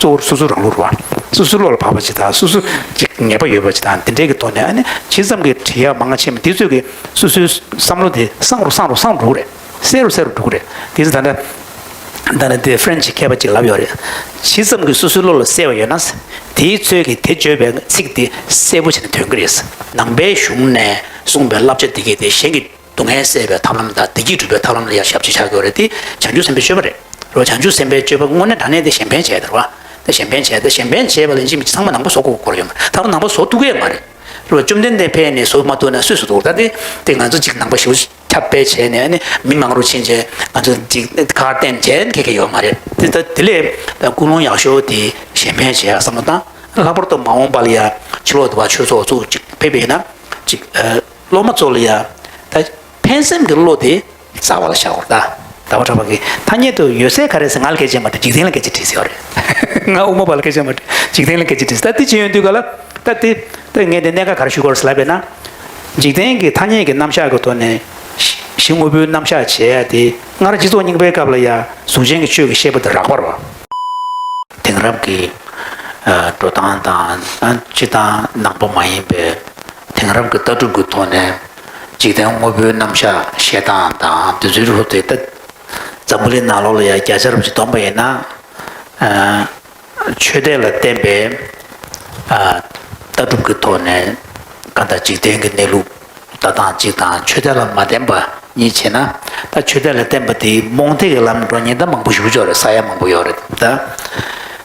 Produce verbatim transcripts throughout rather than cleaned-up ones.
གཙོ་བོར་སོ་སོ་རང་ལུགས་རེད་བ། སོ་སོའི་བློ་ལ་བབས་པ་ཅིག་དང་སོ་སོ་ཅིག་ངེས་པ་ཡོད་པ་ཅིག་དང་དེ་འདྲའི་གི་ཐོག་ནས་ཨ་ནི་ཇི་ཙམ་གྱི་བྲིས་ཡག་མང་ང་ཆེ་མ་དེ་ཚོས་གི་སོ་སོའི་བསམ་བློ་དེ་སངས་རུ་སངས་རུ་སངས་རུ་རེད། གསལ་རུ་གསལ་རུ་འགྲོ་གི་རེད། དེ་ཚོ་ད་ལྟ་ད་ནི་དེ་ཧྥ་རན་ཆི་མཁས་པ་ཅིག་ལབ་ཡོད་རེད། ཇི་ཙམ་གྱི་སོ་སོའི་བློ་ལ་གསལ་བ་ཡོད་ན། དེའི་ཚོད་ཀྱིས་དེ་བརྗོད་པའི་ཚིག་དེ་གསལ་པོ་བྱས་ནས་ཐོན་གྱི་རེད། ནང་པའི་གཞུང་ནས་གསུངས་པའི་བསླབ་བྱ་འདི་གས་དེ་གཞན་གྱི་སྡུག་བསྔལ་སེལ་བའི་ཐབས་ལམ་དང་བདེ་སྐྱིད་སྒྲུབ་པའི་ཐབས་ལམ་ལ་ཡང་ཞབས་ཕྱི་བྱ་དགོས་རེད། དེ་བྱང་ཆུབ་སེམས་དཔའི་སྤྱོད་པ་རེད། རོ་བྱང་ཆུབ་སེམས་དཔའི་སྤྱོད་པ་དངོས་གནས་དྲང་གནས་དེ་གཞན་ཕན་བྱས་དེ་རེད་བ། དེ་གཞན་ཕན་བྱས་དེ་གཞན་ཕན་བྱས་པ་ལ་ཡིན་གཅིག་མིན་གཅིག་ཚང་མ་ནང་པ་བཟོ་དགོས་སྐོར་ཡོད་མ་རེད། ད་ནང་པ་བཟོ་ཐུབ་ཀྱི་ཡོད་མ་རེད། རོ་བཅོམ་ལྡན་འདས་ཕེབས་ནས་བཟོ་མ་ཐུབ་ན་སུས་བཟོ་ཐུབ། ད་དེ་དེ་ང་ཚོ་གཅིག་ནང་པ་ཞེ་པོ་ཁྱབ་སྤེལ་བྱས་ནས་ཨ་ནི་མི་མང་རུ་ཕྱིན་བྱས་ང་ཚོ་གཅིག་ཁ་བསྟན་བྱས་ཁེ་ཁེ་ཡོད་མ་རེད། དེ་ད་དེ་ལས་ད་ཀུན་སློང་ཡག་ཤོས་དེ་གཞན་ཕན་བྱས་བསམ་བློ་བཏང་། ལྷག་པར་དུ་མ་འོངས་པ་ལ་ཡ་ཕྱི་ལོགས་དུ་བ་ཆོས་ཚོགས་ཚུགས་གཅིག་ཕེབས་པ་ཡིན་ན་གཅིག་སློབ་མ་ཚོ་ལ་ཡ་ད་ཕན་སེམས་ཀྱི་བློ་དེ་རྩ་བ་ལ་བཞག་དགོས་ད། ཟླ་བ་གྲགས་པ་གིས་ཐ་སྙད་དུ་ཡོད་ཚད་ག་རེ་ཟེར་ང་ལ་སྐད་ཆ་མ་དྲིས། འཇིག་རྟེན་ལ་སྐད་ཆ་དྲིས་ཟེར་བ་རེད། ང་དབུ་མ་པ་ལ་སྐད་ཆ་མ་དྲིས། འཇིག་རྟེན་ལ་སྐད་ཆ་དྲིས། ད་དེ་བྱེད་ཡོང་དུས་ག་ལ་ད་དེ་ད་ངས་དེ་གནད་འགག་ག་རེ་ཞུ་དགོས་རེད་ཟེར་ལབ་པས་ན། འཇིག་རྟེན་གྱི་ཐ་སྙད་ཀྱི་རྣམ་གཞག་གི་ཐོག་ནས་གཞི་དངོས་པོའི་རྣམ་གཞག་བྱེད་ཡ་དེ་སྔར་སྤྱི་ཚོགས་རྙིང་པའི་སྐབས་ལ་ཡ་གཟུགས་ཅན་གྱི་ཆོས་ཀྱི་བཤད་པ་དེ་རགས་པ་རེད་བ། དེང་རབས་ཀྱི་འགྲོ་སྟངས་དང་སྤྱི་དང་ནང་པ་མ་ཡིན་པའི་དེང་རབས་ཀྱི་ལྟ་གྲུབ་ཀྱི་ཐོག་ནས་འཇིག་རྟེན་དངོས་པོའི་རྣམ་གཞག་བཤད་སྟངས་དང་དེ་ཚོའི་ཐོག་དེ་ལྟ། འཛམ་བུ་གླིང་ནང་ལོགས་ལ་ཡང་བརྒྱ་ཆ་རབ་ཅིག་བསྡོམས་པ་ཡིན་ན། ཆོས་དད་ལ་བརྟེན་པའི་ལྟ་གྲུབ་ཀྱི་ཐོག་ནས་གང་ལྟར་འཇིག་རྟེན་གྱི་གནས་ལུགས་ལྟ་སྟངས་གཅིག་དང་ཆོས་དད་ལ་མ་བརྟེན་པ་གཉིས་བྱས་ན། ད་ཆོས་དད་ལ་བརྟེན་པ་དེ་རྨོངས་དད་ཀྱི་ལམ་འགྲོ་མཁན་ད་མང་པོ་ཞེ་པོ་ཅིག་ཡོད་རེད། ས་ཡ་མང་པོ་ཡོད་རེད་ད།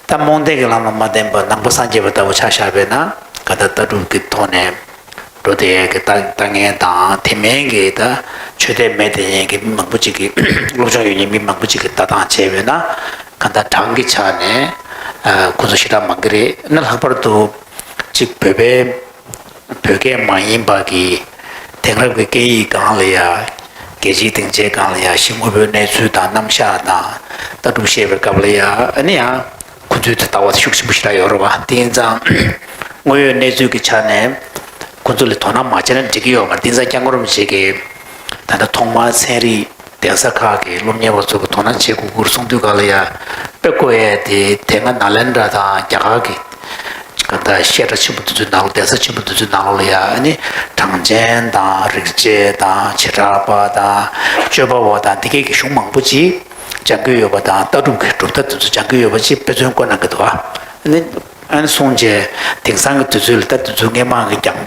ད་རྨོངས་དད་ཀྱི་ལམ་ལ་མ་བརྟེན་པ་ནང་པ་སངས་རྒྱས་པ་ལྟ་བུ་ཆ་བཞག་པས་ན་གང་ལྟར་ལྟ་གྲུབ་ཀྱི་ཐོག་ནས། འགྲོ་བསྡད་ཀྱི་ལྟ་ལྟ་མཁན་དང་དེ་མིན་གྱི་ད་ཆོས་དད་མེད་བསྡད་མཁན་གྱི་མི་མང་པོ་ཅིག་གིས་སློབ་སྦྱོང་ཡོད་མཁན་མི་མང་པོ་ཅིག་གིས་ལྟ་སྟངས་བྱས་པས་ན་གང་ལྟར་གྲངས་ཀྱི་ཆ་ནས་ཁོ་ཚོ་ཞེ་དྲག་མང་གི་རེད། ན་ལྷག་པར་དུ་ཅིག་བོད་པའི་བོད་སྐད་མ་ཡིན་པ་གི་དེང་རབས་ཀྱི་སྐད་ཡིག་སྒང་ལ་ཡ་རྒྱལ་སྤྱིའི་སྡིངས་ཆའི་སྒང་ལ་ཡ་གཞི་དངོས་པོའི་གནས་ཚུལ་དང་རྣམ་གཞག་དང་ལྟ་གྲུབ་བཤད་པའི་སྐབས་ལ་ཡ་ཨ་ནི་ཡང་། ཁོ་ཚོའི་དེ་ལྟ་བ་ཤུགས་ཆེན་པོ་ཞིག་རག་ཡོད་རེད་བ། དེ་ཡིན་ཙང་དངོས་ཡོད་གནས་ཚུལ་གྱི་ཆ་ནས་ཁོ་ཚོ་ལ་དོ་སྣང་མ་བྱས་ན་འགྲིག་གི་ཡོད་མ་རེད། དེ་ཡིན་ཙང་སྐྱབས་མགོན་རིན་པོ་ཆེ་གིས་ད་ལྟ་ཐོག་མར་ཚན་རིག་གདན་ས་ཁག་གི་སློབ་གཉེར་བ་ཚོ་གི་དོ་སྣང་བྱེད་དགོས་ཀྱི་རེད་གསུངས་དུས་ག་ལ་ཡ་དཔེ་བཀོད་ཡས་དེ་དེ་སྔ་ནཱ་ལེནྡྲ་དང་རྒྱ་གར་གྱི་ག་ད་བཤད་གྲྭ་ཆེན་པོ་དེ་ཚོའི་ནང་ལ་གདན་ས་ཆེན་པོ་དེ་ཚོའི་ནང་ལོགས་ལ་ཡ་ཨ་ནི་གྲངས་ཅན་དང་རིག་བྱེད་དང་བྱེ་བྲག་པ་དང་སྤྱོད་པ་བ་དང་དེ་གས་ཀྱི་གཞུང་མང་པོ་ཅིག་སྦྱང་གི་ཡོད་པ་དང་ལྟ་གྲུབ་ཀྱི་གྲུབ་མཐའ་དེ་ཚོ་སྦྱང་གི་ཡོད་པ་ཅིག་དཔེ་མཚོན་བཀོད་གནང་གི་འདུག་ཨ་ནི་ཨ་ནི་གསུངས་རྗེས་དེང་སང་གི་དུས་ཚོད་ལ་ད་དུས་ཚོད་སྔས་མ་གི་ཀྱང་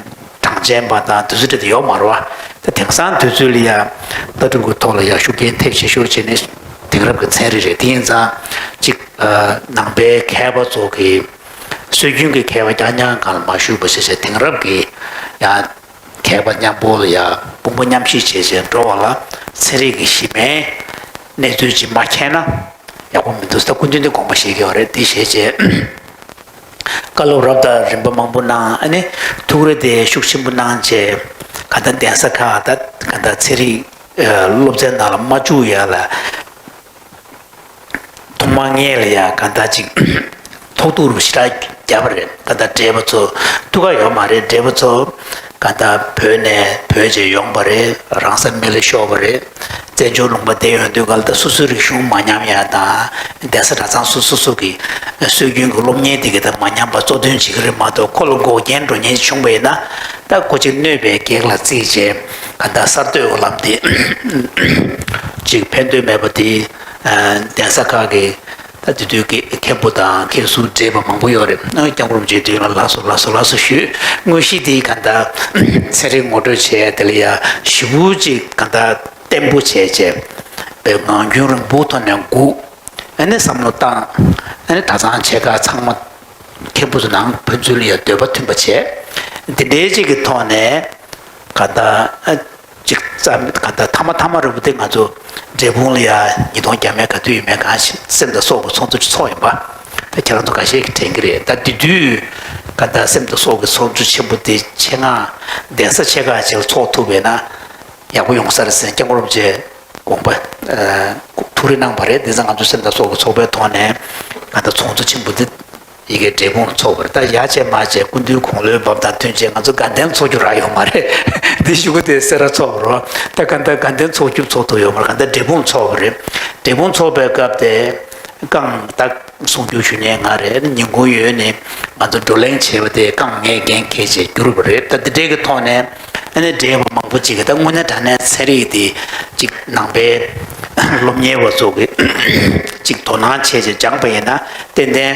གྲངས་ཅན་པ་དང་དུས་ཚོད་དེ་ཡོད་མ་རེད་བ། ད་དེང་སང་དུས་ཚོད་ལ་ཡ་ལྟ་གྲུབ་ཀྱི་ཐོག་ལ་ཡ་ཤུགས་རྐྱེན་ཐེབས་ཆེ་ཤོས་བྱས་ནས་དེང་རབས་ཀྱི་ཚན་རིག་རེད། དེ་ཡིན་ཙང་ཅིག་ནང་པའི་མཁས་པ་ཚོ་གི་སྲོལ་རྒྱུན་གྱི་མཁས་པ་རྐྱང་རྐྱང་སྒང་ལ་མ་ཞུགས་པ་བྱས་བྱས་དེང་རབས་ཀྱི་ཡ། མཁས་པ་མཉམ་པོ་ལ་ཡ་དཔུང་པ་མཉམ་གཤིབ་བྱས་བྱས་འགྲོ་བ་ལ་ཚན་རིག་གི་གཞི་མའི་གནས་ཚུལ་ཅིག་མ་མཁྱེན་ན་ཡག་པོ་མི་འདུག་ད་སྐུ་མདུན་དེ་དགོངས་པ་བཞེས་ཀྱི་ཡོད་རེད། དེ་བཞེས་བྱས་བཀའ་སློབ་རབ་དང་རིམ་པ་མང་པོ་གནང་། ཨ་ནི་ཐུགས་རེ་དེ་ཤུགས་ཆེན་པོ་གནང་བྱས་ག་ད་གདན་ས་ཁག་ད་ག་ད་ཚན་རིག་སློབ་ཚན་ནང་ལ་མ་བཅུག་ཡ་ལ། ཐོག་མར་ངས་ལ་ཡ་གང་ལྟར་ཅིག་ཐོག་ཐུག་རུ་ཞེ་དྲག་བརྒྱབ་པ་རེད། གང་ལྟར་བགྲེས་པ་ཚོ་ཐུག་ག་ཡོད་མ་རེད། བགྲེས་པ་ཚོ་གང་ལྟར་བོད་ནས་བོད་ཅེས་ཡོང་པ་རེད། རང་ས་མི་ལ་ཤོར་བ་རེད། བཙན་བྱོལ་ལུང་པ་བསྡད་ཡོང་དུས་ག་ལ་ད་སོ་སོའི་རིག་གཞུང་མ་ཉམས་ཡ་དང་གདན་ས་གྲྭ་ཚང་སོ་སོ་སོ་གི་སྲོལ་རྒྱུན་གྱི་སློབ་གཉེར་དེ་ག་ད་མ་ཉམས་པ་གཙོ་དོན་བྱེད་ཀྱི་རེད་མ་གཏོགས་ཁོ་ལ་འགོག་རྐྱེན་འགྲོ་མཁན་བྱུང་པ་ཡིན་ན་ད་ཁོ་ཅིག་གནོད་པའི་གེགས་ལ་བརྩིས་བྱས་གང་ལྟར་གསར་གཏོད་ཀྱི་ལམ་དེ་ཅིག་ཕན་ཐོགས་མེད་པ་དེ། གདན་ས་ཁག་གི་ད་དེ་དུས་ཀྱི་མཁན་པོ་དང་མཁན་ཟུར་བགྲེས་པ་མང་པོ་ཡོད་རེད། སྐྱབས་མགོན་རིན་པོ་ཆེའི་མདུན་ལ་ལགས་སོ་ལགས་སོ་ལགས་སོ་ཞུས། དངོས་གཞི་དེ་ག་ད་ཚན་རིག་ངོ་སྤྲོད་བྱས་དེ་ལ་ཡ་ཞེ་པོ་ཅིག་ག་ད་བརྟན་པོ་བྱས་བྱས་པའི་ངང་རྒྱུན་རིང་པོའི་ཐོག་ནས་སྒུག་ཨ་ནི་བསམ་བློ་བཏང་ཨ་ནི་གྲྭ་ཚང་ཆེ་ཁག་ཚང་མ་མཁན་པོ་ཚོ་ནང་ཕན་ཚུན་ལ་ཡ་འདོད་པ་མཐུན་པ་བྱས་དེ་འདྲའི་ཅིག་གི་ཐོག་ནས་ག་ད། ཅིག་རྩ་མེད་ག་ད་ཐ་མ་ཐ་མ་རེད་པ་དེ་ང་ཚོ་འབྲས་སྤུངས་ལ་ཡ་ཉིས་སྟོང་བརྒྱ་མེད་ག་དུས་ཡོད་མེད་གང་ཞིག་སེམས་དང་སྲོག་གི་ཚོགས་འདུ་ཅིག་ཚོགས་ཡིན་པ། ད་ཁྱེད་རང་ཚོ་འགའ་ཤས་ཀྱིས་དྲན་གྱི་རེད། ད་དེ་དུས་ག་ད་སེམས་དང་སྲོག་གི་ཚོགས་འདུ་ཆེན་པོ་དེ་ཆེད་མངགས་གདན་ས་ཆེ་ཁག་ཅིག་ལ་ཚོགས་ཐུབ་པས་ན་ཡག་པོ་ཡོང་ས་རེད་ཟེར་སྐྱབས་མགོན་རིན་པོ་ཆེ་དགོངས་པ་ཐུགས་རེ་གནང་བ་རེད། དེ་ཙང་ང་ཚོ་སེམས་དང་སྲོག་གི་ཚོགས་པའི་ཐོག་ནས་ག་ད་ཚོགས་འདུ་ཆེན་པོ་འདི། ཡ་གི་འབྲས་སྤུངས་ཚོགས་པ་རེད། ད་ཡ་བྱས་མ་བྱས་སྐུ་མདུན་དགུང་ལོའི་བབས་དང་མཐུན་རྐྱེན་ང་ཚོ་དགའ་ལྡན་ཚོགས་རྒྱུ་རག་ཡོད་མ་རེད། འདི་གཞུག་གུ་དེ་སེ་ར་ཚོགས་པ་རེད། ད་ག་ད་དགའ་ལྡན་ཚོགས་རྒྱུ་ཚོགས་ཐུབ་ཡོད་མ་རེད། ག་ད་འབྲས་སྤུངས་ཚོགས་པ་རེད། འབྲས་སྤུངས་ཚོགས་པའི་སྐབས་དེ་ རྐང་ད་གསུང་རྒྱུ་ཞུ་མཁན་ང་རེད། ཉིན་གུང་ཡོལ་ནས་ང་ཚོ་བགྲོ་གླེང་བྱས་པ་དེ་རྐང་ངས་འགན་འཁྱེར་བྱས་བསྒྱུར་བ་རེད། ད་དེ་འདྲའི་གི་ཐོག་ནས་ཨ་ནི་བགྲེས་པ་མང་པོ་ཅིག་གིས་ད་དངོས་གནས་དྲང་གནས་ཚན་རིག་དེ་ཅིག་ནང་པའི་སློབ་གཉེར་བ་ཚོ་གིས་ཅིག་དོ་སྣང་བྱས་བྱས་སྦྱངས་པ་ཡིན་ན་ཏན་ཏན་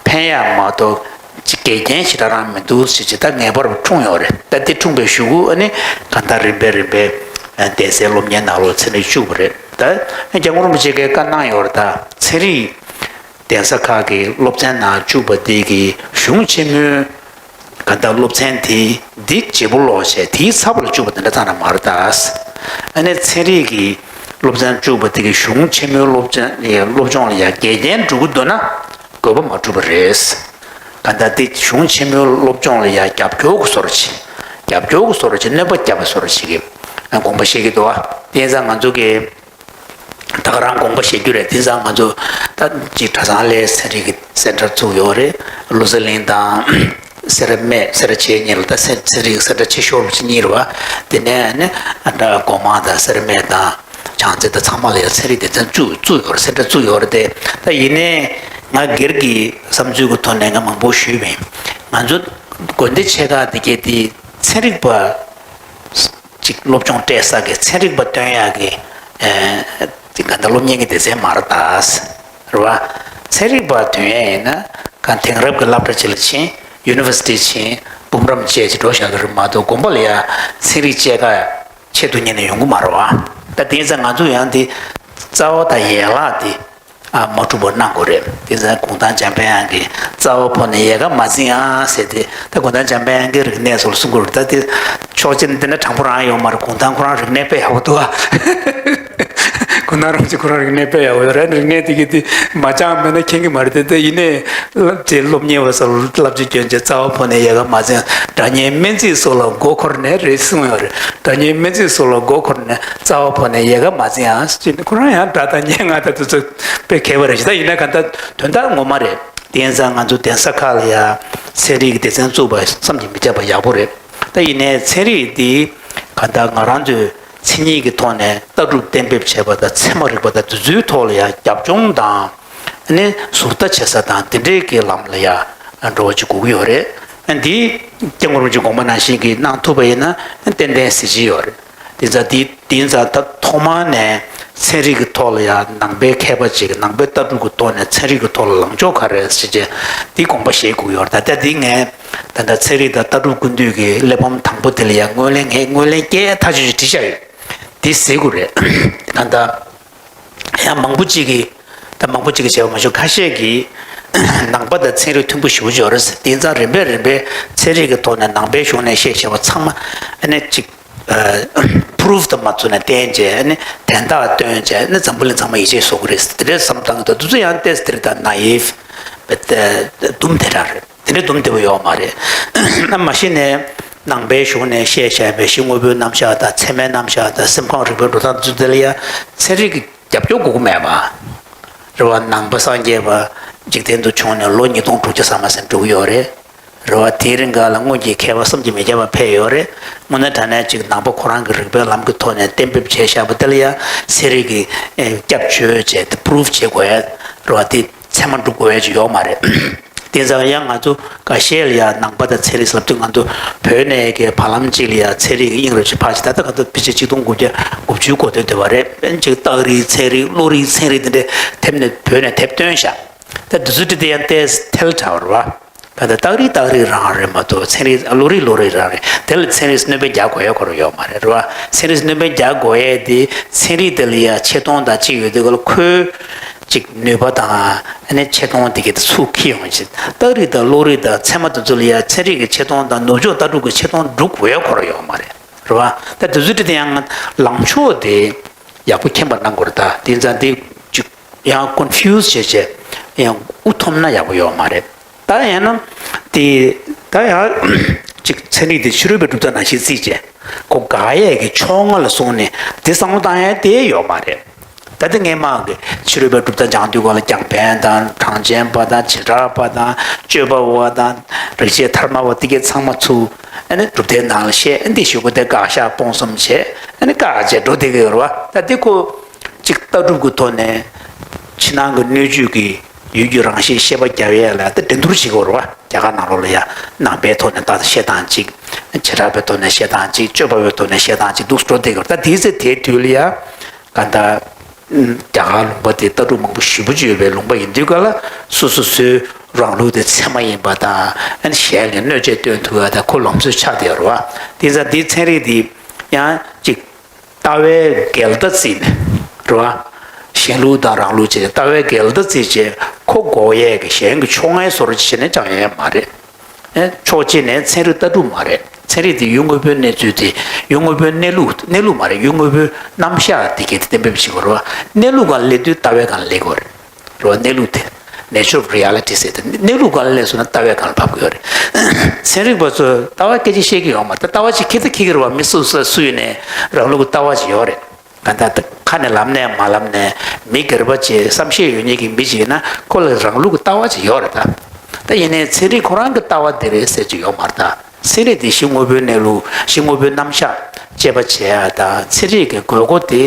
ཕན་ཡག་མ་གཏོགས་ཅིག་འགལ་རྐྱེན་ཞེ་དྲག་རང་མི་འདུག་ཟེར་ཅིག་ད་ངེས་པར་འཁྲུངས་ཡོད་རེད། ད་དེ་འཁྲུངས་པའི་གཞུག་གུ་ཨ་ནི་གང་ལྟར་རིམ་པས་རིམ་པས་གདན་སའི་སློབ་གཉེར་ནང་ལོགས་ཚན་རིག་བཅུག་པ་རེད། ད་སྐྱབས་མགོན་རིན་པོ་ཆེ་གིས་བཀའ་གནང་ཡོད་རེད། ད་ཚན་རིག་གདན་ས་ཁག་གི་སློབ་ཚན་ནང་བཅུག་པ་དེ་གི་གཞུང་ཆེན་མོའི་ག་ད་སློབ་ཚན་དེ་འདི་བརྗེ་པོ་ཀློག་བྱས་དེའི་ཚབ་ལ་བཅུག་པ་དེ་འདྲ་ཙམ་རང་མ་རེད་ད། ཨ་ནི་ཚན་རིག་གི་སློབ་ཚན་བཅུག་པ་དེ་གི་གཞུང་ཆེན་མོའི་སློབ་ཚན་སློབ་སྦྱོང་ལ་ཡང་འགལ་རྐྱེན་འགྲོ་གི་འདུག་ན་དགོས་པ་མ་གྲུབ་པ་རེད། ག་ད་དེ་གཞུང་ཆེན་མོའི་སློབ་སྦྱོང་ལ་ཡང་རྒྱབ་སྐྱོར་གི་བཟོ་འདྲ་ཅིག་རྒྱབ་སྐྱོར་གི་བཟོ་འདྲ་ཅིག་གནོད་པ་བརྒྱབ་པའི་བཟོ་འདྲ་ཅིག་གི་དགོངས་པ་བཞེས་ཀྱི་འདུག་ཨ། དེ་ཡིན་ཙང་ང་ཚོ་གི་ད་ག་རང་དགོངས་པ་བཞེས་རྒྱུ་རེད། དེང་སང་ང་ཚོ་ད་ཅིག་གྲྭ་ཚང་ལ་ཚན་རིག་གི་སེན་ཊར་བཙུགས་ཡོད་རེད། བློ་གསལ་གླིང་དང་སེ་ར་སྨད་སེ་ར་བྱེས་གཉིས་ལ་ད་ཚན་ཚན་རིག་གི་སེན་ཊར་ཆེ་ཤོས་རུ་ཆེ་གཉིས་རེད་བ། དེ་ནས་ནི་ཨ་ད་སྒོ་མང་དང་སེ་ར་སྨད་དང་བྱང་རྩེ་དང་ཚང་མ་ལ་ཡང་ཚན་རིག་སྡེ་ཚན་བཙུགས་བཙུགས་ཡོད་རེད། སེན་ཊར་བཙུགས་ཡོད་རེད་དེ། ད་ཡིན་ནའི་ང་སྒེར་གྱི་བསམ་ཚུལ་གྱི་ཐོག་ནས་ང་མང་པོ་ཞུས་པ་ཡིན། ང་ཚོ་དགོན་སྡེ་ཆེ་ཁག་དེ་གས་དེ་ཚན་རིག་པ། ཅིག་སློབ་སྦྱོང་སྤྲད་ས་གི་ཚན་རིག་པ་སྟོན་ཡག་གི་ཨེ་ཅིག་ག་འདྲ་སློབ་གཉེར་གྱི་སྡེ་ཚན་མ་རེད་ད། རེད་བ། ཚན་རིག་པ་ཐོན་ཡས་ཡིན་ན་ག་དེང་རབས་ཀྱི་སློབ་གྲྭ་ཅིག་ལ་ཕྱིན། ཡུ་ནི་ཝར་སི་ཊི་ཕྱིན། འབུམ་རམས་བཅས་ཅིག་འགྲོ་བཞག་གི་རེད་མ་གཏོགས་དགོན་པ་ལ་ཡ་ཚན་རིག་སྐྱེལ་ག་ཆེད་དུ་གཉེར་ནས་ཡོང་གི་མ་རེད་བ། ད་དེང་སང་ང་ཚོ་ཡང་དེ་རྩ་བ་དང་ཡན་ལག་དེ། ཨ་མ་གྲུབ་པ་གནང་དགོས་རེད། དེ་ཚོ་གུང་ཐང་འཇམ་དཔལ་དབྱངས་ཀྱིས་རྩ་བ་ཕོག་ནས་ཡལ་ག་མ་འཛིང་ཨ་ཟེར་ཏེ། ད་གུང་ཐང་འཇམ་དཔལ་དབྱངས་ཀྱིས་རིག་གནས་སོགས་ལ་གསུང་གི་རེད། ད་དེ་ཕྱོགས་གཅིག་ནས་བལྟས་ན་དྲང་པོ་རང་ཡོད་མ་རེད། གུང་ཐང་ཁོ་རང་རིག་གནས་དཔེ་ཡག་པོ་འདུག་ཨ། གུང་ཐང་རིན་པོ་ཆེ་ཁོ་རང་རིག་གནས་དཔེ་ཡག་པོ་ཡོད་རེད། རིག་གནས་དེ་གི་དེ་མ་སྦྱངས་མེད་ན་མཁྱེན་གྱི་མ་རེད་དེ། དེ་ཡིན་ནའི་སློབ་ཆེན་སློབ་གཉེར་བ་ཚོ་ལ་བསླབ་བྱ་སྐྱོན་བྱས་རྩ་བ་ཕོག་ནས་ཡལ་ག་མ་འཛིང་། སྒྲ་སྙན་སྨན་རྩིས་སོགས་ལ་མགོ་འཁོར་ནས་རེད་གསུངས་ཡོད་རེད། སྒྲ་སྙན་སྨན་རྩིས་སོགས་ལ་མགོ་འཁོར་ནས་རྩ་བ་ཕོག་ནས་ཡལ་ག་མ་འཛིང་ཨ་ཟེར་ནས། ཁོ་རང་ཡང་སྒྲ་དང་སྙན་ངག་དང་དེ་ཚོ་དཔེ་མཁས་པ་རེད་ཤག་ད་ཡིན་ན་ག་ད་དོན་དག་ངོ་མ་རེད། དེང་སང་ང་ཚོ་གདན་ས་ཁག་ལ་ཡ་ཚན་རིག་གི་སྡེ་ཚན་བཙུགས་པ་བསམ་གྱིས་མི་ཁྱབ་པ་ཡག་པོ་རེད། ད་ཡིན་ནའི་ཚན་རིག་འདི་ག་ད་ང་རང་ཚོའི་མཚན་ཉིད་ཀྱི་ཐོག་ནས་ལྟ་གྲུབ་གཏན་འབེབས་བྱས་པ་དང་ཚད་མ་རིག་པ་དང་དེ་ཚོའི་ཐོག་ལ་ཡ་རྒྱབ་ལྗོངས་དང་ནི་ཟུར་ལྟ་བྱེད་ས་དང་དེ་འདྲའི་གི་ལམ་ལ་ཡ་འགྲོ་བ་ཅིག་དགོས་ཀྱི་ཡོད་རེད། འདི་སྐྱབས་མགོན་རིན་པོ་ཆེའི་དགོངས་པ་ནང་བཞིན་གྱི་གནང་ཐུབ་པ་ཡིན་ན་ཏན་ཏན་གཟི་བརྗིད་ཡོད་རེད། དེ་ཙང་དེ་དེ་ཙང་ད་ཐོག་མ་ནས་ཚན་རིག་གི་ཐོག་ལ་ཡང་ནང་པའི་མཁས་པ་ཅིག་ནང་པའི་ལྟ་གྲུབ་ཀྱི་ཐོག་ནས་ཚན་རིག་གི་ཐོག་ལ་ལངས་ཕྱོགས་ག་རེ་ཟེར་བྱས་འདི་དགོངས་པ་བཞེས་དགོས་ཡོད་རེད། ད་ལྟ་འདི་ངས་ད་ལྟ་ཚན་རིག་དང་ལྟ་གྲུབ་ཀུན་བཏུས་ཀྱི་གླེགས་བམ་དང་པོ་དེ་ལ་ཡང་ངོས་ལེན་ངས་ངོས་ལེན་རྒྱས་ཐག་ཆོད་ཅིག་བྲིས་བཞག་ཡོད། འདི་གཟིགས་དགོས་རེད། ད་ལྟ་ཡང་མང་པོ་ཅིག་གིས་ད་མང་པོ་ཅིག་གིས་བྱས་པ་མ་ཤེས། ཁ་ཤས་ཀྱིས་ནང་པ་དང་ཚན་རིག་མཐུན་པོ་ཞེ་པོ་ཅིག་ཡོད་རེད་ཟེར། དེ་ཙང་རིམ་པས་རིམ་པས་ཚན་རིག་གི་ཐོག་ནས་ནང་པའི་གཞུང་ནས་བཤད་བཤད་པ་ཚང་མ་ཨ་ནི་ཅིག་པུ་རུབ་དང་མ་བཙུགས་ནས་བསྟན་བྱས་ནི་དན་རྟགས་སྟོན་བྱས་ནི་འཛམ་བུ་གླིང་ཚང་མ་ཡིད་ཆེས་བཟོ་གི་རེད། དེ་འདྲའི་བསམ་སྟངས་དང་དེ་ཚོ་ཡང་ཏོག་ཙམ་དེ་རིགས་དང་ན་ཡིབ་དུམ་དེ་འདྲ་རེད། དེ་འདྲའི་དུམ་དེ་བ་ཡོད་མ་རེད། ན་མ་གཞི་ནས་ནང་པའི་གཞུང་ནས་བཤད་བྱས་པའི་གཞི་དངོས་པོའི་རྣམ་གཞག་དང་ཚད་མའི་རྣམ་གཞག་དང་སེམས་ཁམས་རིག་པའི་འགྲོ་སྟངས་དེ་ཚོ་དེ་ལ་ཡང་ཚན་རིག་གི་རྒྱབ་སྐྱོར་དགོས་ཀྱི་མེད་པ་རེད་བ། ནང་པ་སངས་རྒྱས་པ་འཇིག་རྟེན་དུ་བྱུང་ནས་ལོ་ཉིས་སྟོང་དྲུག་བརྒྱ་ཙམ་མ་ཟིན་འགྲོ་གི་ཡོད་རེད། རེད་བ། དེའི་རིང་ག་ལ་སྔོན་གྱི་མཁས་པ་བསམ་གྱིས་མི་ཁྱབ་པ་ཕེབས་ཡོད་རེད། དངོས་གནས་དྲང་གནས་ཅིག་ནང་པ་ཁོ་རང་གི་རིག་པའི་ལམ་གྱི་ཐོག་ནས་གཏན་འབེབས་བྱས་བཞག་པ་དེ་ལ་ཡང་ཚན་རིག་གི་ཨེ་སྐྱབས་བཅོལ་བྱས་ཏེ་པུ་རུབ་བྱེད་དགོས་ཡ་རེད་བ། དེ་ཚད་མ་འགྲུབ་དགོས་ཡ་ཅིག་ཡོད་མ་རེད། དེ་ཙང་ཡང་ང་ཚོ་འགའ་ཤས་ལ་ཡང་ནང་པ་དང་ཚན་རིག་ལབ་དུས་ང་ཚོ་བོད་ནས་ཀྱི་བར་ལམ་གཅིག་ལ་ཡང་ཚན་རིག་གི་དབྱིངས་རུ་ཅིག་ཕར་ཅིག་ད་ལྟ་ང་ཚོ་ཕལ་ཆེར་ཆིག་སྟོང་དགུ་བརྒྱ་དགུ་བཅུའི་འགོ་སྟོད་དེ་བ་རེད། ཨ་ནི་ཅིག་རྟགས་རིགས་ཚན་རིག་བློ་རིག་ཚན་རིག་དེ་འདྲས་དེབ་ནས་བོད་ནས་དེབ་བཏོན་བཞག་ད་དེ་ཚོ་དེ་དེ་ཡང་ཏོག་ཙམ་ཐལ་དྲགས་པ་རེད་བ། ད་ལྟ་རྟགས་རིགས་རྟགས་རིགས་རང་རེད་མ་གཏོགས་ཚན་རིག་བློ་རིག་བློ་རིག་རང་རེད། དེ་ལ་ཚན་རིག་སྣོན་པ་རྒྱག་དགོས་ཡ་ཁོ་རང་ཡོད་མ་རེད། རེད་བ། ཚན་རིག་སྣོན་པ་རྒྱག་དགོས་ཡ་དེ་ཚན་རིག་དེ་ལ་ཡ་ཆེ་མཐོང་དང་གཅིག་ཡོད་དུས་ག་ལ་ཁོའི་ཅིག་ནུས་པ་དང་ཨ་ནི་ཆེ་མཐོང་དེ་གི་ཚུར་འཁྱེར་ཡོང་ཅིག་རྟགས་རིགས་དང་བློ་རིག་དང་ཚད་མ་དེ་ཚོ་ལ་ཡ་ཚན་རིག་གི་ཆེ་མཐོང་དང་ནུབ་ཕྱོགས་ལྟ་གྲུབ་ཀྱི་ཆེ་མཐོང་སྒྲུབ་དགོས་ཡ་ཁོ་རང་ཡོད་མ་རེད། རེད་བ། ད་དེ་ཚོའི་གྲས་དེ་ཡང་ལངས་ཕྱོགས་དེ་ཡག་པོ་མཁྱེན་པ་གནང་དགོས་རེད། ད་དེ་ཙང་དེ་ཅིག་ཡང་ཀོན་ཕིའུ་སི་བྱས་བྱས་ཡང་དབུ་འཐོམ་ན་ཡག་པོ་ཡོད་མ་རེད། ད་ཡང་ན་དེ་ད་ཡང་ཅིག་ཚན་རིག་དེ་ཕྱི་རོལ་པའི་གྲུབ་མཐའ་ནང་བཞིན་བརྩིས་བྱས་ཁོ་དགག་ཡས་ཀྱི་ཕྱོགས་སྔ་ལ་སོང་ནས་དེ་བསམ་བློ་བཏང་ཡས་དེ་ཡོད་མ་རེད། ད་ལྟ་སྔས་མ་གི་ཕྱི་རོལ་པའི་གྲུབ་མཐའ་སྦྱང་དུས་སྒང་ལ་རྒྱང་འཕེན་དང་གྲངས་ཅན་པ་དང་བྱེ་བྲག་པ་དང་དཔྱོད་པ་བ་དང་རིག་བྱེད་ཐ་མ་བ་དེ་གས་ཚང་མ་ཚུར་ཨ་ནི་གྲུབ་མཐའི་ནང་ལ་བཤད། ཨ་འདི་ཞུ་དགོས་དེ་བཀག་བཞག་སྤོང་གསུམ་བྱས་ཨ་ནི་བཀག་བྱས་འགྲོ་བསྡད་ཀྱི་ཡོད་རེད་བ། ད་འདི་ཁོ་ཅིག་ལྟ་གྲུབ་ཀྱི་ཐོག་ནས་ ཕྱི་ནང་གི་སྣོད་བཅུད་ཀྱི་ཡུལ་གྱི་རང་བཞིན་ཤེས་པ་རྒྱབ་ཡས་ལ་ད་འགྲན་བསྡུར་བྱེད་དགོས་རེད་བ། རྒྱ་གར་ནང་ལོགས་ལ་ཡ་ནང་པའི་ཐོག་ནས་ད་བཤད་སྟངས་གཅིག་བྱེ་བྲག་པའི་ཐོག་ནས་བཤད་སྟངས་གཅིག་སྤྱོད་པ་པའི་ཐོག་ནས་བཤད་སྟངས་གཅིག་འདུག་འགྲོ་བསྡད་ཀྱི་རེད། ད་དེའི་ཚེ་དེའི་དུས་ལ་ཡ་ག་ད། རྒྱ་གར་ལུང་པ་དེ་ལྟ་གྲུབ་མང་པོ་ཞེ་པོ་ཅིག་ཡོད་པའི་ལུང་པ་ཡིན་དུས་ག་ལ་སོ་སོ་སོའི་རང་ལུགས་དེ་ཚད་མ་ཡིན་པ་དང་ཨ་ནི་གཞན་ལ་གནོད་བྱེད་སྟོན་ཐུབ་ཡ་དང་ཁོ་ལམ་སྲོལ་ཆགས་བསྡད་ཡོད་རེད་བ། དེ་ཙང་འདིའི་ཚན་རིག་འདི་ཡང་ཅིག་ལྟ་བའི་འགལ་ཟླ་བརྩིས་ནས་རེད་བ། གཞན་ལུགས་དང་རང་ལུགས་བྱས་ལྟ་བའི་འགལ་ཟླ་བརྩིས་བྱས་ཁོ་འགོག་ཡས་ཀྱི་གཞན་གྱི་ཕྱོགས་སྔའི་བཟོ་འདྲ་ཅིག་བྱས་ནས་སྦྱང་ཡས་མ་རེད། ཕྱོགས་གཅིག་ནས་ཚན་རིག་ལྟ་གྲུབ་མ་རེད། ཚན་རིག་དེ་ཡུལ་དངོས་པོའི་གནས་ཚུལ་དེ་ཡུལ་དངོས་པོའི་གནས་ལུགས་གནས་ལུགས་མ་རེད། ཡུལ་དངོས་པོའི་རྣམ་གཞག་དེ་གས་དེ་གཏན་འབེབས་བྱེད་དགོས་རེད་བ། གནས་ལུགས་སྒང་ལ་སླེབས་དུས་ལྟ་བའི་སྒང་ལ་སླེབས་དགོས་རེད་བ། གནས་ལུགས་དེ་nature of reality ཟེར་དེ་གནས་ལུགས་སྒང་ལ་སླེབས་སོང་ན་ལྟ་བའི་སྒང་ལ་བབས་དགོས་རེད། ཚན་རིག་པ་ཚོས་ལྟ་བ་སྐད་ཆ་བཤད་ཀྱི་ཡོད་མ་རེད། ལྟ་བ་ཅིག་ཁྱེད་ཚོ་ཁྱེད་ཀྱི་རེད་བ། མི་སུ་སུ་སུ་ཡིན་ནའི་རང་ལུགས་ཀྱི་ལྟ་བ་ཅིག་ཡོད་རེད། ག་ད་ཁ་ནས་ལབ་ནས་མ་ལབ་ནས་མི་སྒེར་པ་ཅིག་བསམ་ཤེས་ཡོད་མཁན་གྱི་མི་ཅིག་ཡིན་ན་ཁོ་ལ་རང་ལུགས་ཀྱི་ལྟ་བ་ཅིག་ཡོད་རེད་ད། ད་ཡིན་ནའི་ཚན་རིག་ཁོ་རང་གི་ལྟ་བ་འདི་རེད་ཟེར་ཅིག་ཡོད་མ་རེད་ད། ཚན་རིག་འདི་གཞི་དངོས་པོའི་གནས་ལུགས་གཞི་དངོས་པོའི་རྣམ་གཞག་དཔྱད་པ་བྱེད་ཡ་དང་ཚན་རིག་གི་དགོས་མཁོ་དེ་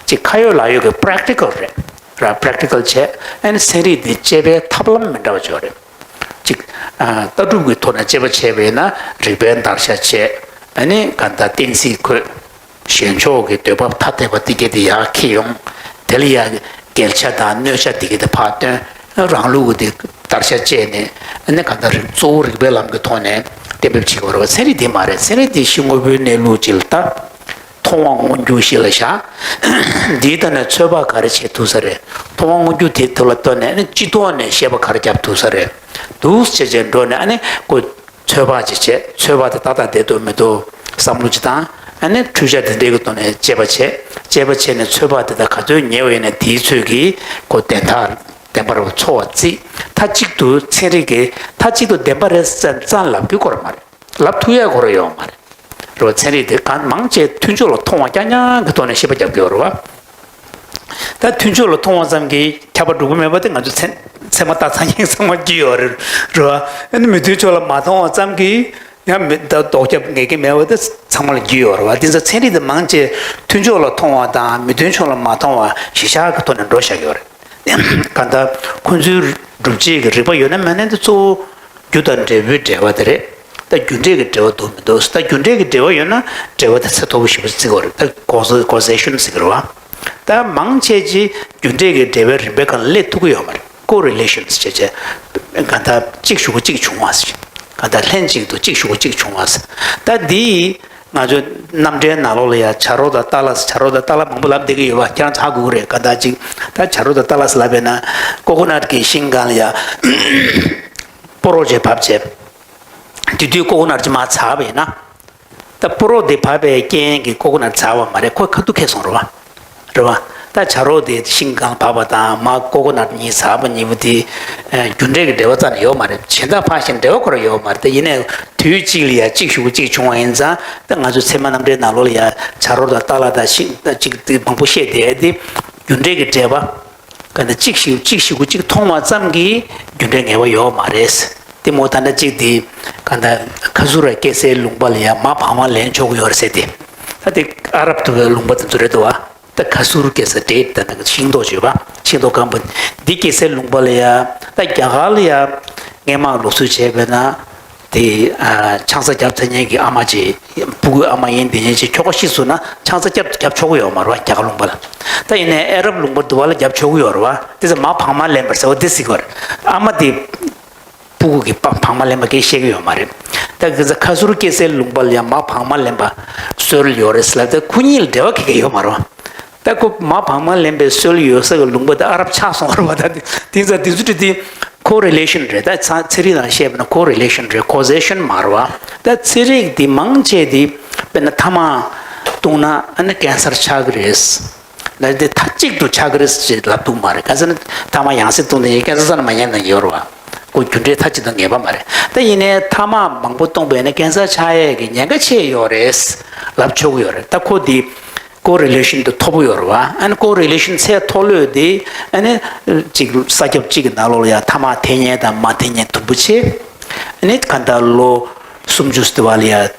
ཅིག་ཁ་ཡོད་ལག་ཡོད་ཀྱི་practical རེད་ར། practical བྱས་ཨ་ནི་ཚན་རིག་འདི་དཔྱད་པའི་ཐབས་ལམ་མི་འདྲ་བ་ཅིག་ཡོད་རེད། ཅིག་ཨ་ལྟ་གྲུབ་ཀྱི་ཐོག་ནས་དཔྱད་པ་བྱས་པ་ཡིན་ན་རིགས་པའི་བརྡར་ཤ་བྱས་ཨ་ནི་ག་ད་གཏན་ཚིགས་འཁོད། གཞན་ཕྱོགས་ཀྱི་འདོད་པ་ཐ་དད་པ་དེ་གས་དེ་ཡར་འཁྱེར་ཡོང་། དེ་ལ་ཡང་འགེལ་ཆ་དང་གནོད་ཆ་དེ་གས་དེ་ཕར་སྟོན། རང་ལུགས་ཀྱི་དེ་བརྡར་ཤ་བཅད་ནས་ཨ་ནི་ག་ད་རིག་གཙོ་བོ་རིགས་པའི་ལམ་གྱི་ཐོག་ནས་གཏན་འབེབས་བྱེད་དགོས་རེད་བ། ཚན་རིག་དེ་མ་རེད། ཚན་རིག་དེ་གཞི་དངོས་པོའི་གནས་ལུགས་ཅིག་ལ་ལྟ། མཐོང་བ་མངོན་གྱུར་གཞི་ལ་བཞག་འདིའི་ཐོག་ནས་ཚོད་དཔག་ག་རེ་བྱེད་ཐུབ་ས་རེད། མཐོང་བ་མངོན་གྱུར་དེ་དེ་ལ་ལྟོས་ནས་ཨ་ནི་སྤྱི་ཐོག་ནས་བཤད་པ་ག་རེ་རྒྱབ་ཐུབ་ས་རེད། འདུག་བྱས་བྱས་འགྲོ་ནས་ཨ་ནི་ཁོ། ཚོད་དཔག་ཅིག་བྱས། ཚོད་དཔག་དེ་ཏག་ཏག་བསྡད་འདུག་མི་འདུག་བསམ་བློ་ཅིག་བཏང་། ཨ་ནི་འཕྲུལ་ཆ་དེ་འདྲའི་གི་ཐོག་ནས་དཔྱད་པ་བྱས། དཔྱད་པ་བྱས་ནས་ཚོད་དཔག་དེ་དག་ག་ཚོད་ཉེ་བ་ཡིན་ན་དེའི་ཚོད་ཀྱིས་ཁོ་བདེན་མཐའ་བདེན་པར་ཚོར་བ་བརྩིས། མཐའ་གཅིག་ཏུ་ཚན་རིག་གི་མཐའ་གཅིག་ཏུ་བདེན་པ་རེད་ཙམ་ཙམ་ལབ་རྒྱུ་ཁོ་རང་མ་རེད། ལབ་ཐུབ་ཡ་ཁོ་རང་ཡོད་མ་རེད། རེད་བ། ཚན་རིག་དེ་གང་མང་ཆེ་མཐུན་ཕྱོགས་ལ་མཐོང་བ་རྐྱང་རྐྱང་གི་ཐོག་ནས་ཤེས་པ་རྒྱབ་ཀྱི་ཡོད་རེད་བ། ད་མཐུན་ཕྱོགས་ལ་མཐོང་བ་ཙམ་གྱིས་ཁྱབ་པ་འགྲོ་གི་མེད་པ་དེ་ང་ཚོ་ཚད་ཚད་མ་ལྟ་ཚང་མཁན་ཚང་མ་རྒྱུས་ཡོད་རེད། རེད་བ། ཨ་ནི་མི་མཐུན་ཕྱོགས་ལ་མ་མཐོང་བ་ཙམ་གྱིས་ཡང་མི་ད་ལྡོག་ཁྱབ་ངེས་ཀྱི་མེད་པ་དེ་ཚང་མ་ལ་རྒྱུས་ཡོད་རེད་བ། དེ་ཚོ་ཚན་རིག་དེ་མང་ཆེ་མཐུན་ཕྱོགས་ལ་མཐོང་བ་དང་མི་མཐུན་ཕྱོགས་ལ་མ་མཐོང་བ་གཞི་བཞག་གི་ཐོག་ནས་འགྲོ་བཞག་ཡོད་རེད། གང་ལྟར་ཁོ་ཚོའི་སྒྲུབ་བྱེད་ཀྱི་རིགས་པ་ཡོད་ན་མེད་ན་དེ་གཙོ་བོ་རྒྱུ་དང་འབྲས་བུའི་འབྲེལ་བ་དེ་རེད། ད་རྒྱུ་འབྲས་ཀྱི་འབྲེལ་བ་འདུག་མི་འདུག་ད་རྒྱུ་འབྲས་ཀྱི་འབྲེལ་བ་ཡོད་ན་འབྲེལ་བ་དེ་ཚད་མཐོ་པོ་ཞེ་པོ་བརྩི་གི་ཡོད་རེད། ད་causation ཟེར་གི་རེད་བ། ད་མང་ཆེ་ཅིག་རྒྱུ་འབྲས་ཀྱི་འབྲེལ་བའི་རིམ་པའི་སྒང་ལ་སླེབས་ཐུབ་ཀྱི་ཡོད་མ་རེད། correlations བྱས་བྱས། གང་ལྟར་གཅིག་ཞུ་གི་གཅིག་བྱུང་བ་ཟེར། གང་ལྟར་ལྷན་ཅིག་ཏུ་གཅིག་ཞུ་གི་གཅིག་བྱུང་བ་ཟེར། ད་འདི་ང་ཚོའི་རྣམ་འགྲེལ་ནང་ལོགས་ལ་ཡ་བྱ་རོག་དང་ཏཱ་ལ་ཟེར། བྱ་རོག་དང་ཏཱ་ལ་མང་པོ་ལབ་བསྡད་ཀྱི་ཡོད་པ་ཁྱེད་རང་ཚོ་ཧ་གོ་གི་རེད། གང་ལྟར་ཅིག་ད་བྱ་རོག་དང་ཏཱ་ལ་ཟེར་ལབ་པས་ན་ཀོ་ཀོ་ནཊ་གི་ཤིང་སྒང་ལ་ཡ་སྤོ་རོ་བྱས་བབས་བྱས། དེ་དུས་ཀོ་ཀོ་ནཊ་ཅིག་མར་ཟགས་པ་ཡིན་ན། ད་སྤོ་རོ་དེ་བབས་པའི་རྐྱེན་གྱིས་ཀོ་ཀོ་ནཊ་ཟགས་པ་མ་རེད། ཁོ་ཁ་ཐུག་ཁེལ་སོང་རེད་བ། རེད་བ། ད་བྱ་རོག་དེ་ཤིང་སྒང་བབས་པ་དང་མར་ཀོ་ཀོ་ནཊ་གཉིས་ཟགས་པ་གཉིས་པོ་དེ། རྒྱུ་འབྲས་ཀྱི་འབྲེལ་བ་རྩ་ནས་ཡོད་མ་རེད། གཞན་དག་ཕར་ཕྱིན་འབྲེལ་བ་ཁོ་རང་ཡོད་མ་རེད། ད་ཡིན་ནའི་དུས་གཅིག་ལ་ཡ་གཅིག་ཞུ་གི་གཅིག་བྱུང་བ་ཡིན་ཙང་ད་ང་ཚོ་ཚད་མ་རྣམ་འགྲེལ་ནང་ལོགས་ལ་ཡ་བྱ་རོག་དང་ཏཱ་ལ་དང་ཤིང་ད་གཅིག་དེ་མང་པོ་བཤད་བསྡད་དེ་རྒྱུ་འབྲས་ཀྱི་འབྲེལ་བ། ག་འདྲ་གཅིག་ཞིག་གཅིག་ཞིག་གཅིག་མཐོང་བ་ཙམ་གྱིས་རྒྱུ་འབྲས་ངེས་པ་ཡོད་མ་རེད། དེ་མོ་ད་ལྟ་གཅིག་དེ་ག་འདྲ་ཁ་སུ་ར་སྐྱེ་སའི་ལུང་པ་ལ་ཡང་མ་བག་མ་ལེན་ཆོག་གི་ཡོད་རེད་ཟེར་ཏེ། ད་དེ་ཨ་རབ་ཏུ་བའི་ལུང་པ་དེ་ཚོ་རེད་འདུག་བ། ད་ཁ་སུ་ར་སྐྱེ་ས་དེ་ད་ནི་ཤིང་ཏོག་བརྗོད་པ་ཤིང་ཏོག་སྐམ་པོ་འདི་སྐྱེ་སའི་ལུང་པ་ལ་ཡང་ད་རྒྱ་གར་ལ་ཡང་སྔས་མ་ལུགས་སྲོལ་བྱས་པས་ན། དེ་ཨ་ཆང་ས་བརྒྱབ་ཚར་མཁན་གྱི་ཨ་མ་ཅིག་སྤུ་གུའི་ཨ་མ་ཡིན་དེ་ཉན་ཅིག་ཁྱོ་ག་ཤི་སོང་ན་ཆང་ས་བརྒྱབ་བརྒྱབ་ཆོག་གི་ཡོད་མ་རེད་བ། རྒྱ་གར་ལུང་པ་ལ། ད་ཡིན་ནའི་ཨ་རབ་ལུང་པ་འདི་བ་ལ་བརྒྱབ་ཆོག་གི་ཡོད་རེད་བ། དེ་ཚོ་མ་བག་མ་ལེན་པར་ཟེར་བ་འདི་ཟེར་གི་ཡོད་རེད། ཨ་མ་དེ་སྤུ་གུ་གི་བག་བག་མ་ལེན་པ་གིས་བཤད་གི་ཡོད་མ་རེད། ད་གི་ཚ་ཁ་སུར་སྐྱེ་སའི་ལུང་པ་ལ་ཡང་མ་བག་མ་ལེན་པ་སྲོལ་ཡོད་རེད་ཟེར་ལབ་ད་ཁོ་གཉིས་ལ་འབྲེལ་བ་ག་གེ་ཡོད་མ་རེད་བ། ད་ཁོ་མ་བག་མ་ལེན་པའི་སྲོལ་ཡོད་ས་གི་ལུང་པ་དེ་ཨ་རབ་ཆགས་སོང་བ་རེད་བ། ད་དེ་དེང་སང་དེ་ཚོ་དེ་correlation རེད། ད་ཚ་ཚན་རིག་ནང་བཤད་པ་ན་correlation རེད། causation མ་རེད་བ། ད་ཚན་རིག་དེ་མང་ཆེ་དེ་དཔེར་ན་ཐ་མག་བཏུང་ན་ཨ་ནི་cancer ཆགས་ཀྱི་རེད། ད་དེ་མཐའ་གཅིག་ཏུ་ཆགས་ཀྱི་རེད་ཅེས་ལབ་ཐུབ་མ་རེད། ག་ཟེར་ན་ཐ་མག་ཡང་སེ་བཏུང་ནས་cancer ས་ན་མ་ཉན་ན་ཡོད་རེད་བ། ཁོ་རྒྱུ་འབྲས་མཐའ་གཅིག་ཏུ་ངེས་པ་མ་རེད། ད་ཡིན་ནའི་ཐ་མག་མང་པོ་བཏུང་བས་ན་cancer ཆགས་ཡས་ཀྱི་ཉེན་ཁ་ཆེ་ཡོད་རེད་ལབ་ཆོག་གི་ཡོད་རེད། ད་ཁོ་དེ་correlation དེ་མཐོ་པོ་ཡོད་རེད་བ། ཨ་ནི་correlation ཚད་མཐོ་ལོས་དེ་ཨ་ནི་ཅིག་ས་ཁྱབ་གཅིག་གི་ནང་ལོགས་ལ་ཡང་ཐ་མག་འཐེན་མཁན་དང་མ་འཐེན་མཁན་དུམ་བུ་ཆེ། ཨ་ནི་ག་ད་ལོ་སུམ་ཅུ་སྟེ་བ་ལ་ཡང་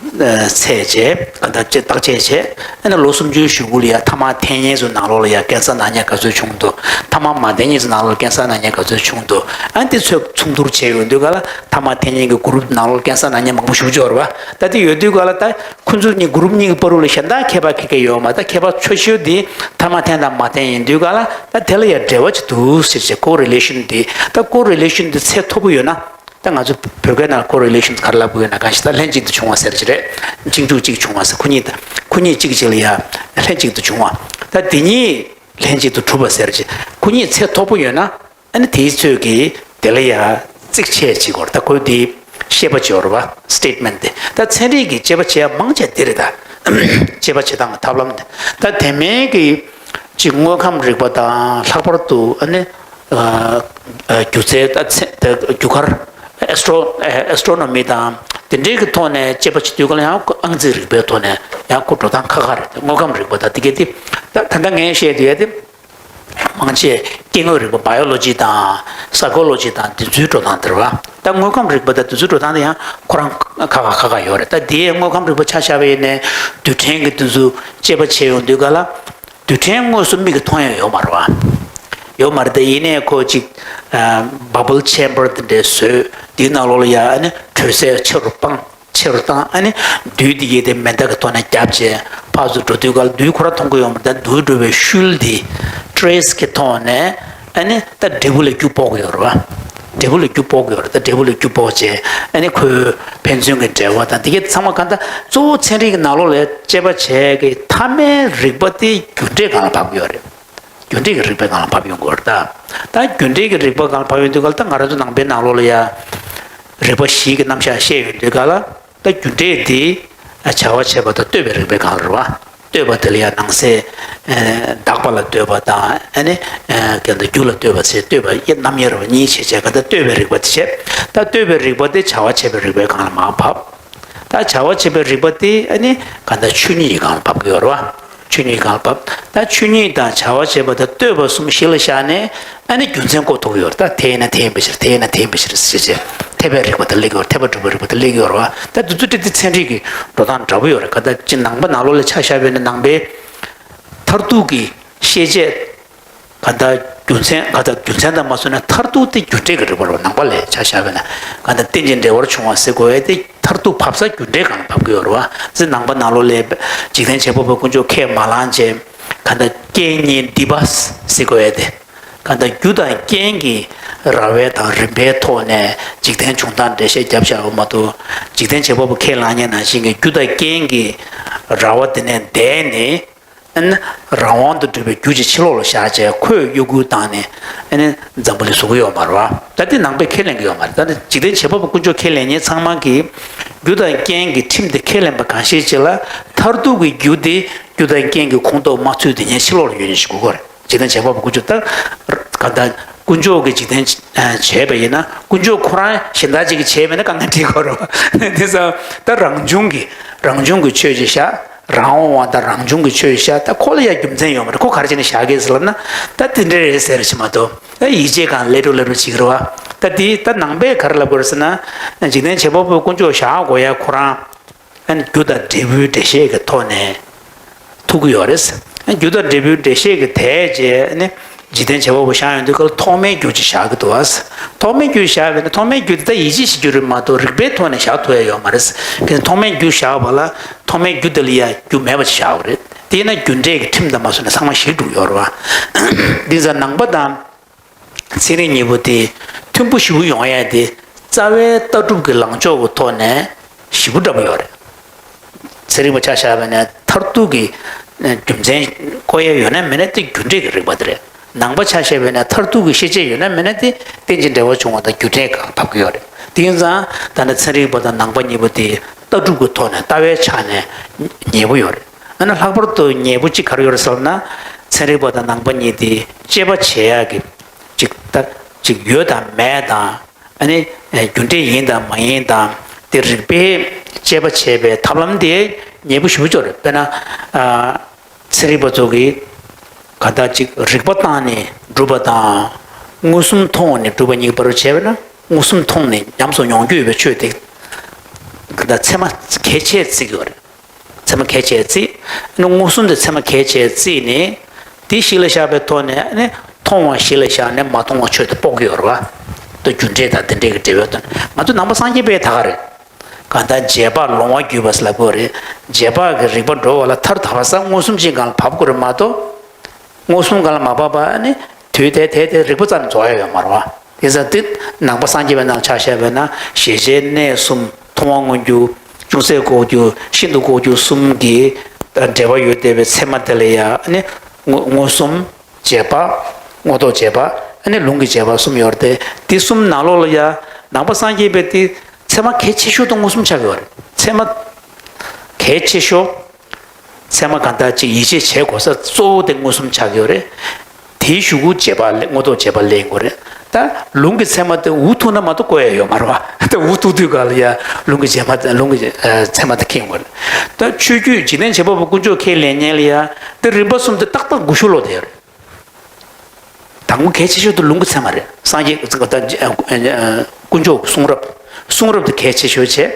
ཚད་བྱས་ད་ལྟ་བརྟག་དཔྱད་བྱས། ཨ་ནི་ལོ་སུམ་ཅུའི་གཞུག་གུ་ལ་ཡ་ཐ་མག་འཐེན་མཁན་ཚོའི་ནང་ལོགས་ལ་ཡ་ཀན་སར་ན་མཁན་ག་ཚོད་བྱུང་འདུག་ཐ་མག་མ་འཐེན་མཁན་ཚོའི་ནང་ལོགས་ལ་ཀན་སར་ན་མཁན་ག་ཚོད་བྱུང་འདུག་ཨ་ནི་དེ་ཚོ་མཚུངས་བསྡུར་བྱས་ཡོང་དུས་ག་ལ་ཐ་མག་འཐེན་མཁན་གྱི་གུ་རུབ་ནང་ལོགས་ཀན་སར་ན་མཁན་མང་པོ་ཞེ་པོ་ཅིག་ཡོད་རེད་པ། ད་དེ་ཡོད་དུས་ག་ལ་ད་ཁོ་ཚོ་གཉིས་གུ་རུབ་གཉིས་ཀྱི་བར་དུ་ལ་གཞན་དག་ཁྱད་པར་ག་གེ་ཡོད་མ་རེད། ད་ཁྱད་པར་ཆེ་ཤོས་དེ་ཐ་མག་འཐེན་དང་མ་འཐེན་ཡིན་དུས་ག་ལ་ད་དེ་ལ་ཡ་འབྲེལ་བ་ཅིག་འདུག་ཟེར་བྱས། ཀོ་རི་ལེ་ཤན་དེ་ད་ཀོ་རི་ལེ་ཤན་དེ་ཚད་མཐོ་པོ་ཡོད་ན། ད་ང་ཚོ་བོད་སྐད་ནང་ཀོ་རི་ལེ་ཤན་ག་རེ་ལབ་དགོས་ན། གང་ཞིག་ད་ལྷན་ཅིག་ཏུ་བྱུང་བ་ཟེར་གྱི་རེད། གཅིག་མཇུག་གཅིག་བྱུང་བ་ཟེར། ཁོ་གཉིས་ད་ཁོ་གཉིས་གཅིག་གཅིག་ལ་ཡ་ལྷན་ཅིག་ཏུ་བྱུང་བ། ད་དེ་གཉིས་ལྷན་ཅིག་ཏུ་གྲུབ་པ་ཟེར་གྱི། ཁོ་གཉིས་ཚད་མཐོ་པོ་ཡོད་ན། ཨ་ནི་དེའི་ཚོད་ཀྱིས་དེ་ལ་ཡ་རྩིས་ཆད་བྱེད་དགོས་རེད། ད་ཁོས་དེ་བཤད་པ་བྱེད་དགོས་རེད་པ། སི་ཊེ་ཊི་མེན་ཊི་དེ། ད་ཚན་རིག་གི་དཔྱད་པ་བྱེད་ཡ་མང་ཆེ་དེ་རེད། ད་དཔྱད་པ་བྱེད་སྟངས་ཀྱི་ཐབས་ལམ་དེ། ད་དེ་མིན་གྱི་ཅིག་དངོས་ཁམས་རིག་པ་དང་། ལྷག་པར་དུ་ཨ་ནི་ཨ་ཨ་སྒྱུ་རྩལ། ད་ཚེ་ད་རྒྱུ་སྐར། ཨེ་སི་ཊོ་ཨེ་སི་ཊོ་ནོ་མི་དང་དེ་འདྲའི་གི་ཐོག་ནས་དཔྱད་པ་བྱེད་དུས་ག་ལ་ཡང་ཁོ་ཨང་རྩིས་རིག་པའི་ཐོག་ནས་ཡང་ཁོ་འགྲོ་སྟངས་ཁག་ཁག་རེད། དངོས་ཁམས་རིག་པ་དང་དེ་གའི་དེ། ད་ད་ལྟ་ངས་བཤད་དུས་ཡ་དེ། མང་ཆེ་སྐྱེ་དངོས་རིག་པ། བ་ཡོ་ལོ་ཇི་དང་སའི་ཀོ་ལོ་ཇི་དང་དེ་ཚོའི་འགྲོ་སྟངས་དེ་རེད་པ། ད་དངོས་ཁམས་རིག་པ་དང་དེ་ཚོའི་འགྲོ་སྟངས་དེ་ཡང་ཁོ་རང་ཁག་ཁག་ཁག་ཁག་ཡོད་རེད། ད་དེའི་དངོས་ཁམས་རིག་པ་ཆ་བཞག་པ་ཡིན་ནའི་རྡུལ་ཕྲན་གྱི་དེ་ཚོ་དཔྱད་པ་བྱེད་ཡོང་དུས་ག་ལ། རྡུལ་ཕྲན་དངོས་སུ་མིག་གིས་མཐོང་ཡ་ཡོད་མ་རེད་པ། ཡོད་མ་རེད། དེ་ཡིན་ནའི་ཁོ་ཅིག་ཨ་བ་བལ་ཆེམ་བར་དེ་འདྲ་བཟོས། དེའི་ནང་ལོགས་ལ་ཡ་ཨ་ནི་དྲོད་ཚད་ཆེ་རུ་སྤང་། ཆེ་རུ་བཏང་། ཨ་ནི་རྡུལ་དེ་གའི་དེ་མེ་མདའ་གི་ཐོག་ནས་བརྒྱབ་བྱས་ཕར་ཚུར་འགྲོ་དུས་ག་ལ་རྡུལ་ཁོ་རང་མཐོང་གི་ཡོད་མ་རེད། ད་རྡུལ་འགྲོ་བའི་ཤུལ་དེ་ཊྲེ་སི་གི་ཐོག་ནས་ཨ་ནི་ད་འབྲས་བུ་ལ་རྒྱུ་ཕོག་གི་ཡོད་རེད་པ། འབྲས་བུ་ལ་རྒྱུ་ཕོག་གི་ཡོད་རེད། ད་འབྲས་བུ་ལ་རྒྱུ་ཕོག་བྱས་ཨ་ནི་ཁོའི་ཕན་ཚུན་གྱི་འབྲེལ་བ་དང་དེ་གའི་ཚང་མ་གང་ལྟར་གཙོ་བོ་ཚན་རིག་གི་ནང་ལོགས་ལ་དཔྱད་པ་བྱས་ཀྱི་མཐའ་མའི་རིག་པ་དེ་རྒྱུ་འབྲས་སྒང་ལ་བབས་ཀྱི་ཡོད་རེད། རྒྱུ་འབྲས་ཀྱི་རིག་པའི་སྒང་ལ་བབས་ཡོང་གི་ཡོད་རེད་ད། ད་རྒྱུ་འབྲས་ཀྱི་རིག་པ་སྒང་ལ་བབས་ཡོང་དུས་ག་ལ། ད་ང་རང་ཚོ་ནང་པའི་ནང་ལོགས་ལ་ཡ་རིགས་པ་བཞི་གི་རྣམ་གཞག་བཤད་ཡོང་དུས་ག་ལ། ད་རྒྱུ་འབྲས་དེ་བྱ་བ་བྱེད་པ་དང་ལྟོས་པའི་རིག་པའི་སྒང་ལ་རེད་པ། ལྟོས་པ་དེ་ལ་ཡང་ནང་གསེས་ཨ་དག་པ་ལ་ལྟོས་པ་དང་། ཨ་ནི་ཨ་གན་དང་རྒྱུ་ལ་ལྟོས་པ་ཟེར། ལྟོས་པ་དབྱེ་རྣམ་དབྱེ་རུ་གཉིས་བྱས་བྱས། ག་ད་ལྟོས་པའི་རིག་པ་དེ་བྱས། ད་ལྟོས་པའི་རིག་པ་དེ་བྱ་བ་བྱེད་པའི་རིག་པའི་སྒང་ལ་མར་བབས། ད་བྱ་བ་བྱེད་པའི་རིག་པ་དེ་ཨ་ནི་ག་ད་ཆོས་ཉིད་ཀྱི་སྒང་ལ་བབས་ཀྱི་ཡོད་རེད་པ། ཆོས་ཉིད་སྒང་ལ་བབས། ད་ཆོས་ཉིད་དང་བྱ་བ་བྱེད་པ་དང་ལྟོས་པ་གསུམ་གཞི་ལ་བཞག་ནས་ཨ་ནི་རྒྱུ་མཚན་བཀོད་ཐུབ་ཀྱི་ཡོད་རེད། ད་དེ་ཡིན་ན་དེ་ཡིན་པའི་ཕྱིར། དེ་ཡིན་ན་དེ་ཡིན་པའི་ཕྱིར་ཟེར་བྱས། འཐད་པའི་རིག་པ་དེ་སླེབས་ཀྱི་ཡོད་རེད། འཐད་པ་སྒྲུབ་པའི་རིག་པ་དེ་སླེབས་ཀྱི་ཡོད་རེད་པ། ད་དེ་ཚོ་དེ་དེ་ཚན་རིག་གི་འགྲོ་སྟངས་འདྲ་པོ་ཡོད་རེད། ག་ད་ཅིག་ནང་པ་ནང་ལོགས་ལ་ཆ་བཞག་པ་ཡིན་ན་ནང་པའི་མཐར་ཐུག་གི་ཤེས་བྱེད། ག་ད་རྒྱུ་མཚན། ག་ད་རྒྱུ་མཚན་དང་མ་བཟུང་ན་མཐར་ཐུག་དེ་རྒྱུ་འབྲས་ཀྱི་རིག་པ་རེད་པ། ནང་པ་ལ་ཆ་བཞག་པ་ཡིན་ན། ག་ད་རྟེན་ཅིང་འབྲེལ་བར་འབྱུང་བ་ཟེར་དགོས་ཡ་དེ་མཐར་ཐུག་བབས་ས་རྒྱུ་འབྲས་སྒང་ལ་བབས་ཀྱི་ཡོད་རེད་པ། ཅིག་ནང་པ་ནང་ལོགས་ལ་འཇིག་རྟེན་བྱེད་པ་པོའི་དཀོན་མཆོག་ཁས་མ་བླངས་བྱས། ག་ད་རྐྱེན་ངན་སྒྲིབ་པ་ཟེར་དགོས་ཡ་དེ། ག་ད་རྒྱུ་དང་རྐྱེན་གྱི་ར་བ་དང་རིམ་པའི་ཐོག་ནས་འཇིག་རྟེན་བྱུང་སྟངས་འགྲེལ་བཤད་བརྒྱབ་བཞག་པ་མ་གཏོགས། འཇིག་རྟེན་བྱེད་པ་པོ་ཁས་བླངས་ཉན་ནང་བཞིན་གྱི་རྒྱུ་དང་རྐྱེན་གྱི་ར་བ་དེ་ནས་འདས་ནས། ཨ་ནི་རང་དབང་དུ་གྲུབ་པའི་རྒྱུ་ཅིག་ཕྱི་ལོགས་ལ་བཞག་བྱས་ཁོས་གཡོ་འགུལ་བཏང་ནས་ཨ་ནི་འཛམ་བུ་གླིང་བཟོ་གི་ཡོད་མ་རེད་པ། ད་དེ་ནང་པས་ཁས་ལེན་གྱི་ཡོད་མ་རེད། ད་ནི་འཇིག་རྟེན་བྱེད་པ་པོ་དཀོན་མཆོག་ཁས་ལེན་མཁན་ཚང་མ་གིས་རྒྱུ་དང་རྐྱེན་གྱི་ཁྲིམས་དེ་ཁས་ལེན་པ་གང་ཞིག་ཅིག་ལ། མཐར་ཐུག་གི་རྒྱུ་དེ་རྒྱུ་དང་རྐྱེན་གྱི་ཁོངས་གཏོགས་མ་ཚུད་དེ་ཉན་ཕྱི་ལོགས་ལ་ཡོད་ཉན་ཞིག་དགོས་ཀྱི་རེད། འཇིག་རྟེན་བྱེད་པ་པོ་དཀོན་མཆོག་ད་ག་ད་དཀོན་མཆོག་གིས་འཇིག་རྟེན་བྱས་པ་ཡིན་ན། དཀོན་མཆོག་ཁོ་རང་གཞན་དག་ཅིག་གིས་བྱས་པ་ཡིན་ན་དཀའ་ངལ་འཕྲད་ཀྱི་ཡོད་རེད་པ། དེ་ཙང་ད་རང་བྱུང་གི་རང་བྱུང་གི་ཆོས་ཅིག་བཞག་རང་དབང་བ་དང་རང་བྱུང་གི་ཆོས་བཞག་ད་ཁོ་ལ་ཡང་རྒྱུ་མཚན་ཡོད་མ་རེད། ཁོ་ག་རེ་བྱས་ནས་བཞག་གི་ཟེར་ལབ་ན། ད་དེ་འདྲ་རེད་ཟེར་ཞིག་མ་གཏོགས། ད་ཡིད་ཆེས་སྒང་ལ་ལེ་འགྲོ་ལེ་འགྲོ་བྱེད་ཀྱི་རེད་པ། ད་དེ་ད་ནང་པས་ག་རེ་ལབ་དགོས་རེད་ཟེར་ན། འཇིག་རྟེན་བྱེད་པ་པོའི་དཀོན་མཆོག་བཞག་དགོས་ཡ་ཁོ་རང་ཨ་ནི་རྒྱུ་དང་འབྲས་བུའི་འགྲེལ་བཤད་ཀྱི་ཐོག་ནས་ཐུག་གི་ཡོད་རེད། རྒྱུ་དང་འབྲས་བུའི་འགྲེལ་བཤད་ཀྱི་དེ་བྱས་ནས་འཇིག་རྟེན་བྱེད་པ་པོ་བཞག་ཡོང་དུས་སྐབས་ཐོག་མའི་རྒྱུ་ཅིག་བཞག་གི་འདུག་ཨ། ཐོག་མའི་རྒྱུ་བཞག་པ་ཡིན་ན་ཐོག་མའི་རྒྱུ་དེ་ད་ཡིད་ཆེས་བྱེད་རྒྱུ་རེད་མ་གཏོགས་རིགས་པའི་ཐོག་ནས་བཞག་ཐུབ་ཡ་ཡོད་མ་རེད། གལ་སྲིད་ཐོག་མའི་རྒྱུ་བཞག་པ་ལ་ཐོག་མའི་རྒྱུ་དེ་ལ་ཡ་རྒྱུ་མེད་པ་ཅིག་བཞག་པ་རེད། དེས་ན་རྒྱུ་འབྲས་ཀྱི་ཁྲིམས་དང་མ་བཟུང་ནས་ཚང་མ་ཞིག་འགྲུབ་ཡོད་རེད་པ། འདི་ཙང་ནང་པ་དང་། ཚན་རིག་གཉིས་པོ་དེ་མཐུན་པོ་ཞེ་པོ་ཡོང་ཡ་དེ་རྩ་བའི་ལྟ་གྲུབ་ཀྱི་ལངས་ཕྱོགས་ཀྱི་ཐོག་ནས་ཞེ་པོ་འདྲ་པོ་ཡོད་རེད། ཚན་རིག་པ་ཆ་བཞག་པ་ཡིན་ན་མཐར་ཐུག་གི་རྒྱུ་མཚན་བཀོད་ཡ་ཡོད་ན་མེད་ན་དེ་རྒྱུ་འབྲས་ཀྱི་རིག་པ་དེ་རེད། ནང་པ་ཆ་བཞག་པ་ཡིན་ན་མཐར་ཐུག་གི་ཤེས་བྱ་ཡོད་ན་མེད་ན་དེ་རྟེན་ཅིང་འབྲེལ་བར་འབྱུང་བ་དང་རྒྱུ་འབྲས་སྒང་ལ་བབས་ཀྱི་ཡོད་རེད། དེ་ཡིན་ཙང་ད་ནི་ཚན་རིག་པ་དང་ནང་པ་གཉིས་པོ་དེ་ལྟ་གྲུབ་ཀྱི་ཐོག་ནས་ལྟ་བའི་ཆ་ནས་ཉེ་པོ་ཡོད་རེད། ཨ་ནི་ལྷག་པར་དུ་ཉེ་པོ་གཅིག་ག་རེ་ཡོད་རེད་ཟེར་ན། ཚན་རིག་པ་དང་ནང་པ་གཉིས་དེ་དཔྱད་པ་བྱེད་ཡག་གི་ཅིག་ད་ཅིག་ཡོད་དང་མེད་དང་། ཨ་ནི་རྒྱུ་འབྲས་ཡིན་དང་མ་ཡིན་དང་དེ་རིགས་པས་དཔྱད་པ་བྱེད་པའི་ཐབས་ལམ་དེ་ཉེ་པོ་ཞེ་པོ་ཅིག་ཡོད་རེད། དཔེར་ན། ཨ། ཚན་རིག་པ་ཚོ་གིས་ག་ད་ཅིག་རིག་པ་བཏང་ནས་སྒྲུབ་པ་དང་། མངོན་སུམ་མཐོང་ནས་སྒྲུབ་པ་གཉིས་ཀྱི་བར་དུ་བྱས་པ་ན། མངོན་སུམ་མཐོང་ནས་ཉམས་སུ་མྱོང་རྒྱུ་ཡོད་པའི་ཆོས་དེ་ ད་ཚད་མ་གལ་ཆེ་བརྩི་གི་ཡོད་རེད། ཚད་མ་གལ་ཆེ་བརྩི། ཨ་ནི་མངོན་སུམ་དེ་ཚད་མ་གལ་ཆེ་བརྩིས་ནས། དེ་གཞི་ལ་བཞག་པའི་ཐོག་ནས་ཨ་ནི་མཐོང་བ་གཞི་ལ་བཞག་ནས་མ་མཐོང་བ་ཆོས་དེ་དཔོག་གི་ཡོད་རེད་བ། ད་རྒྱུ་འབྲས་དང་དེ་འབྲས་ཀྱི་འབྲེལ་བའི་དོན། ང་ཚོ་ནང་པ་སངས་རྒྱས་པས་ད་ག་རེད། གང་ལྟར་རྗེས་དཔག་ལོང་བ་བརྒྱུད་པ་ཟེར་ལབ་དགོས་རེད། རྗེས་དཔག་གི་རིགས་པ་འགྲོ་བ་ལ་མཐར་ཐུག་བར་སངས་མངོན་སུམ་ཅན་སྒང་ལ་བབས་དགོས་རེད་མ་གཏོགས། མངོན་སུམ་སྒང་ལ་མ་བབས་པ་ཨ་ནི་དུས་དེ་དེ་དེ་རིགས་པ་ཙམ་རྫོགས་ཡ་ཡོད་མ་རེད་བ། དེ་ཙང་དེ་ནང་པ་སངས་རྒྱས་པའི་ནང་ཆ་བཞག་པ་ན་ཤེས་བྱའི་གནས་གསུམ། མཐོང་བ་མངོན་གྱུར། ཅུང་ཟད་ལྐོག་གྱུར། ཤིན་ཏུ་ལྐོག་གྱུར་གསུམ་གྱི་འབྲེལ་བ་ཡོད་བསྡད་པའི་ཚད་མ་དེ་ལ་ཡང་ནི་མངོན་མངོན་སུམ། རྗེས་དཔག། དངོས་ཐོག་རྗེས་དཔག་ཨ་ནི་ལུང་གི་རྗེས་དཔག་གསུམ་ཡོད་རེད་དེ། དེ་གསུམ་ནང་ལོགས་ལ་ཡང་ནང་པ་སངས་རྒྱས་པའི་དེ་ཚད་མ་གལ་ཆེ་ཤོས་དེ་མངོན་སུམ་ཆགས་ཀྱི་ཡོད་རེད། ཚད་མ་གལ་ཆེ་ཤོས། ཚད་མ་གང་ལྟར་ཅིག་ཡིད་ཆེས་བྱེད་དགོས་ས་གཙོ་བོ་དེ་མངོན་སུམ་ཆགས་ཀྱི་ཡོད་རེད། དེའི་གཞུག་གུ་རྗེས་དཔག་ལས། དངོས་ཐོག་རྗེས་དཔག་ལེན་དགོས་རེད། ད་ལུང་གི་ཚད་མ་དེ་འུ་ཐུག་ན་མ་གཏོགས་བཀོད་ཡ་ཡོད་མ་རེད་བ། ད་འུ་ཐུག་དུས་ག་ལ་ཡ་ལུང་གི་རྗེས་མ་དེ། ལུང་གི་ཨ་ཚད་མ་དེ་ཁེངས་དགོས་རེད། ད་ཆོས་བརྒྱུད་འཇིག་རྟེན་བྱེད་པ་པོ་དཀོན་མཆོག་ཁས་ལེན་མཁན་ལ་ཡ་དེ་རིམ་པ་གསུམ་དེ་ཏག་ཏག་དགུ་ཤུ་ལོ་དེ་ཡོད་རེད། དང་པོ་གལ་ཆེ་ཤོས་དེ་ལུང་གི་ཚད་མ་རེད། སངས་རྒྱས་ཀྱི་ཚིག་དང་། དཀོན་མཆོག་གི་གསུང་རབ། གསུང་རབ་དེ་གལ་ཆེ་ཤོས་བྱས།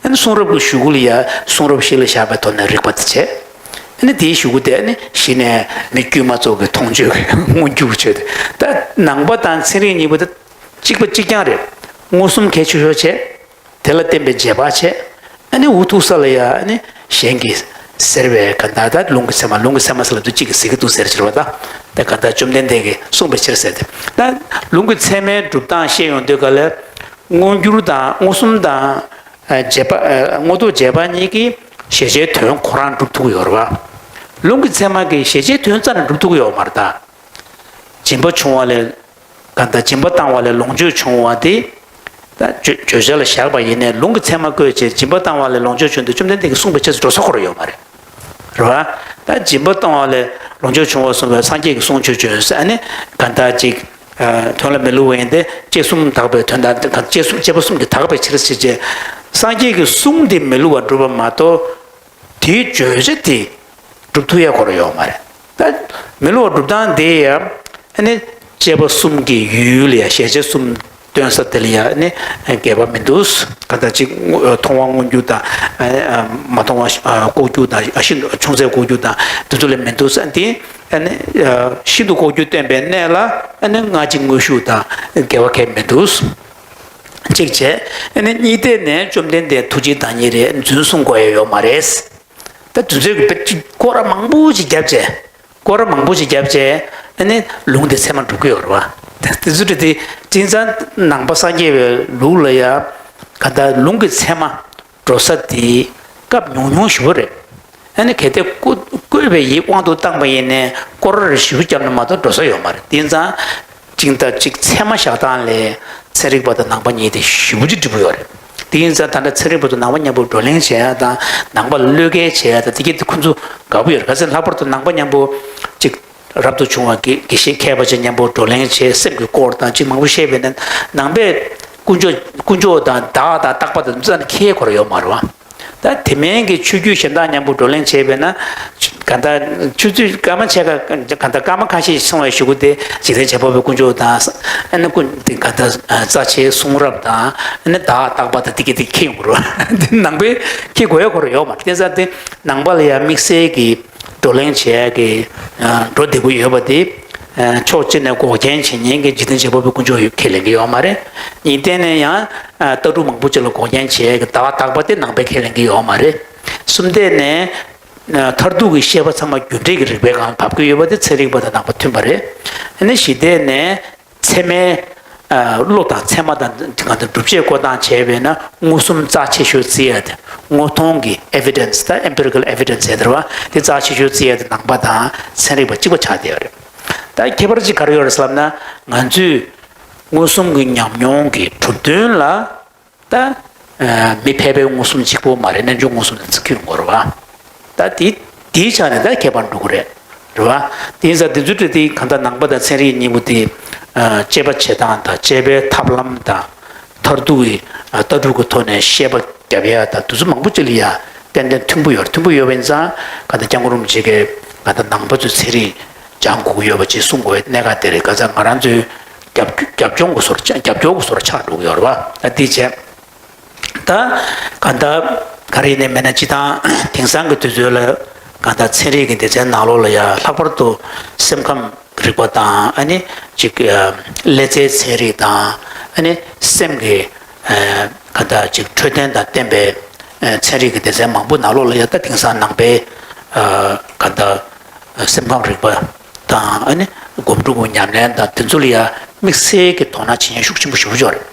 ཨ་ནི་གསུང་རབ་ཀྱི་གཞུག་གུ་ལ་ཡ་གསུང་རབ་གཞི་ལ་བཞག་པའི་ཐོག་ནས་རིགས་པ་དེ་བྱས། ཨ་ནི་དེའི་གཞུག་གུ་དེ་ཨ་ནི་གཞི་ནས་མི་དཀྱུས་མ་ཚོ་གི་མཐོང་ཆོས་ཀྱི་མངོན་གྱུར་ཆོས་དེ། ད་ནང་པ་དང་ཚན་རིག་གཉིས་པོ་དེ་གཅིག་པ་གཅིག་རྐྱང་རེད། མངོན་སུམ་གལ་ཆེ་ཤོས་བྱས། དེ་ལ་བརྟེན་པའི་རྗེས་དཔག་བྱས། ཨ་ནི་འུ་ཐུག་ས་ལ་ཡ་ཨ་ནི་གཞན་གྱིས་ཟེར་བའི་ག་ད་ད་ལུང་གི་ཚད་མ། ལུང་གི་ཚད་མ་ཟེར་ལབ་དུས་གཅིག་གིས་ཟེར་གྱི་འདུག་ཟེར་ཕྱིར་བ། ད་ད་ག་ད་བཅོམ་ལྡན་འདས་ཀྱིས་གསུངས་པའི་ཕྱིར་ཟེར་ཏེ། ད་ལུང་གི་ཚད་མའི་སྒྲུབ་སྟངས་བཤད་ཡོང་དུས་ག་ལ་མངོན་གྱུར་དང་མངོན་སུམ་དང་། ཨ་རྗེས་དཔག་ཨ་དངོས་ཐོག་རྗེས་དཔག་གཉིས་ཀྱིས་གཞལ་བྱའི་དོན་ཁོ་རང་སྒྲུབ་ཐུབ་ཀྱི་ཡོད་རེད་བ། ལུང་གི་ཚད་མ་གིས་གཞལ་བྱའི་དོན་རྩ་ནས་སྒྲུབ་ཐུབ་ཀྱི་ཡོད་མ་རེད་ད། སྦྱིན་པ་བྱུང་བ་ལས། གང་ལྟར་སྦྱིན་པ་བཏང་བ་ལས་ལོངས་སྤྱོད་བྱུང་བ་དེ། ད་བརྗོད་བརྗོད་བྱ་ལ་བཞག་པ་ཡིན་ནའི་ལུང་གི་ཚད་མ་བཀོད་བྱས་སྦྱིན་པ་བཏང་བ་ལས་ལོངས་སྤྱོད་བྱུང་དུས་བཅོམ་ལྡན་འདས་ཀྱིས་གསུངས་པའི་ཕྱིར་འགྲོ་ས་ཁོ་རང་ཡོད་མ་རེད། རེད་བ། ད་སྦྱིན་པ་བཏང་བ་ལས་ལོངས་སྤྱོད་བྱུང་བ་གསུངས་པའི་སངས་རྒྱས་ཀྱིས་གསུང་ཆོས་བྱོན་ཟེར། ཨ་ནི་གང་ལྟར་ཅིག་ཨ་དོན་ལ་མི་བསླུ་བ་ཡིན་ཏེ། དཔྱད་གསུམ་དག་པའི་དོན་དང་། གང་དཔྱད་གསུམ། དཔྱད་པ་གསུམ་གྱིས་དག་པའི་ཕྱིར་ཟེར་བྱས། སངས་རྒྱས་ཀྱི་གསུང་དེ་མི་བསླུ་བར་སྒྲུབ་པ་མ་གཏོགས། དེའི་བརྗོད་བྱ་དེ་སྒྲུབ་ཐུབ་ཡ་ཁོ་རང་ཡོད་མ་རེད། ད་མི་བསླུ་བ་སྒྲུབ་སྟངས་དེ་ཡང་ཨ་ནི་དཔྱད་པ་གསུམ་གྱི་ཡུལ་ལ་ཡ་གཞལ་བྱ་གསུམ་སྟོན་ས་དེ་ལ་ཡ་ཨ་ནི་འགལ་བ་མི་འདུག་གང་ལྟར་ཅིག་མཐོང་བ་མངོན་གྱུར་དང་། མ་མཐོང་བ་ལྐོག་གྱུར་དང་། ཤིན་ཏུ་ཆུང་ཟད་ལྐོག་གྱུར་དང་དེ་ཚོ་ལ་མི་འདུག་ས། དེ་ཨ་ནི་ཤིན་ཏུ་ལྐོག་གྱུར་སྟོན་པའི་གནས་ལ་ཨ་ནི་སྔ་ཕྱི་དངོས་ཤུགས་དང་འགལ་བ་གང་ཡང་མི་འདུག་གཅིག་བྱས། ཨ་ནི་གཉིས་ཐད་ནས་བཅོམ་ལྡན་འདས་ཐུགས་རྗེའི་བདག་ཉིད་རེད། རྫུན་གསུང་དགོས་ཡ་ཡོད་མ་རེད། ད་དུས་ཚོད་ཀྱི་དཔེ་ཅིག་སྐོར་ར་མང་པོ་ཅིག་བརྒྱབ་བྱས། སྐོར་ར་མང་པོ་ཅིག་བརྒྱབ་བྱས། ཨ་ནི་ལུང་དེ་ཚད་མ་སྒྲུབ་ཀྱི་ཡོད་རེད་བ། ད་དེ་ཚོ་དེ་དེ་དེང་སང་ནང་པ་སངས་རྒྱས་པའི་ལུགས་ལ་ཡ་ག་ད་ལུང་གི་ཚད་མ་འགྲོ་ས་དེ་སྐབས་ཉུང་ཉུང་ཞེ་པོ་རེད། ཨ་ནི་གལ་ཏེ་བཀོད་བཀོད་པའི་ཡིད་དབང་དུ་བཏང་པ་ཡིན་ནའི་སྐོར་ར་ཞེ་པོ་བརྒྱབ་ན་མ་གཏོགས་འགྲོ་ས་ཡོད་མ་རེད། དེང་སང་གཅིག་དང་གཅིག་ཚད་མ་བཞག་སྟངས་ལས་ཚན་རིག་པ་དང་ནང་པ་གཉིས་དེ་ཞེ་པོ་ཅིག་འགྲིག་པོ་ཡོད་རེད། དེ་ཡིན་ཙང་ད་ལྟ་ཚན་རིག་པ་དང་ནང་པ་མཉམ་པོ་བགྲོ་གླེང་བྱེད་ཡ་དང་། ནང་པ་ལ་བློས་འགེལ་བྱེད་ཡ་དང་། དེ་གྱད་དེ་ཁོང་ཚོ་དགའ་པོ་ཡོད་རེད། ག་ཚོད་ལྷག་པར་དུ་ནང་པ་མཉམ་པོ་ཅིག་རབ་ཏུ་བྱུང་བ་དགེ་དགེ་བཤེས་མཁས་པ་ཅིག་མཉམ་པོ་བགྲོ་གླེང་བྱེད། སེམས་ཀྱི་སྐོར་དང་ཅིག་མང་པོ་བཤད་པས་ན། ནང་པས་དཀོན་མཆོག་དཀོན་མཆོག་དང་བདག་དང་རྟག་པ་དང་རྩ་ནས་ཁྱད་ཁོ་རང་ཡོད་མ་རེད་བ། ད་དེ་མིན་གྱི་ཆོས་བརྒྱུད་གཞན་དག་མཉམ་པོ་བགྲོ་གླེང་བྱས་པས་ན། ག་ད་ཆོས་ཚུལ་སྐར་མ་ཕྱེད་ཀ། ག་ད་སྐར་མ་ཁ་ཤས་ཤིག་སོང་བའི་གཞུག་གུ་དེ་འཇིག་རྟེན་བྱེད་པ་པོའི་དཀོན་མཆོག་དང་། ཨ་ནི་ཀུན་དེ་ག་ད་རྩ་ཆེའི་གསུང་རབ་དང་། ཨ་ནི་བདག་རྟག་པ་དང་དེ་གྱད་དེ་ཁྱད་ཡོང་གི་རེད་བ། དེ་ནང་པའི་ཁྱད་དགོས་ཡ་ཁོ་རང་ཡོད་མ་རེད། དེ་ཙང་དེ་ནང་པ་ལ་ཡ་དམིགས་བསལ་གྱི་བགྲོ་གླེང་བྱེད་ཡ་གི་འགྲོ་བདེ་པོ་ཡོད་པ་དེ། ཕྱོགས་གཅིག་ནས་འགོག་རྐྱེན་བྱེད་མཁན་གྱི་འཇིག་རྟེན་བྱེད་པ་པོའི་དཀོན་མཆོག་ཡོད་ཁས་ལེན་གྱི་ཡོད་མ་རེད། གཉིས་ཐད་ནས་ཡང་ལྟ་གྲུབ་མང་པོ་ཅིག་ལ་འགོག་རྐྱེན་བྱེད་ཡ་གི་བདག་རྟག་པ་དེ་ནང་པས་ཁས་ལེན་གྱི་ཡོད་མ་རེད། གསུམ་ཐད་ནས་མཐར་ཐུག་གི་ཤེས་པ་ཚང་མ་རྒྱུ་འབྲས་ཀྱི་རིགས་པའི་སྒང་བབས་ཀྱི་ཡོད་པ་དེ་ཚན་རིག་པ་དང་ནང་པ་མཐུན་པ་རེད། ཨ་ནི་བཞི་ཐད་ནས་ཚད་མའི་བློ་དང་ཚད་མ་དང་། གང་ལྟར་སྒྲུབ་བྱེད་བཀོད་སྟངས་བྱས་པས་ན་མངོན་སུམ་རྩ་ཆེ་ཤོས་བརྩི་ཡ་དེ། དངོས་མཐོང་གི་evidence། ད་empirical evidence་ཟེར་བ་དེ་རྩ་ཆེ་ཤོས་བརྩི་ཡ་དེ་ནང་པ་དང་ཚན་རིག་པ་གཅིག་པ་ཆགས་བསྡད་ཡོད་རེད། ད་ཁྱད་པར་ཅིག་ག་རེ་ཡོད་རེད་ཟེར་ལབ་ན། ང་ཚོས་མངོན་སུམ་གྱི་ཉམས་མྱོང་གི་གྲུབ་དོན་ལ། ད་མི་ཕལ་པའི་མངོན་སུམ་གཅིག་པོ་མ་རེད། རྣལ་འབྱོར་མངོན་སུམ་དེ་ཚོ་ཁྱོན་དགོས་རེད་བ། ད་དེ་དེའི་ཆ་ནས་ད་ཁྱད་པར་འགྲོ་གི་རེད། རེད་བ། དེ་ཡིན་ཙང་དེ་ཚོའི་གྲས་དེ་གང་ལྟར་ནང་པ་དང་ཚན་རིག་གཉིས་པོ་དེ། དཔྱད་པ་བྱེད་སྟངས་དང་། དཔྱད་པའི་ཐབས་ལམ་དང་། མཐར་ཐུག་གི་ལྟ་གྲུབ་ཀྱི་ཐོག་ནས་བཤད་པ་རྒྱབ་ཡ་དང་། དེ་ཚོ་མང་པོ་ཅིག་ལ་ཡ་ཏན་ཏན་མཐུན་པོ་ཡོད། མཐུན་པོ་ཡོད་པ་ཡིན་ཙང་གང་ལྟར་སྐྱབས་མགོན་རིན་པོ་ཆེ་གིས་གང་ལྟར་ནང་པ་ཚོས་ཚན་རིག་སྦྱང་དགོས་ཀྱི་ཡོད་པ་ཅིག་གསུང་དགོས་པའི་གནད་འགག་དེ་རེད། གང་ཟག་ང་རང་ཚོའི་རྒྱབ་རྒྱབ་ལྗོངས་ཀྱི་བཟོ་འདྲ་ཆགས། རྒྱབ་སྐྱོར་གྱི་བཟོ་འདྲ་ཆགས་འགྲོ་གི་ཡོད་རེད་བ། ད་དེ་བྱས། ད་ གང་ལྟར་ག་རེ་ཡིན་ནའི་མེད་ན་སྤྱིར་བཏང་དེང་སང་གི་དུས་ཚོད་ལ་གང་ལྟར་ཚན་རིག་གི་སྡེ་ཚན་ནང་ལོགས་ལ་ཡང་ལྷག་པར་དུ་སེམས་ཁམས་རིག་པ་དང་ཨ་ནི་ཅིག་ཀླད་རྩའི་ཚན་རིག་དང་ཨ་ནི་སེམས་ཀྱི་གང་ལྟར་ཅིག་འཕྲོད་བསྟེན་དང་བསྟེན་པའི་ཚན་རིག་གི་སྡེ་ཚན་མང་པོ་ནང་ལོགས་ལ་ཡང་ད་དེང་སང་ནང་པའི་གང་ལྟར་སེམས་ཁམས་རིག་པ་དང་ཨ་ནི་སྒོམ་སྒྲུབ་ཀྱི་ཉམས་ལེན་དང་དེ་ཚོ་ལ་ཡང་དམིགས་བསལ་གྱི་དོ་སྣང་བྱེད་མཁན་ཤུགས་ཆེན་པོ་ཞེ་པོ་ཅིག་ཡོད་རེད།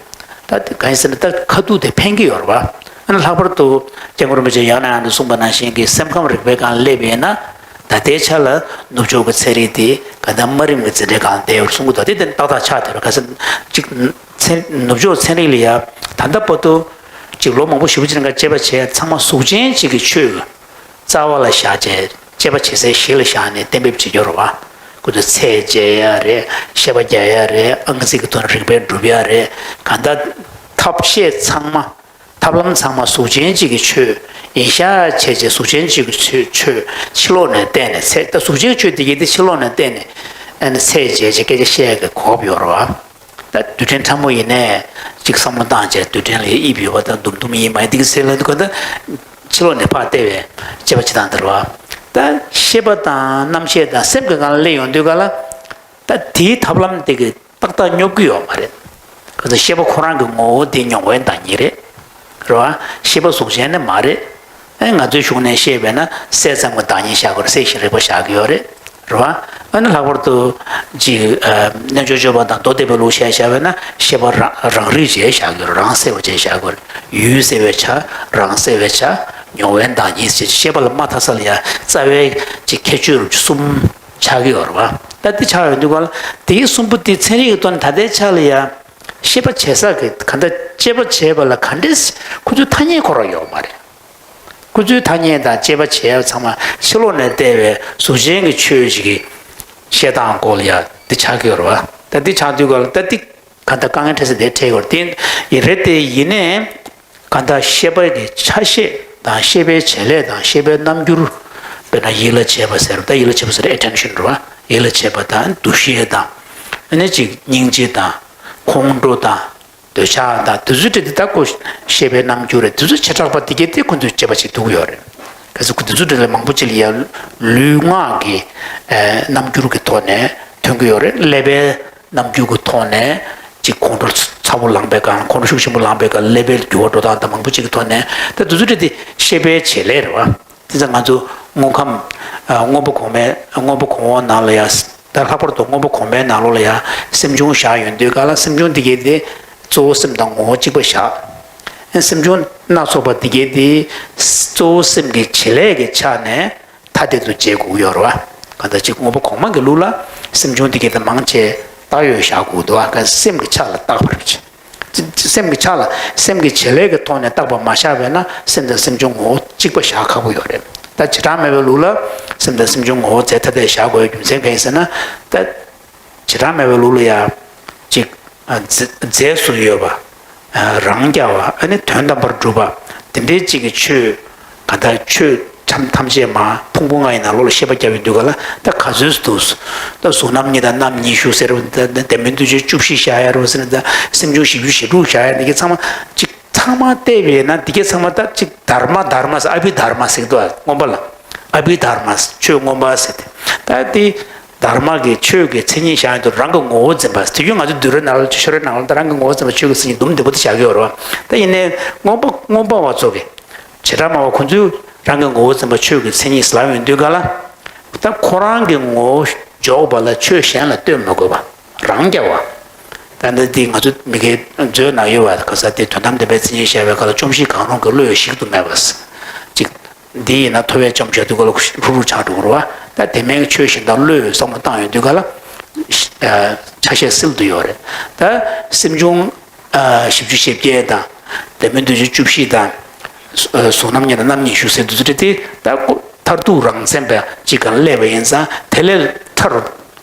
ད་དེ་གང་ཡིན་ཟེར་ན་ད་ཁ་ཐུག་དེ་ཕན་གྱི་ཡོད་རེད་བ། ཨ་ནི་ལྷག་པར་དུ་སྐྱབས་མགོན་རིན་པོ་ཆེ་ཡང་ནས་ཡང་དུ་གསུངས་པ་ནང་བཞིན་གྱི་སེམས་ཁམས་རིག་པའི་སྒང་སླེབས་ཡིན་ན་ད་ལྟའི་ཆ་ལ་ནུབ་ཕྱོགས་ཀྱི་ཚན་རིག་དེ་ག་ད་དམའ་རིམ་གྱི་འཛིན་གྲྭའི་སྒང་བསྡད་ཡོད་གསུང་གི་འདུག་དེ་དེ་ཏག་ཏག་ཆགས་བསྡད་རེད། ག་ས་ཅིག་ཚན་ནུབ་ཕྱོགས་ཚན་རིག་ལ་ཡ་ད་ལྟ་བར་དུ་ཅིག་ལོ་མང་པོ་ཞེ་པོ་ཅིག་རིང་ག་དཔྱད་པ་བྱས་ཚང་མ་གཟུགས་ཅན་གཅིག་གི་ཆོས་རྩ་བ་ལ་བཞག་བྱས་དཔྱད་པ་བྱེད་སའི་གཞི་ལ་བཞག་ནས་གཏན་འབེབས་བྱེད་རྒྱུ་རེད་བ། ཁོ་ཚོས་ཚད་འཇལ་ཡ་རེད། བཤད་པ་རྒྱག་ཡ་རེད། ཨང་རྩིས་ཀྱི་ཐོག་ནས་རིགས་པས་སྒྲུབ་ཡ་རེད། གང་ལྟར་ཐབས་ཤེས་ཚང་མ་ཐབས་ལམ་ཚང་མ་གཟུགས་ཅན་གཅིག་གི་ཆོས་ཡིན་ཤག་བྱས་བྱས་གཟུགས་ཅན་གཅིག་གི་ཆོས་ཆོས་ཕྱི་ལོགས་ནས་བལྟས་ནས་ཚད་ད་གཟུགས་ཅན་གྱི་ཆོས་དེ་གའི་དེ་ཕྱི་ལོགས་ནས་བལྟས་ནས་ཨ་ནི་ཚད་འཇལ་བྱས་སྐད་ཆ་བཤད་ཡ་གི་གོ་སྐབས་ཡོད་རེད་བ། ད་རྡུལ་ཕྲན་ཕྲ་མོ་ཡིན་ནའི་གཅིག་བསམ་བློ་བཏང་བྱས་རྡུལ་ཕྲན་ལ་དབྱིབས་ཡོད་པ་དང་དུམ་དུམ་ཡིན་མ་ཡིན་དེ་གི་སེལ་ལ་འདུག་ག་ད་ཕྱི་ལོགས་ནས་ཕར་བལྟས་པའི་དཔྱད་པ་བྱེད་སྟངས་དེ་རེད་བ། ད་ཤེས་པ་དང་རྣམ་ཤེས་དང་སེམས་ཀྱི་སྒང་ལ་སླེབས་ཡོང་དུས་ག་ལ་ད་དེའི་ཐབས་ལམ་དེ་གི་ཏག་ཏག་སྙོབ་ཀྱི་ཡོད་མ་རེད། ག་ཚོད་ཤེས་པ་ཁོ་རང་གི་ངོ་བོ་དེ་མྱོང་བའི་བདག་ཉིད་རེད། རེད་བ། ཤེས་པ་གཟུགས་ཅན་ནི་མ་རེད། ཨེ་ང་ཚོའི་གཞུང་ནས་བཤད་པས་ན་སེལ་ཙམ་གྱི་བདག་ཉིད་བཞག་གི་རེད། སེལ་ཞིང་རིག་པ་བཞག་གི་ཡོད་རེད། རེད་བ། ཨ་ནི་ལྷག་པར་དུ་ཅིག་ཨ་རྣལ་འབྱོར་སྤྱོད་པ་དང་མདོ་སྡེ་པའི་ལུགས་བཤད་བཞག་པས་ན་ཤེས་པ་རང་རང་རིག་བྱས་བཞག་གི་ཡོད་རེད། རང་གསལ་བ་བྱས་བཞག་གི་ཡོད་རེད། ཡུལ་གསལ་བའི་ཆ། རང་གསལ་བའི་ཆ། མྱོང་བའི་བདག་ཉིད་ཅེས་ཤེས་པ་ལ་མ་མཐའ་ས་ལ་ཡང་རྩ་བའི་ཅིག་ཁྱད་ཆོས་གསུམ་ཆགས་ཀྱི་ཡོད་རེད་བ། ད་འདི་ཆགས་ཡོང་དུས་ག་ལ་དེའི་གསུམ་པོ་དེ་ཚན་རིག་གི་ཐོག་ནས་ད་ལྟའི་ཆ་ལ་ཡང་། ཤེས་པ་བྱེད་ས་གི་ག་འདྲ་དཔྱད་པ་བྱས་པ་ལ་ག་འདྲས་ཁོ་ཚོའི་ཐ་སྙད་ཁོ་རང་ཡོད་མ་རེད། ཁོ་ཚོའི་ཐ་སྙད་དང་དཔྱད་པ་བྱས་ཚང་མ་ཕྱི་ལོགས་ནས་བལྟས་པའི་གཟུགས་ཅན་གྱི་ཆོས་ཤིག་གི་བཤད་སྟངས་སྐོར་ལ་ཡ་འདི་ཆགས་ཀྱི་ཡོད་རེད་བ། ད་འདི་ཆགས་དུས་ག་ལ་ད་འདི་ག་འདྲ་དཀའ་ངལ་འཕྲད་ས་དེ་འཕྲད་ཡོད་རེད། དེ་ཡིན་རེད་དེ་ཡིན་ནའི་ག་འདྲ་ཤེས་པ་གི་ཆ་ཤས་དང་ཤེས་པའི་བྱེད་ལས་དང་ཤེས་པའི་རྣམ་འགྱུར་དཔེར་ན་ཡིད་ལ་བྱེད་པ་ཟེར་བ་ད་ཡིད་ལ་བྱེད་པ་ཟེར་ཨེ་ཊེན་ཤན་རེད་བ། ཡིད་ལ་བྱེད་པ་དང་འདུ་ཤེས་དང་ཨ་ནི་ཅིག་སྙིང་རྗེ་དང་། ཁོང་ཁྲོ་དང་། འདོད་ཆགས་དང་དེ་ཚོའི་གྲས་དེ་ད་ཁོ་ཤེས་པའི་རྣམ་འགྱུར་རེད། དེ་ཚོ་བྱེ་བྲག་པ་དེ་གས་དེ་ཁོ་ཚོས་དཔྱད་པ་བྱེད་ཐུབ་ཀྱི་ཡོད་རེད། གལ་སྲིད་ཁོ་དེ་ཚོའི་གྲས་ལ་མང་པོ་ཅིག་ལ་ཡ་ལུས་ངག་གི་ཨེ་རྣམ་འགྱུར་གྱི་ཐོག་ནས་ཐོན་གྱི་ཡོད་རེད། ཀླད་པའི་རྣམ་འགྱུར་གྱི་ཐོག་ནས་ཅིག་ཁོང་ཁྲོ་ཚ་པོ་ལངས་པའི་སྒང་ཁོང་ཁྲོ་ཤུགས་ཆེན་པོ་ལངས་པའི་སྒང་ཀླད་པའི་འགྱུར་བ་འགྲོ་སྟངས་དང་མང་པོ་ཅིག་གི་ཐོག་ནས་ད་དེ་ཚོའི་གྲས་དེ་ཤེས་པའི་བྱེད་ལས་རེད་བ། དེ་ཚོ་ང་ཚོ་དངོས་ཁམས་ཨ་དངོས་པོ་གོང་མའི་དངོས་པོ་གོང་འོག་ནང་ལ་ཡ། ད་ལྷག་པར་དུ་དངོས་པོ་གོང་མའི་ནང་ལོགས་ལ་ཡང་སེམས་བྱུང་བཞག་ཡོང་དུས་ག་ལ་སེམས་བྱུང་འདི་གའི་དེ་གཙོ་བོ་སེམས་དང་ངོ་བོ་གཅིག་པ་བཞག་ཨེ་སེམས་བྱུང་སྣ་ཚོགས་པ་འདི་གའི་དེ་གཙོ་བོ་སེམས་ཀྱི་བྱེད་ལས་ཀྱི་ཆ་ནས་ཐ་དད་དུ་འབྱེད་དགོས་ཀྱི་ཡོད་རེད་བ། གང་ལྟར་གཅིག་དངོས་པོ་གོང་མ་གི་ལུགས་ལ་སེམས་བྱུང་འདི་གའི་དེ་མང་ཆེ་བཏགས་ཡོད་བཞག་དགོས་འདུག་བ། ག་སེམས་ཀྱི་ཆ་ལ་བཏགས་པར་བྱེད། སེམས་ཀྱི་ཆ་ལ་སེམས་ཀྱི་བྱེད་ལས་ཀྱི་ཐོག་ནས་བཏགས་པ་མ་བཞག་པས་ན་སེམས་དང་སེམས་བྱུང་ངོ་བོ་གཅིག་པ་བཞག་ཁག་པོ་ཡོད་རེད། ད་བྱེ་བྲག་སྨྲ་བའི་ལུགས་ལ་སེམས་དང་སེམས་བྱུང་ངོ་བོ་རྫས་ཐ་དད་བཞག་དགོས་རྒྱུ་མཚན་གང་ཡིན་ཟེར་ན། ད་བྱེ་བྲག་སྨྲ་བའི་ལུགས་ལ་ཡང་གཅིག་རྫས་རྫས་སུ་ཡོད་པ། རང་རྐྱ་བ་ཨ་ནི་དོན་དམ་པར་གྲུབ་པ་དེ་འདྲའི་གཅིག་གི་ཆོས། གང་ལྟར་ཆོས་ཐམས་ཐམས་ཅད་མ་ཕུང་པོ་ལྔ་ཡི་ནང་ལོགས་ལ་ཤེས་པ་རྒྱབ་ཡོང་དུས་ག་ལ་ད་ག་ཚོད་འདུག་ད་གཟུགས་རྣམ་གཉིས་དང་རྣམ་གཉིས་ཤུགས་ཟེར་བ་ད་ལྡན་མིན་འདུ་བྱེད་བཅུ་བཞི་བཞག་ཡ་རེད་ཟེར་ན་ད་སེམས་བྱུང་བཞི་བཅུ་ཞེ་དྲུག་བཞག་ཡ་འདི་གའི་ཚང་མ་གཅིག་ཚང་མ་བལྟས་པས་ན་འདི་གའི་ཚང་མ་ད་གཅིག་དྷརྨ་དྷརྨ་ཟེར་ཨ་བྷི་དྷརྨ་ཟེར་གི་འདུག་མངོན་པ་ལ་ཨ་བྷི་དྷརྨ་ཆོས་མངོན་པ་ཟེར་ཏེ་ད་དེ། དྷརྨ་གི་ཆོས་ཀྱི་མཚན་ཉིད་བཞག་ཡོང་དུས་རང་གི་ངོ་བོ་འཛིན་པ་དེ་རྒྱུན་ང་ཚོ་བསྡུས་གྲྭའི་ནང་ལ་ཆོས་རའི་ནང་ལ་ད་རང་གི་ངོ་བོ་འཛིན་པ་ཆོས་ཀྱི་མཚན་ཉིད་དུམ་བདེ་པོ་དེ་བཞག་གི་ཡོད་རེད་བ། ད་ཡིན་ནའི་མངོན་པ་མངོན་པ་བ་ཚོ་གི་བྱེ་བྲག་སྨྲ་བ་ཁོ་ཚོས་རང་གི་ངོ་བོ་འཛིན་པ་ཆོས་ཀྱི་མཚན་ཉིད་ཟེར་ལབ་ཡོང་དུས་ག་ལ། ད་ཁོ་རང་གི་ངོ་བོ་འཇོག་པ་ལ་ཆོས་གཞན་ལ་ལྟོས་མི་དགོས་པ། རང་རྐྱ་བ། ད་ལྟ་འདི་ང་ཚོ་མི་སྐད་མཛོད་ནང་ཡོད་པ་ག་ས་དེ་དོན་དམ་བདེན་པའི་མཚན་ཉིད་བཤད་པའི་སྐབས་ལ་བཅོམ་ཞིང་གང་རུང་གི་བློས་ཞིག་ཏུ་མེད་པ། གཅིག་འདི་ཡིན་ན་ཐོ་བས་བཅོམ་བྱ་དུས་ག་ལ་ཧྲུག་ཧྲུག་ཆགས་འགྲོ་གི་རེད་བ། ད་དེ་མིན་ཆོས་གཞན་དག་བློས་བསམ་བློ་བཏང་ཡོང་དུས་ག་ལ། ཆ་ཤས་སིལ་དུ་ཡོད་རེད། ད་སེམས་བྱུང་། བཞི་བཅུ་ཞེ་བརྒྱད་དང་། ལྡན་མིན་འདུ་བྱེད་བཅུ་བཞི་དང་། གཟུགས་རྣམ་གཉིས་དང་རྣམ་གཉིས་ཤུགས་ཟེར་འདུ་ཚུལ་དེ་ད་མཐར་ཐུག་རང་མཚན་པ་གཅིག་ག་ལ་སླེབས་པ་ཡིན་ཙང་དེ་ལས་ཐར་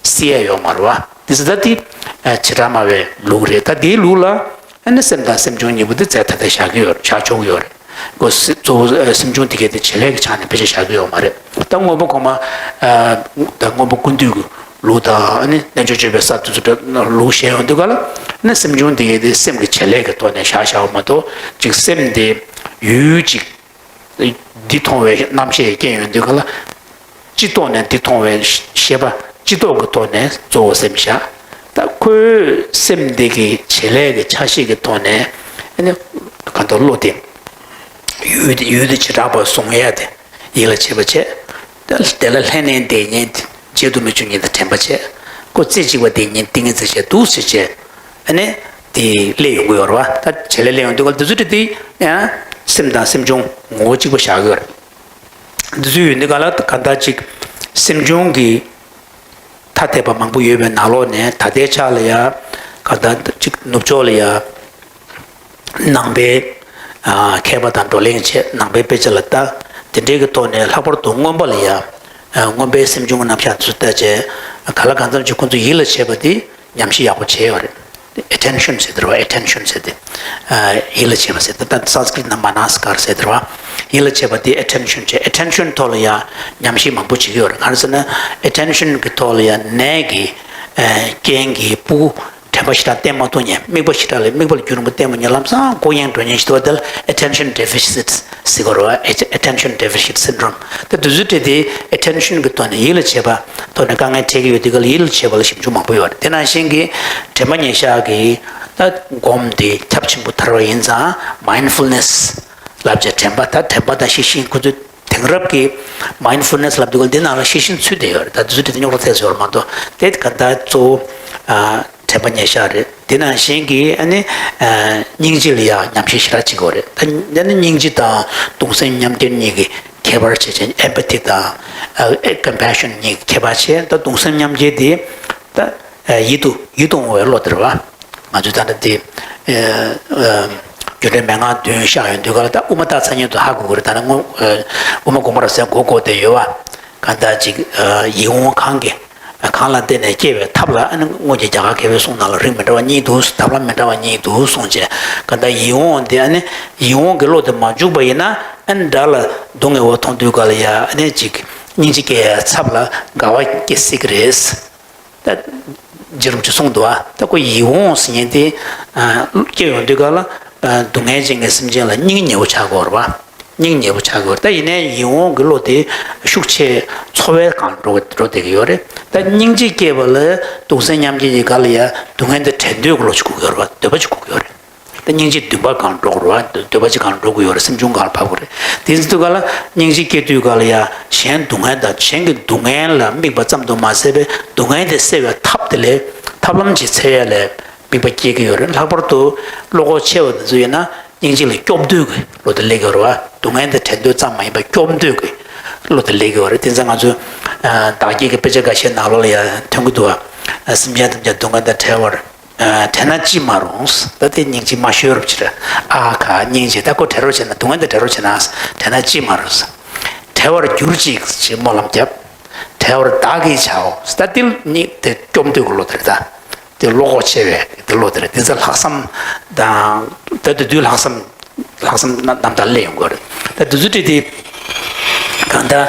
སྲིད་ཡ་ཡོད་མ་རེད་བ། དེ་ཚོ་ད་དེ་བྱེ་བྲག་སྨྲ་བའི་ལུགས་རེད། ད་དེའི་ལུགས་ལ། ཨ་ནི་སེམས་དང་སེམས་བྱུང་གཉིས་པོ་དེ་རྫས་ཐ་དད་བཞག་གི་ཡོད་བཞག་ཆོག་གི་ཡོད་རེད། གོ་གཙོ་བོ་སེམས་བྱུང་དེ་གའི་དེ་བྱེད་ལས་ཀྱི་ཆ་ནས་ཕལ་ཆེར་བཞག་གི་ཡོད་མ་རེད། ད་དངོས་པོ་གོང་མ་ད་དངོས་པོ་ཀུན་བཏུས་ཀྱི་ལུགས་དང་ཨ་ནི་རྣལ་འབྱོར་སྤྱོད་པའི་ས་དེ་ཚོ་ལུགས་བཤད་ཡོང་དུས་ག་ལ་ནི་སེམས་བྱུང་དེ་གའི་དེ་སེམས་ཀྱི་བྱེད་ལས་ཀྱི་ཐོག་ནས་བཞག་བཞག་པ་མ་གཏོགས་ཅིག་སེམས་དེ་ ཡུལ་གཅིག་འདི་མཐོང་བའི་རྣམ་ཤེས་སྐྱེ་ཡོང་དུས་ག་ལ། སྤྱི་ཐོག་ནས་འདི་མཐོང་བའི་ཤེས་པ་སྤྱི་ཐོག་གི་ཐོག་ནས་གཙོ་བོ་སེམས་བཞག་ད་ཁོའི་སེམས་འདི་གི་བྱེད་ལས་ཀྱི་ཆ་ཤས་ཀྱི་ཐོག་ནས་ཨ་ནི་ག་འདྲ་བློ་དེ་ཡུལ་དེ་ཡུལ་དེ་བྱེ་བྲག་པ་བཟུང་ཡ་དེ་ཡིད་ལ་བྱེད་པ་བྱས། ད་དེ་ལ་ལྷན་ནེ་བསྡད་མཁན་དེ་བརྗེད་དུ་མི་འཇུག་མཁན་དང་དྲན་པ་བྱས། ཁོ་རྩེ་གཅིག་པ་བསྡད་མཁན་ཏིང་ངེ་འཛིན་བྱས་འདུག་ཟེར་བྱས། ཨ་ནི་དེ་སླེབས་ཡོང་གི་ཡོད་རེད་བ། ད་བྱེད་ལས་སླེབས་ཡོང་དུས་ག་ལ་དེ་ཚོ་དེ་དེ་ཡང་སེམས་དང་སེམས་བྱུང་ངོ་བོ་གཅིག་པ་བཞག་གི་ཡོད་རེད། འདི་ཚོ་ཡོད་འདི་ག་ལ་ག་འདྲ་ཅིག་སེམས་བྱུང་གི་ཐ་དད་པ་མང་པོ་ཡོད་པའི་ནང་ལོགས་ནས་ད་ལྟའི་ཆ་ལ་ཡ་ག་འདྲ་ཅིག་ནུབ་ཕྱོགས་ལ་ཡ་ནང་པའི་ཨ་མཁས་པ་དང་བགྲོ་གླེང་བྱས། ནང་པའི་དཔེ་ཆ་ལ་ལྟ། དེ་འདྲའི་གི་ཐོག་ནས་ལྷག་པར་དུ་མངོན་པ་ལ་ཡ་ཨ་མངོན་པའི་སེམས་བྱུང་རྣམ་གཞག་ཚུར་ལྟ་བྱས། ག་ལ་གང་འཚམ་ཅིག་ཁོང་ཚོ་ཡིད་ལ་བྱེད་པ་དེ་ཉམས་ཞིབ་ཡག་པོ་བྱས་ཡོད་རེད། Attention ཟེར་དེ་རེད་བ། Attention ཟེར་དེ། ཨ་ཡིད་ལ་བྱེད་པ་ཟེར་དེ། ད་སཾ་སྐྲྀཏ་ནང་མ་ན་སི་ཀར་ཟེར་དེ་རེད་བ། ཡིད་ལ་བྱེད་པ་དེ་Attention བྱས། Attention ཐོག་ལ་ཡང་ཉམས་ཞིབ་མང་པོ་བྱེད་ཀྱི་ཡོད་རེད། ག་རེ་ཟེར་ན་Attention གི་ཐོག་ལ་ཡང་ནད་ཀྱི་ཨ་རྐྱེན་གྱི་སྤུ་གུ་དྲན་པ་ཞེ་དྲག་བསྟེན་མ་ཐུབ་མཁན། དམིགས་པ་ཞེ་དྲག་ལས་དམིགས་པ་ལས་བརྒྱུད་རིང་པོ་བསྟེན་མ་མྱོང་། ལམ་སང་ལྐོག་གཡེང་འགྲོ་མཁན་ཞིག་འདུག་བ། དེ་ལ་Attention Deficit ཟེར་གྱི་ཡོད་རེད་བ། Attention Deficit Syndrome། ད་དེ་ཚོའི་གྲས་དེ་Attention གི་ཐོག་ནས་ཡིད་ལ་བྱེད་པ་ཐོག་ནས་དཀའ་ངལ་འཕྲད་ཀྱི་ཡོད་དུས་ག་ལ་ཡིད་ལ་བྱེད་པ་ལ་ཞིབ་འཇུག་མང་པོ་ཡོད་རེད། དེ་ནང་བཞིན་གྱི་དྲན་པ་ཉེར་བཞག་གི་ད་སྒོམ་དེ་ཁྱབ་ཆེན་པོ་དར་བ་ཡིན་ཙང་Mindfulness ལབ་བྱས། དྲན་པ་ད་དྲན་པ་དང་ཤེས་བཞིན། ཁོ་ཚོས་དེང་རབས་ཀྱི་Mindfulness ལབ་དུས་ག་ལ་འདི་ནང་ལ་ཤེས་བཞིན་ཚུད་བསྡད་ཡོད་རེད། ད་དེ་ཚོའི་གྲས་དེ་རྙོག་དྲ་ཐེབས་ཡོད་རེད་མ་གཏོགས། དེ་ག་ད་གཙོ་བོ་ཨ། དྲན་པ་ཉེར་བཞག་རེད། དེ་ནང་བཞིན་གྱི་ཨ་ནི་ཨ་སྙིང་རྗེ་ལ་ཡང་ཉམས་ཞིབ་ཞེ་དྲག་བྱེད་དགོས་རེད། ད་ཨ་ནི་སྙིང་རྗེ་དང་གདུང་སེམས་མཉམ་སྐྱེད་གཉིས་ཀྱི་ཁྱད་པར་བྱས་བྱས། Empathy དང་ཨ་Compassion གཉིས་ཀྱི་ཁྱད་པར་བྱས། ད་གདུང་སེམས་མཉམ་སྐྱེད་དེ་ད་ཨ་ཡིད་དུ་ཡིད་དུ་འོང་བའི་བློ་དེ་རེད་བ། ང་ཚོས་ད་ལྟ་དེ་ཨ་ཨ་རྒྱུ་འབྲས་མན་ངག་བདུན་བཤད་ཡོང་དུས་ག་ལ་ད་དབུ་མ་བཏགས་ཚར་མཁན་དེ་ཧ་གོ་དགོས་རེད། ད་ནི་དབུ་མ་དགོངས་པ་རབ་གསལ་གོ་དགོས་བསྡད་ཡོད་བ། གང་ལྟར་ཅིག་ཨ་ཡིད་འོང་གང་གི་གང་ལ་བརྟེན་ནས་སྐྱེ་བའི་ཐབས་ལ། ཨ་ནི་སྔོན་གྱི་རྒྱ་གར་མཁས་པའི་གསུང་ནང་ལ་རིགས་མི་འདྲ་བ་གཉིས་འདུག་ཐབས་ལམ་མི་འདྲ་བ་གཉིས་འདུག་གསུངས་བྱས། གང་ལྟར་ཡིད་འོང་དེ་ཨ་ནི་ཡིད་འོང་གི་བློ་དེ་མ་འཇུག་པ་ཡིན་ན། ཨ་ནི་དགྲ་ལ་སྡུག་བསྔལ་བ་མཐོང་དུས་ག་ལ་ཡ་ཨ་ནི་ཅིག་སྙིང་རྗེ་སྐྱེ་ཚབ་ལ་དགའ་བ་སྐྱེ་སྲིད་ཀྱི་རེད། ད་རྗེ་རིན་པོ་ཆེ་གསུངས་འདུག་ཨ། ད་ཁོ་ཡིད་འོང་ཟེར་མཁན་དེ་ཨ་སྐྱེ་ཡོང་དུས་ག་ལ་ཨ་སྡུག་བསྔལ་ཅན་གྱི་སེམས་ཅན་ལ་སྙིང་ཉེ་བོ་ཆགས་དགོས་རེད་བ། སྙིང་ཉེ་བོ་ཆགས་དགོས་རེད། ད་ཡིན་ནའི་ཡིད་འོང་གི་བློ་དེ་ཤུགས་ཆེ་ཚོར་བའི་སྒང་འགྲོ་འགྲོ་བསྡད་ཀྱི་ཡོད་རེད། ད་སྙིང་རྗེ་སྐྱེས་པ་ལ་གདུང་སེམས་མཉམ་སྐྱེད་ཀྱི་སྒང་ལ་ཡ་སྡུག་བསྔལ་དེ་དྲན་འདོད་ཀྱི་བློ་ཞིག་དགོས་ཀྱི་ཡོད་རེད་བ། འདོད་པ་ཞིག་དགོས་ཀྱི་ཡོད་རེད། ད་སྙིང་རྗེ་འདུན་པ་སྒང་འགྲོ་དགོས་རེད་བ། འདོད་པ་ཅིག་སྒང་འགྲོ་དགོས་ཡོད་རེད། སེམས་བྱུང་སྒང་ལ་བབས་དགོས་རེད། དེ་ཚོའི་སྒང་ལ་སྙིང་རྗེ་སྐྱེ་དུས་སྒང་ལ་ཡ་གཞན་སྡུག་བསྔལ་དང་གཞན་གྱི་སྡུག་བསྔལ་ལ་དམིགས་པ་ཙམ་དུ་མ་ཟད་པའི་སྡུག་བསྔལ་དེ་སེལ་བའི་ཐབས་དེ་ལས་ཐབས་ལམ་ཅིག་འཚོལ་ཡ་ལ་དམིགས་པ་སྐྱེ་གི་ཡོད་རེད། ལྷག་པར་དུ་བློ་ཁོག་ཆེ་བ་དེ་ཚོ་ཡིན་ན་སྙིང་རྗེ་ལ་སྐྱོབ་འདོད་ཀྱི་བློ་དེ་སླེབས་ཀྱི་ཡོད་རེད་བ། སྡུག་བསྔལ་དེ་དྲན་འདོད་ཙམ་མ་ཡིན་པར་སྐྱོབ་འདོད་ཀྱི་བློ་དེ་སླེབས་ཀྱི་ཡོད་རེད། དེ་ཚོ་ང་ཚོས་ཨ་བདག་བསྐྱེད་ཀྱི་དཔེ་ཆ་འགའ་ཤས་ནང་ལོགས་ལ་ཡང་ཐོན་གྱི་འདུག་བ། ཨ་སེམས་ཅན་ཐམས་ཅད་སྡུག་བསྔལ་དང་བྲལ་བར་ཨ་དྲན་ན་ཅི་མ་རུང་། ད་དེ་སྙིང་རྗེ་མ་ཤོར་བ་ཕྱིར། ཨ་ཁ་སྙིང་རྗེ། ད་ཁོ་བྲལ་རོགས་བྱས་ན། སྡུག་བསྔལ་དེ་བྲལ་རོགས་བྱས་ན། དྲན་ན་ཅི་མ་རུང་། བྲལ་བར་གྱུར་ཅིག་ཅེས་སྨོན་ལམ་བརྒྱབ། བྲལ་བར་བདག་གིས་བྱའོ། ད་དེ་ནི་དེ་སྐྱོབ་འདོད་ཀྱི་བློ་དེ་རེད། ད་དེ་བློ་ཁོག་ཆེ་བའི་དེ་བློ་དེ་རེད། དེ་ཚོ་ལྷག་བསམ་དང་། ད་དེ་དུས་ལྷག་བསམ་ལྷག་བསམ་རྣམ་དག་སླེབས་ཡོང་གི་རེད། ད་དེ་ཚོ་དེ་དེ་གང་ལྟར་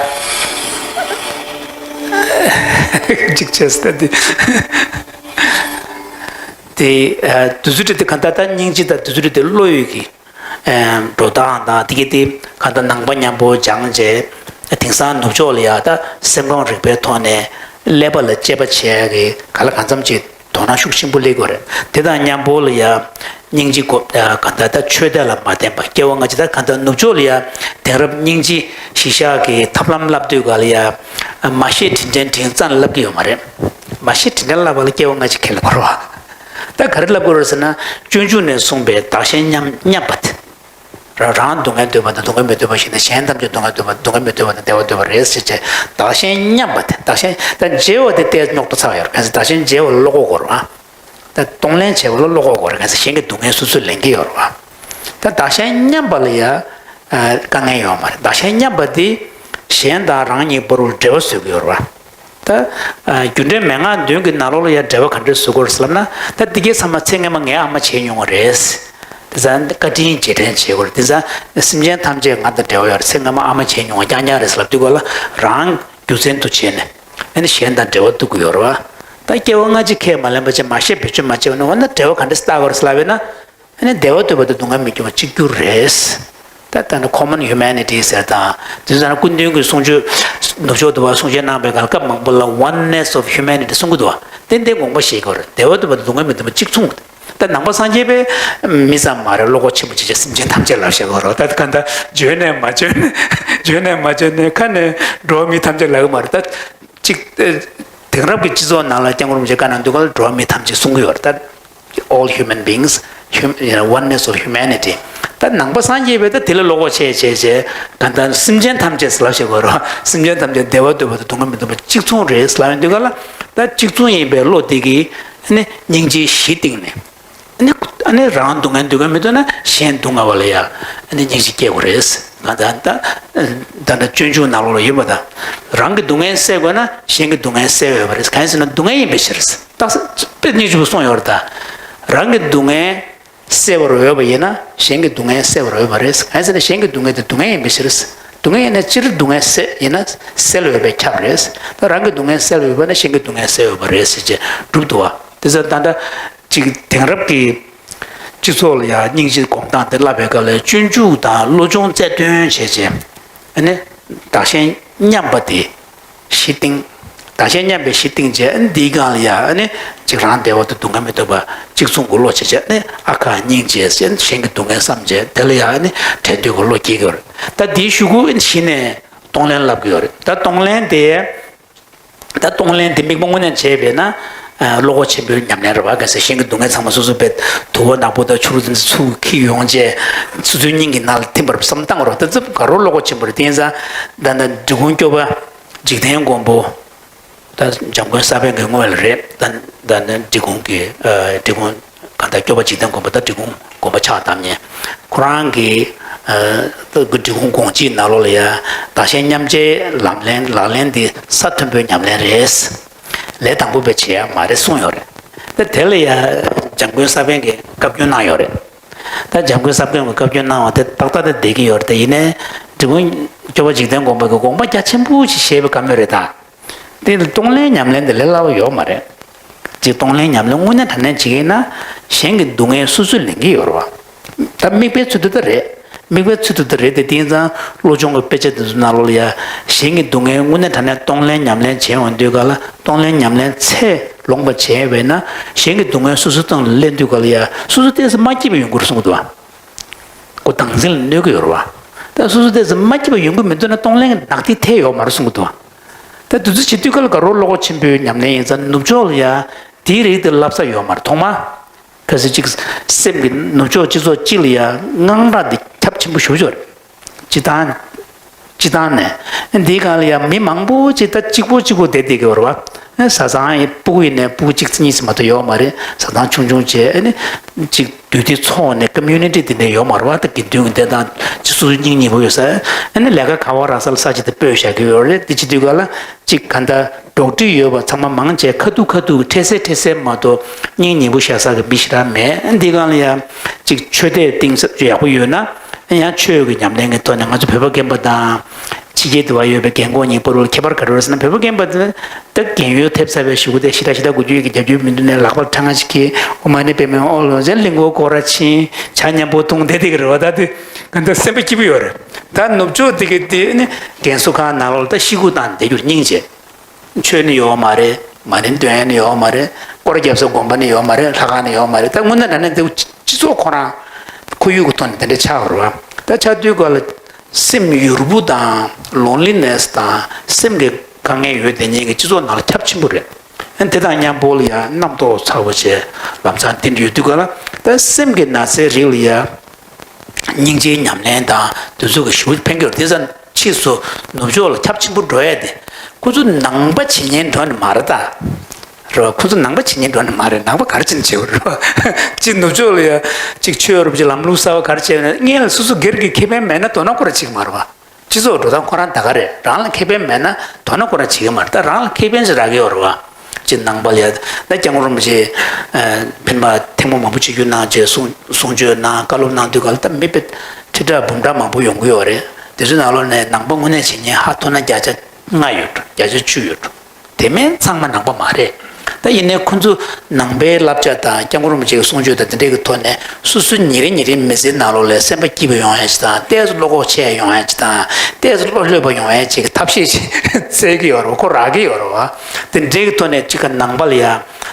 གཅིག་བྱས་ད་དེ། དེ་ཨ་དུས་ཚོད་དེ་གང་ལྟར་ད་སྙིང་རྗེ་དང་དུས་ཚོད་དེ་བློ་ཡོད་ཀྱི་ཨ་འགྲོ་སྟངས་དང་། དེ་གི་དེ་གང་ལྟར་ནང་པ་མཉམ་པོ་སྦྱངས་རྗེས། དེང་སང་ནུབ་ཕྱོགས་ལ་ཡ་ད་སེམས་ཁམས་རིག་པའི་ཐོག་ནས་ཀླད་པ་ལ་དཔྱད་པ་བྱེད་ཡ་གི་ག་ལ་གང་འཚམ་ཅིག་དོ་སྣང་ཤུགས་ཆེན་པོ་སླེབས་ཀྱི་ཡོད་རེད། དེ་དང་མཉམ་པོ་ལ་ཡ་སྙིང་རྗེ་སྒོམ་ཨ་གང་ལྟར་ད་ཆོས་དད་ལ་མ་བརྟེན་པ། སྐྱེ་བ་སྔ་ཕྱི། ད་གང་ལྟར་ནུབ་ཕྱོགས་ལ་ཡ་དེང་རབས་སྙིང་རྗེ་གཞི་བཞག་གི་ཐབས་ལམ་བསླབ་དུས་ག་ལ་ཡ་མ་ཤེས་དྲིན་དྲན་དྲིན་རྩ་ནས་བསླབ་ཀྱི་ཡོད་མ་རེད། མ་ཤེས་དྲིན་དྲན་བསླབ་པ་ལ་སྐྱེ་བ་སྔ་ཕྱི་ཁས་ལེན་དགོས་རེད་བ། ད་ག་རེ་ལབ་དགོས་རེད་ཟེར་ན། སྤྱོད་འཇུག་ནས་གསུངས་པའི་བདག་གཞན་མཉམ་མཉམ་པ་དེ། རང་རང་སྡུག་བསྔལ་འདོད་པ་དང་སྡུག་བསྔལ་མི་འདོད་པ་ཞིག་ནས། གཞན་ཐམས་ཅད་སྡུག་བསྔལ་འདོད་པ། སྡུག་བསྔལ་མི་འདོད་པ་དང་བདེ་བ་འདོད་པ་རེད་ཟེར་བྱས། བདག་གཞན་མཉམ་པ་དེ། བདག་གཞན་ད་བརྗེ་བ་དེ་ཏོག་ཙམ་རྙོག་དྲ་ཚ་བ་ཡོད་རེད། གང་ཟེར་བདག་གཞན་བརྗེ་བ་ལ་བློ་ཁོག་དགོས་རེད་བ། ད་གཏོང་ལེན་བྱེད་པ་ལ་བློ་ཁོག་དགོས་རེད། གང་ཟེར་གཞན་གྱི་སྡུག་བསྔལ་སོ་སོས་ལེན་གྱི་ཡོད་རེད་བ། ད་བདག་གཞན་མཉམ་པ་ལ་ཡ་ཨ་དཀའ་ངལ་ཡོད་མ་རེད། བདག་གཞན་མཉམ་པ་དེ་གཞན་དང་རང་གཉིས་བར་དུ་འབྲེལ་བ་བཟོ་གི་ཡོད་རེད་བ། ད་ཨ་རྒྱུ་འབྲས་མན་ངག་བདུན་གྱི་ནང་ལོགས་ལ་ཡང་འབྲེལ་བ་ག་འདྲས་བཟོ་དགོས་རེད་ཟེར་ལབ་ན། ད་འདི་གའི་ཚང་མ་ཚེ་སྔ་མ་ངས་ཨ་མ་བྱས་མྱོང་བ་རེད། དེ་ཚོ་བཀའ་དྲིན་རྗེས་དྲན་བྱེད་དགོས་རེད། དེ་ཚོ་སེམས་ཅན་ཐམས་ཅད་ང་དང་འབྲེལ་བ་ཡོད་རེད། ཚེ་སྔ་མ་ཨ་མ་བྱས་མྱོང་བ་རྐྱང་རྐྱང་རེད་ཟེར་ལབ་དུས་ག་ལ་རང་རྒྱུ་མཚན་དུ་བྱས་ནས་ཨ་ནི་གཞན་དང་འབྲེལ་བ་གཏོད་དགོས་ཡོད་རེད་བ། ད་སྐྱེ་བ་སྔ་ཕྱི་ཁས་མ་ལེན་པ་བྱས། མ་ཤེས་བེད་སྤྱོད་མ་བྱས་པ་ན། འོ་ན་འབྲེལ་བ་ག་འདྲས་བཏགས་དགོས་རེད་ཟེར་ལབ་པས་ན། ཨ་ནི་བདེ་བ་འདོད་པ་དང་སྡུག་བསྔལ་མི་འདོད་པ་གཅིག་གྱུར་རེད། ད་ལྟ་ནི་common humanity ཟེར་དང་དེ་ཚོ་ན་སྐུ་མདུན་གྱི་གསུང་ཆོས་ནུབ་ཕྱོགས་དུ་བ་གསུང་ཆོས་གནང་པའི་སྐབས་སྐབས་མང་པོ་ལ་oneness of humanity གསུང་གི་འདུག་བ། ཏན་ཏན་དགོངས་པ་བཞེས་དགོས་རེད། བདེ་བ་འདོད་པ་དང་སྡུག་བསྔལ་མི་འདོད་པ་གཅིག་མཚུངས། ད་ནང་པ་སངས་རྒྱས་པའི་མི་ཙམ་མ་རེད། བློ་ཁོག་ཆེན་པོ་བྱེད་བྱེད་སེམས་ཅན་ཐམས་ཅད་ལབ་བཤད་དགོས་རེད། ད་ག་ད་བརྗོད་ནས་མ་བརྗོད་ནས་བརྗོད་ནས་མ་བརྗོད་ནས་ཁ་ནས་འགྲོ་བ་མི་ཐམས་ཅད་ལབ་གི་མ་རེད། ད་གཅིག་དེང་རབས་ཀྱི་སྤྱི་ཚོགས་ནང་ལ་སྐྱབས་མགོན་རིན་པོ་ཆེ་བཀའ་གནང་དུས་སྐབས་ལ་འགྲོ་བ་མི་ཐམས་ཅད་གསུང་གི་ཡོད་རེད། ད་all human beings, hum- you know, oneness of humanity. ད་ནང་པ་སངས་རྒྱས་པས་ད་དེ་ལ་བློ་ཁོག་ཆེ་ཆེ་ཆེ་ག་ད་སེམས་ཅན་ཐམས་ཅད་ལབ་བཤད་དགོས་རེད། སེམས་ཅན་ཐམས་ཅད་བདེ་བ་འདོད་པ་དང་སྡུག་བསྔལ་མི་འདོད་པ་གཅིག་མཚུངས་རེད་ལབ་ཡོང་དུས་སྐབས་ལ་ད་གཅིག་མཚུངས་ཡིན་པའི་བློ་དེ་གིས་ནི་སྙིང་རྗེ་བཞི་གཏིང་ནས། ཨ་ནི་ཨ་ནི་རང་སྡུག་བསྔལ་འདོད་མཁན་མི་འདུག་ན་གཞན་སྡུག་བསྔལ་བ་ལ་ཡང་ཨ་ནི་སྙིང་རྗེ་སྐྱེ་དགོས་རེད། ང་ད་ད་ད་ལྟ་སྤྱོད་འཇུག་ནང་ལོགས་ལ་ཡོད་པ་དང་། རང་གི་སྡུག་བསྔལ་སེལ་དགོས་ན་གཞན་གྱི་སྡུག་བསྔལ་སེལ་འོས་པ་རེད། གང་ཡིན་ཟེར་ན་སྡུག་བསྔལ་ཡིན་པའི་ཕྱིར། རྟགས་དཔེ་སྙིང་རྗེ་པོ་གསུངས་ཡོད་རེད་ད། རང་གི་སྡུག་བསྔལ་སེལ་བར་འོས་པ་ཡིན་ན་གཞན་གྱི་སྡུག་བསྔལ་སེལ་བར་འོས་པ་རེད། གང་ཡིན་ཟེར་ན་གཞན་གྱི་སྡུག་བསྔལ་དེ་སྡུག་བསྔལ་ཡིན་པའི་ཕྱིར། སྡུག་བསྔལ་ཡིན་ན་སྤྱིར་སྡུག་བསྔལ་སེལ་ཡིན་ན་སེལ་འོས་པས་ཁྱབ་རེད། ད་རང་གི་སྡུག་བསྔལ་སེལ་འོས་པ་ན་གཞན་གྱི་སྡུག་བསྔལ་སེལ་འོས་པ་རེད་ཟེར་བྱས་གྲུབ་འདུག་བ། དེ་ཚོ་ད་ལྟ་ཅིག་དེང་རབས་ཀྱི་སྤྱི་ཚོགས་ལ་ཡང་སྙིང་རྗེ་སྒོམ་སྟངས་དེ་བསླབ་པའི་སྐབས་ལ་སྤྱོད་འཇུག་དང་བློ་སྦྱོང་རྩལ་འདོན་བྱས་རྗེས་ཨ་ནི་བདག་གཞན་མཉམ་པ་དེ་གཞི་བཏིང་། བདག་གཞན་མཉམ་པའི་གཞི་བཏིང་རྗེས་ཨ་ནི་འདིའི་སྒང་ལ་ཡང་ཨ་ནི་ཅིག་རང་བདེ་བ་དང་སྡུག་བསྔལ་མི་འདོད་པ་གཅིག་མཚུངས་ཀྱི་བློ་བྱས་རྗེས་ཨ་ནི་ཨ་ཁ་སྙིང་རྗེ་ཟེར་གཞན་གྱི་སྡུག་བསྔལ་བསམ་རྗེས་དེ་ལ་ཡང་ཨ་ནི་བྲལ་འདོད་ཀྱི་བློ་སྐྱེ་གི་ཡོད་རེད། ད་འདིའི་གཞུག་གུ་ཨ་ནི་གཞི་ནས་གཏོང་ལེན་བསླབ་ཀྱི་ཡོད་རེད། ད་གཏོང་ལེན་དེ། ད་གཏོང་ལེན་དེ་དམིགས་པ་དངོས་གནས་བྱས་པས་ན། ཨ་བློ་ཁོག་ཆེན་པོའི་ཉམས་ལེན་རེད་བ། གལ་སྲིད་གཞན་གྱི་སྡུག་བསྔལ་ཚང་མ་སོ་སོ་བས་དུ་བ་ནག་པོ་དང་ཆུ་རུ་དེ་ཚོ་ཚུར་འཁྱེར་ཡོང་བྱས་སོ་སོའི་སྙིང་གི་ནང་ལ་ཐིམ་པར་བསམ་བཏང་རོགས། ད་ཚོ་ག་རོ་བློ་ཁོག་ཆེན་པོ་རེད། དེ་ཡིན་ཙང་ད་ལྟ་འབྲི་གུང་སྐྱོབ་པ་འཇིག་རྟེན་མགོན་པོ། ད་འཇམ་མགོན་ས་པཎ་གྱི་སྔོན་ལ་རེད། ད་ད་ནི་འབྲི་གུང་གི་ཨ་འབྲི་གུང་གང་ལྟར་སྐྱོབ་པ་འཇིག་རྟེན་མགོན་པོ་ད་འབྲི་གུང་དགོན་པ་ཕྱག་བཏབ་མཁན་ཁོ་རང་གིས་ཨ་ད་འབྲི་གུང་དགོངས་གཅིག་ནང་ལོགས་ལ་ཡ་བདག་གཞན་མཉམ་བརྗེའི་ལམ་ལེན་ལག་ལེན་འདི་ས་མཐོན་པོའི་ཉམས་ལེན་རེད། ལས་དང་པོ་བས་བྱེད་ཡ་མ་རེད་གསུངས་ཡོད་རེད། ད་དེ་ལ་ཡ་འཇམ་མགོན་ས་པཎ་གྱིས་བཀའ་བཀྱོན་གནང་ཡོད་རེད། ད་འཇམ་མགོན་ས་པཎ་གྱིས་བཀའ་བཀྱོན་གནང་བ་དེ་ཏག་ཏག་དེ་བསྡད་ཀྱི་ཡོད་རེད། དེ་ཡིན་ནའི་འབྲི་གུང་སྐྱོབ་པ་འཇིག་རྟེན་མགོན་པོ་གིས་དགོངས་པ་རྒྱ་ཆེན་པོ་ཞིག་བཞེས་པའི་བཀའ་མོལ་རེད་ད། དེ་ལ་གཏོང་ལེན་ཉམས་ལེན་དེ་ལས་སླ་བོ་ཡོད་མ་རེད། ཅིག་གཏོང་ལེན་ཉམས་ལེན་དངོས་གནས་དྲང་གནས་བྱེད་ཀྱི་ཡིན་ན་གཞན་གྱི་སྡུག་བསྔལ་སོ་སོས་ལེན་གྱི་ཡོད་རེད་བ། ད་དམིགས་པའི་ཚུལ་དུ་ད་རེད། དམིགས་པའི་ཚུལ་དུ་ད་རེད་དེ་དེང་སང་བློ་སྦྱོང་གི་དཔེ་ཆ་དེ་ཚོ་ནང་ལོགས་ལ་ཡ་གཞན་གྱི་སྡུག་བསྔལ་དངོས་གནས་དྲང་གནས་གཏོང་ལེན་ཉམས་ལེན་བྱེད་འོང་དུས་ག་ལ་གཏོང་ལེན་ཉམས་ལེན་ཚད་ལོངས་པ་བྱས་པས་ན་གཞན་གྱི་སྡུག་བསྔལ་སོ་སོ་སྟེང་ལ་ལེན་དུས་ག་ལ་ཡ་སོ་སོ་ཏོག་ཙམ་མ་སྐྱིད་པ་ཡོང་གི་རེད་གསུང་གི་འདུག་བ། ཁོ་བདག་འཛིན་ལ་གནོད་ཀྱི་ཡོད་རེད་བ། ད་སོ་སོ་ཏོག་ཙམ་མ་སྐྱིད་པ་ཡོང་གི་མི་འདུག་ན་གཏོང་ལེན་གྱི་ནག་ཐིག་ཐེབས་ཡོད་མ་རེད་གསུང་གི་འདུག་བ། ད་དུས་ཚོད་བྱེད་དུས་ག་ལ་དགའ་རབ་བློ་ཁོག་ཆེན་པོའི་ཉམས་ལེན་ཡིན་ཙང་ནུབ་ཕྱོགས་ལ་ཡ་དེའི་རིགས་དེ་བསླབ་ས་ཡོད་མ་རེད་ཐོག་མ། གལ་སྲིད་ཅིག་སེམས་ཀྱི་ནུབ་ཕྱོགས་སྤྱི་ཚོགས་སྤྱི་ལ་ཡ་དངངས་སྐྲག་འདི་ཁྱབ་ཆེན་པོ་ཞེ་པོ་ཅིག་ཡོད་རེད། སྤྱི་བཏང་། སྤྱི་བཏང་ནས། འདིའི་སྒང་ལ་ཡ་མི་མང་པོ་ཅིག་ད་གཅིག་པོ་གཅིག་པོ་བསྡད་བསྡད་ཀྱི་ཡོད་རེད་བ། བཟའ་ཚང་ཡིན་སྤུ་གུ་ཡིན་ནའི་སྤུ་གུ་གཅིག་གཉིས་ཙམ་མ་གཏོགས་ཡོད་མ་རེད། བཟའ་ཚང་ཆུང་ཆུང་བྱས་ཨ་ནི། ཅིག་འདུས་སྡེ་ཚོགས་ནས་community་འདི་འདྲ་ཡོད་མ་རེད་བ། ད་དགེ་འདུན་གྱི་བསྡད་སྟངས་ཅིག་སོ་སོ་སྙིང་ཉེ་པོ་ཡོད་ས། ཨ་ནི་ལས་ཀ་ག་བ་རག་ས་ལ་ས་ཅིག་ཏུ་སྤོས་བཞག་གི་ཡོད་རེད། དེ་བྱེད་དུས་ག་ལ་ཅིག་ག་འདྲ་འགྲོགས་འདྲིས་ཡོད་པ་ཚང་མ་མང་ཆེ་ཁ་ཐུག་ཁ་ཐུག་འཕྲལ་སེལ་འཕྲལ་སེལ་མ་གཏོགས་སྙིང་ཉེ་པོ་བཞག་ས་གི་མི་ཞེ་དྲག་མེད། འདི་སྒང་ལ་ཡང་ཅིག་ཆོས་དད་གཏིང་ཟབ་ཡག་པོ་ཡོད་ན་ཡང་ཆོས་ཀྱི་ཉམས་ལེན་གྱི་ཐོག་ནས་ང་ཚོ་བོད་པ་རྒན་པ་དང་ཕྱི་རྒྱལ་དུ་བ་ཡོད་པའི་རྒན་གོག་གཉིས་བར་ལ་ཁྱད་པར་ག་རེ་ཡོད་ཟེར་ན། བོད་པ་རྒན་པ་དེ་ད་རྒན་ཡོལ་ཐེབས་ཚར་བའི་གཞུག་གུ་དེ་ཞེ་དྲག་ཞེ་དྲག་དགོས་རྒྱུ་ཡོད་ཀྱི་རྒྱབ་སྐྱོར་མི་འདུག་ནས་ལག་པར་ཁྲ་ང་ཞིག་གིས་ཨོཾ་མ་ཎི་པདྨེ་ཧཱུྃ་ལོ་ཟེར་གླིང་སྐོར་སྐོར་ར་ཕྱིན་ཇ་མཉམ་པོ་འཐུང་བསྡད་བསྡད་ཀྱི་རེད་བ། ད་དེ་ག་འདྲ་སེམས་པ་སྐྱིད་པོ་ཡོད་རེད། ད་ནུབ་ཕྱོགས་དེ་གི་དེ་ནི་རྒན་གསོ་ཁང་ནང་ལོགས་ལ་ད་ཤི་སྒུག་བཏང་བསྡད་རྒྱུར་སྙིང་རྗེ། ཆོས་ནི་ཡོད་མ་རེད། མ་ཎི་འདོན་ཡ་ནི་ཡོད་མ་རེད། སྐོར་རྒྱབ་ས་དགོན་པ་ནི་ཡོད་མ་རེད། ལྷ་ཁང་ནི་ཡོད་མ་རེད། ད་དངོས་གནས་དྲང་གནས་འདི་སྤྱི་ཚོགས་ཁོ་རང་ཁོར་ཡུག་གི་ཐོག་ནས་དེ་འདྲ་ཆགས་པ་རེད་བ། ད་ཆགས་དུས་ག་ལ་སེམས་ཡུར་བུ་དང་loneliness་དང་སེམས་ཀྱི་དཀའ་ངལ་ཡོད་དེ་ཉིད་ཀྱི་སྤྱི་ཚོགས་ནང་ལ་ཁྱབ་ཆེན་པོ་རེད། ཨ་དེ་དང་མཉམ་པོ་ལ་ཡང་རྣམ་རྟོག་ཚ་བོ་བྱས་ལམ་སང་དེ་འདྲ་ཡོད་དུས་ག་ལ་ད་སེམས་ཀྱི་ན་ཚའི་རིགས་ལ་ཡང་། སྙིང་རྗེའི་ཉམས་ལེན་དང་དེ་ཚོ་གི་ཞུ་ཕན་གྱི་རེད། དེ་ཙམ་ཕྱིས་སུ་ནུབ་ཕྱོགས་ལ་ཁྱབ་ཆེན་པོ་འགྲོ་ཡ་དེ་ཁོ་ཚོ་ནང་པ་བྱེད་ཉན་འགྲོ་ནི་མ་རེད་ད། རེད་བ། ཁོ་ཚོ་ནང་པ་བྱེད་ཉན་འགྲོ་ནི་མ་རེད། ནང་པ་ག་རེ་བྱེད་ནི་བྱེད་དགོས་རེད་བ། ཅིག་ནུབ་ཕྱོགས་ལ་ཡ་ཅིག་ཆོས་རུབ་ཅིག་ལམ་ལུགས་གསར་བ་ག་རེ་བྱས་ན་སྔོན་ལ་སོ་སོ་སྒེར་གྱི་ཁེ་ཕན་མེད་ན་དོ་སྣང་ཁོ་རང་བྱེད་ཀྱི་མ་རེད་བ། སྤྱི་ཚོགས་འགྲོ་སྟངས་ཁོ་རང་ད་ག་རེད། རང་ལ་ཁེ་ཕན་མེད་ན་དོ་སྣང་ཁོ་རང་བྱེད་ཀྱི་མ་རེད། ད་རང་ལ་ཁེ་ཕན་ཞིག་རག་གི་ཡོད་རེད་བ། ཅིག་ནང་པ་ལ་ཡ་ད་སྐྱབས་མགོན་རིན་པོ་ཆེ་ཕན་པ་ཐེངས་མ་མང་པོ་བྱེད་རྒྱུ་གནང་བྱས་གསུང་གསུང་ཆོས་གནང་བཀའ་སློབ་གནང་དུས་ག་ལ་ད་མི་དཔེ་ཁྲི་ཕྲག་འབུམ་ཕྲག་མང་པོ་ཡོང་གི་ཡོད་རེད། དེ་ཚོའི་ནང་ལོགས་ནས་ནང་པ་དངོས་གནས་བྱེད་མཁན་ཧ་མཐོ་ན་བརྒྱ་ཆ་ལྔ་ཡོད་འགྲོ། བརྒྱ་ཆ་བཅུ་ཡོད་འགྲོ། དེ་མིན་ཚང་མ་ནང་པ་མ་རེད། ད་ཡིན་ནའི་ཁོང་ཚོ་ནང་པའི་བསླབ་བྱ་དང་སྐྱབས་མགོན་རིན་པོ་ཆེའི་གསུང་ཆོས་དང་དེ་འདྲའི་གི་ཐོག་ནས་སོ་སོའི་ཉིན་རེ་ཉིན་རེའི་མི་ཚེའི་ནང་ལོགས་ལ་སེམས་པ་སྐྱིད་པོ་ཡོང་ཡ་ཅིག་དང་། ཏོག་ཙམ་བློ་ཁོག་ཆེ་ཡོང་ཡ་ཅིག་དང་། ཏོག་ཙམ་བློ་ལྷོད་པོ་ཡོང་ཡ་ཅིག་གི་ཐབས་ཤེས་ཅིག་བཙལ་གི་ཡོད་རེད་བ། ཁོ་རག་གི་ཡོད་རེད་བ། དེ་འདྲའི་གི་ཐོག་ནས་ཅིག་གི་ནང་པ་ལ་ཡ་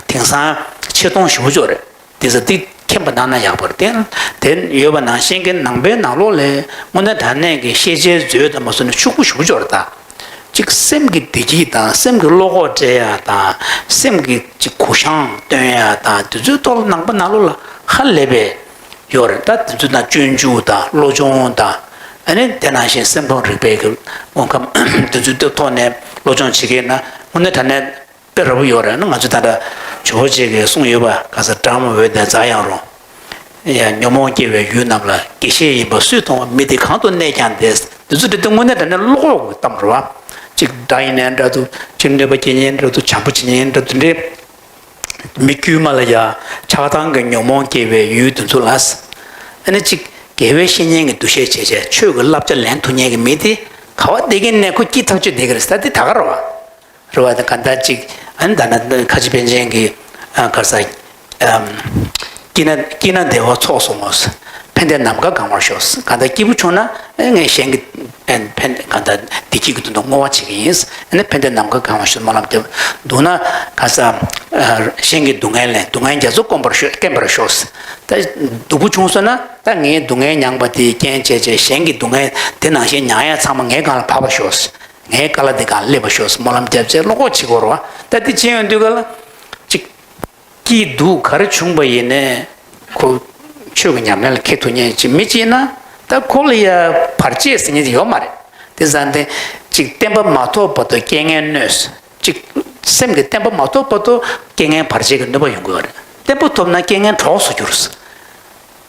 དེང་སང་ཆེ་མཐོང་ཞེ་པོ་ཅིག་ཡོད་རེད། དེ་ཚོ་དེ་མཁྱེན་པ་གནང་ན་ཡག་པོ་རེད། དེ་དེ་ཡོད་པ་ནང་བཞིན་གྱི་ནང་པའི་ནང་ལོགས་ལ་དངོས་གནས་དྲང་གནས་ཀྱི་ཤེས་བྱའི་མཛོད་དུ་མ་སོང་ནས་ཕྱུག་པོ་ཞེ་པོ་ཅིག་ཡོད་རེད་ད། གཅིག་སེམས་ཀྱི་བདེ་སྐྱིད་དང་། སེམས་ཀྱི་བློ་ཁོག་སྤྲད་ཡ་དང་། སེམས་ཀྱི་གཅིག་གུ་བཤངས་སྟོན་ཡ་དང་། དེ་ཚོའི་ཐོག་ལ་ནང་པ་ནང་ལོགས་ལ་ཧ་ལས་པའི་ཡོད་རེད། ད་དེ་ཚོའི་ནང་སྤྱོད་འཇུག་དང་བློ་སྦྱོང་དང་། ཨ་ནི་དེ་ནང་བཞིན་སེམས་ཁམས་རིག་པའི་གི་དངོས་ཁམས་དེ་ཚོའི་ཐོག་ནས་བློ་སྦྱོང་བྱེད་ཀྱི་ཡིན་ན་དངོས་གནས་དྲང་གནས་དཔེ་ར་བོ་ཡོད་རེད། ན་ང་ཚོ་ད་ལྟ་ཇོ་བོ་རྗེ་གིས་གསུངས་ཡོད་པ། ག་ས་སྦྲང་མ་འོད་ལྡན་རྩྭ་ཡང་རུང་། ཡ། ཉོན་མོངས་སྐྱེ་བའི་ཡུལ་རྣམས་ལ། དགེ་བཤེས་ཡིན་པ་སུས་མཐོང་བ། མི་དེ་གང་དུ་གནས་ཀྱང་བདེ། འདི་ཚོ་འདྲ་དེ་དངོས་གནས་དྲང་གནས་བློ་ཁོག་གི་གཏམ་རེད་བ། གཅིག་དགྲ་ཡིན་ནའི་འདྲ་འདུག་གཅིག་གནོད་པ་སྐྱེལ་མཁན་འདྲ་འདུག་བྱམས་པོ་བྱེད་མཁན་འདྲ་འདུག་འདྲ། མི་དཀྱུས་མ་ལ་ཡ་ཆགས་སྡང་གི་ཉོན་མོངས་སྐྱེ་བའི་ཡུལ་དེ་ཚོ་ལ། ཨ་ནི་གཅིག་དགེ་བའི་བཤེས་གཉེན་གྱི་འདུ་ཤེས་བྱས་བྱས་ཆོས་ཀྱི་བསླབ་བྱ་ལེན་ཐུབ་མཁན་གྱི་མི་དེ་ག་བ་བསྡད་ཀྱི་ཡིན་ནའི་ཁོ་སྐྱིད་ཐག་ཆོད་བསྡད་ཀྱི་རེད། ད་དེ་ད་ག་རེད་བ། རེད་བ། དེ་ག་འདྲ་ཅིག་ཨ་ནི་ད་ནི་ཁ་ཆེ་པཎ་ཆེན་གྱིས་ཨ་ག་རེ་ཟ། ཨམ། སྐྱིད་ན་སྐྱིད་ན་བདེ་བ་ཚོགས་སོ་ངོ་། ཕན་བདེ་ནམ་མཁའ་གང་བར་ཤོག་ག་འདྲ་སྐྱིད་པོ་བྱུང་ན་ཨ་ངས་གཞན་གྱི་ཨ་ཕན་ག་འདྲ་བདེ་སྐྱིད་ཀྱི་དོན་དུ་བསྔོ་བ་བྱེད་ཀྱི་ཡིན། ཨ་ནི་ཕན་བདེ་ནམ་མཁའ་གང་བར་ཤོག་སྨོན་ལམ་རྒྱབ། སྡུག་ན་ག་རེ་ཟ། ཨ་གཞན་གྱི་སྡུག་བསྔལ་ལས་སྡུག་བསྔལ་རྒྱ་མཚོ་དཀོན་པར་ཤོག་དཀོན་པར་ཤོག་ད་སྡུག་པོ་བྱུང་སོང་ན་ད་ངའི་སྡུག་བསྔལ་མྱངས་པ་དེའི་རྐྱེན་བྱས་བྱས་གཞན་གྱི་སྡུག་བསྔལ་དེ་ནང་བཞིན་མྱང་ཡ་ཚང་མ་ངའི་སྒང་ལ་བབས་པར་ཤོག་ངའི་བཀའ་སློབ་དེ་གང་སླེབས་པ་ཤོག་སྨོན་ལམ་རྒྱབ་བྱས་བློ་ཁོག་བྱེད་དགོས་རེད་བ། ད་དེ་བྱེད་ཡོང་དུས་ག་ལ་གཅིག་སྐྱིད་སྡུག་ག་རེ་བྱུང་བ་ཡིན་ནའི་ཁོ་ཆོས་ཀྱི་ཉམས་ལེན་ལ་འཁྱེར་ཐུབ་མཁན་ཅིག་མི་གཅིག་ན་ད་ཁོ་ལ་ཡ་བར་ཆད་ཟེར་མཁན་ཅིག་ཡོད་མ་རེད། དེ་ཙང་དེ་གཅིག་བརྟན་པ་མ་ཐོབ་བར་དུ་རྐྱེན་ངན་གནོད། གཅིག་སེམས་ཀྱི་བརྟན་པ་མ་ཐོབ་བར་དུ་རྐྱེན་ངན་བར་ཆད་ཀྱི་གནོད་པ་ཡོང་གི་ཡོད་རེད། བརྟན་པོ་ཐོབ་ན་རྐྱེན་ངན་གྲོགས་སུ་འགྱུར།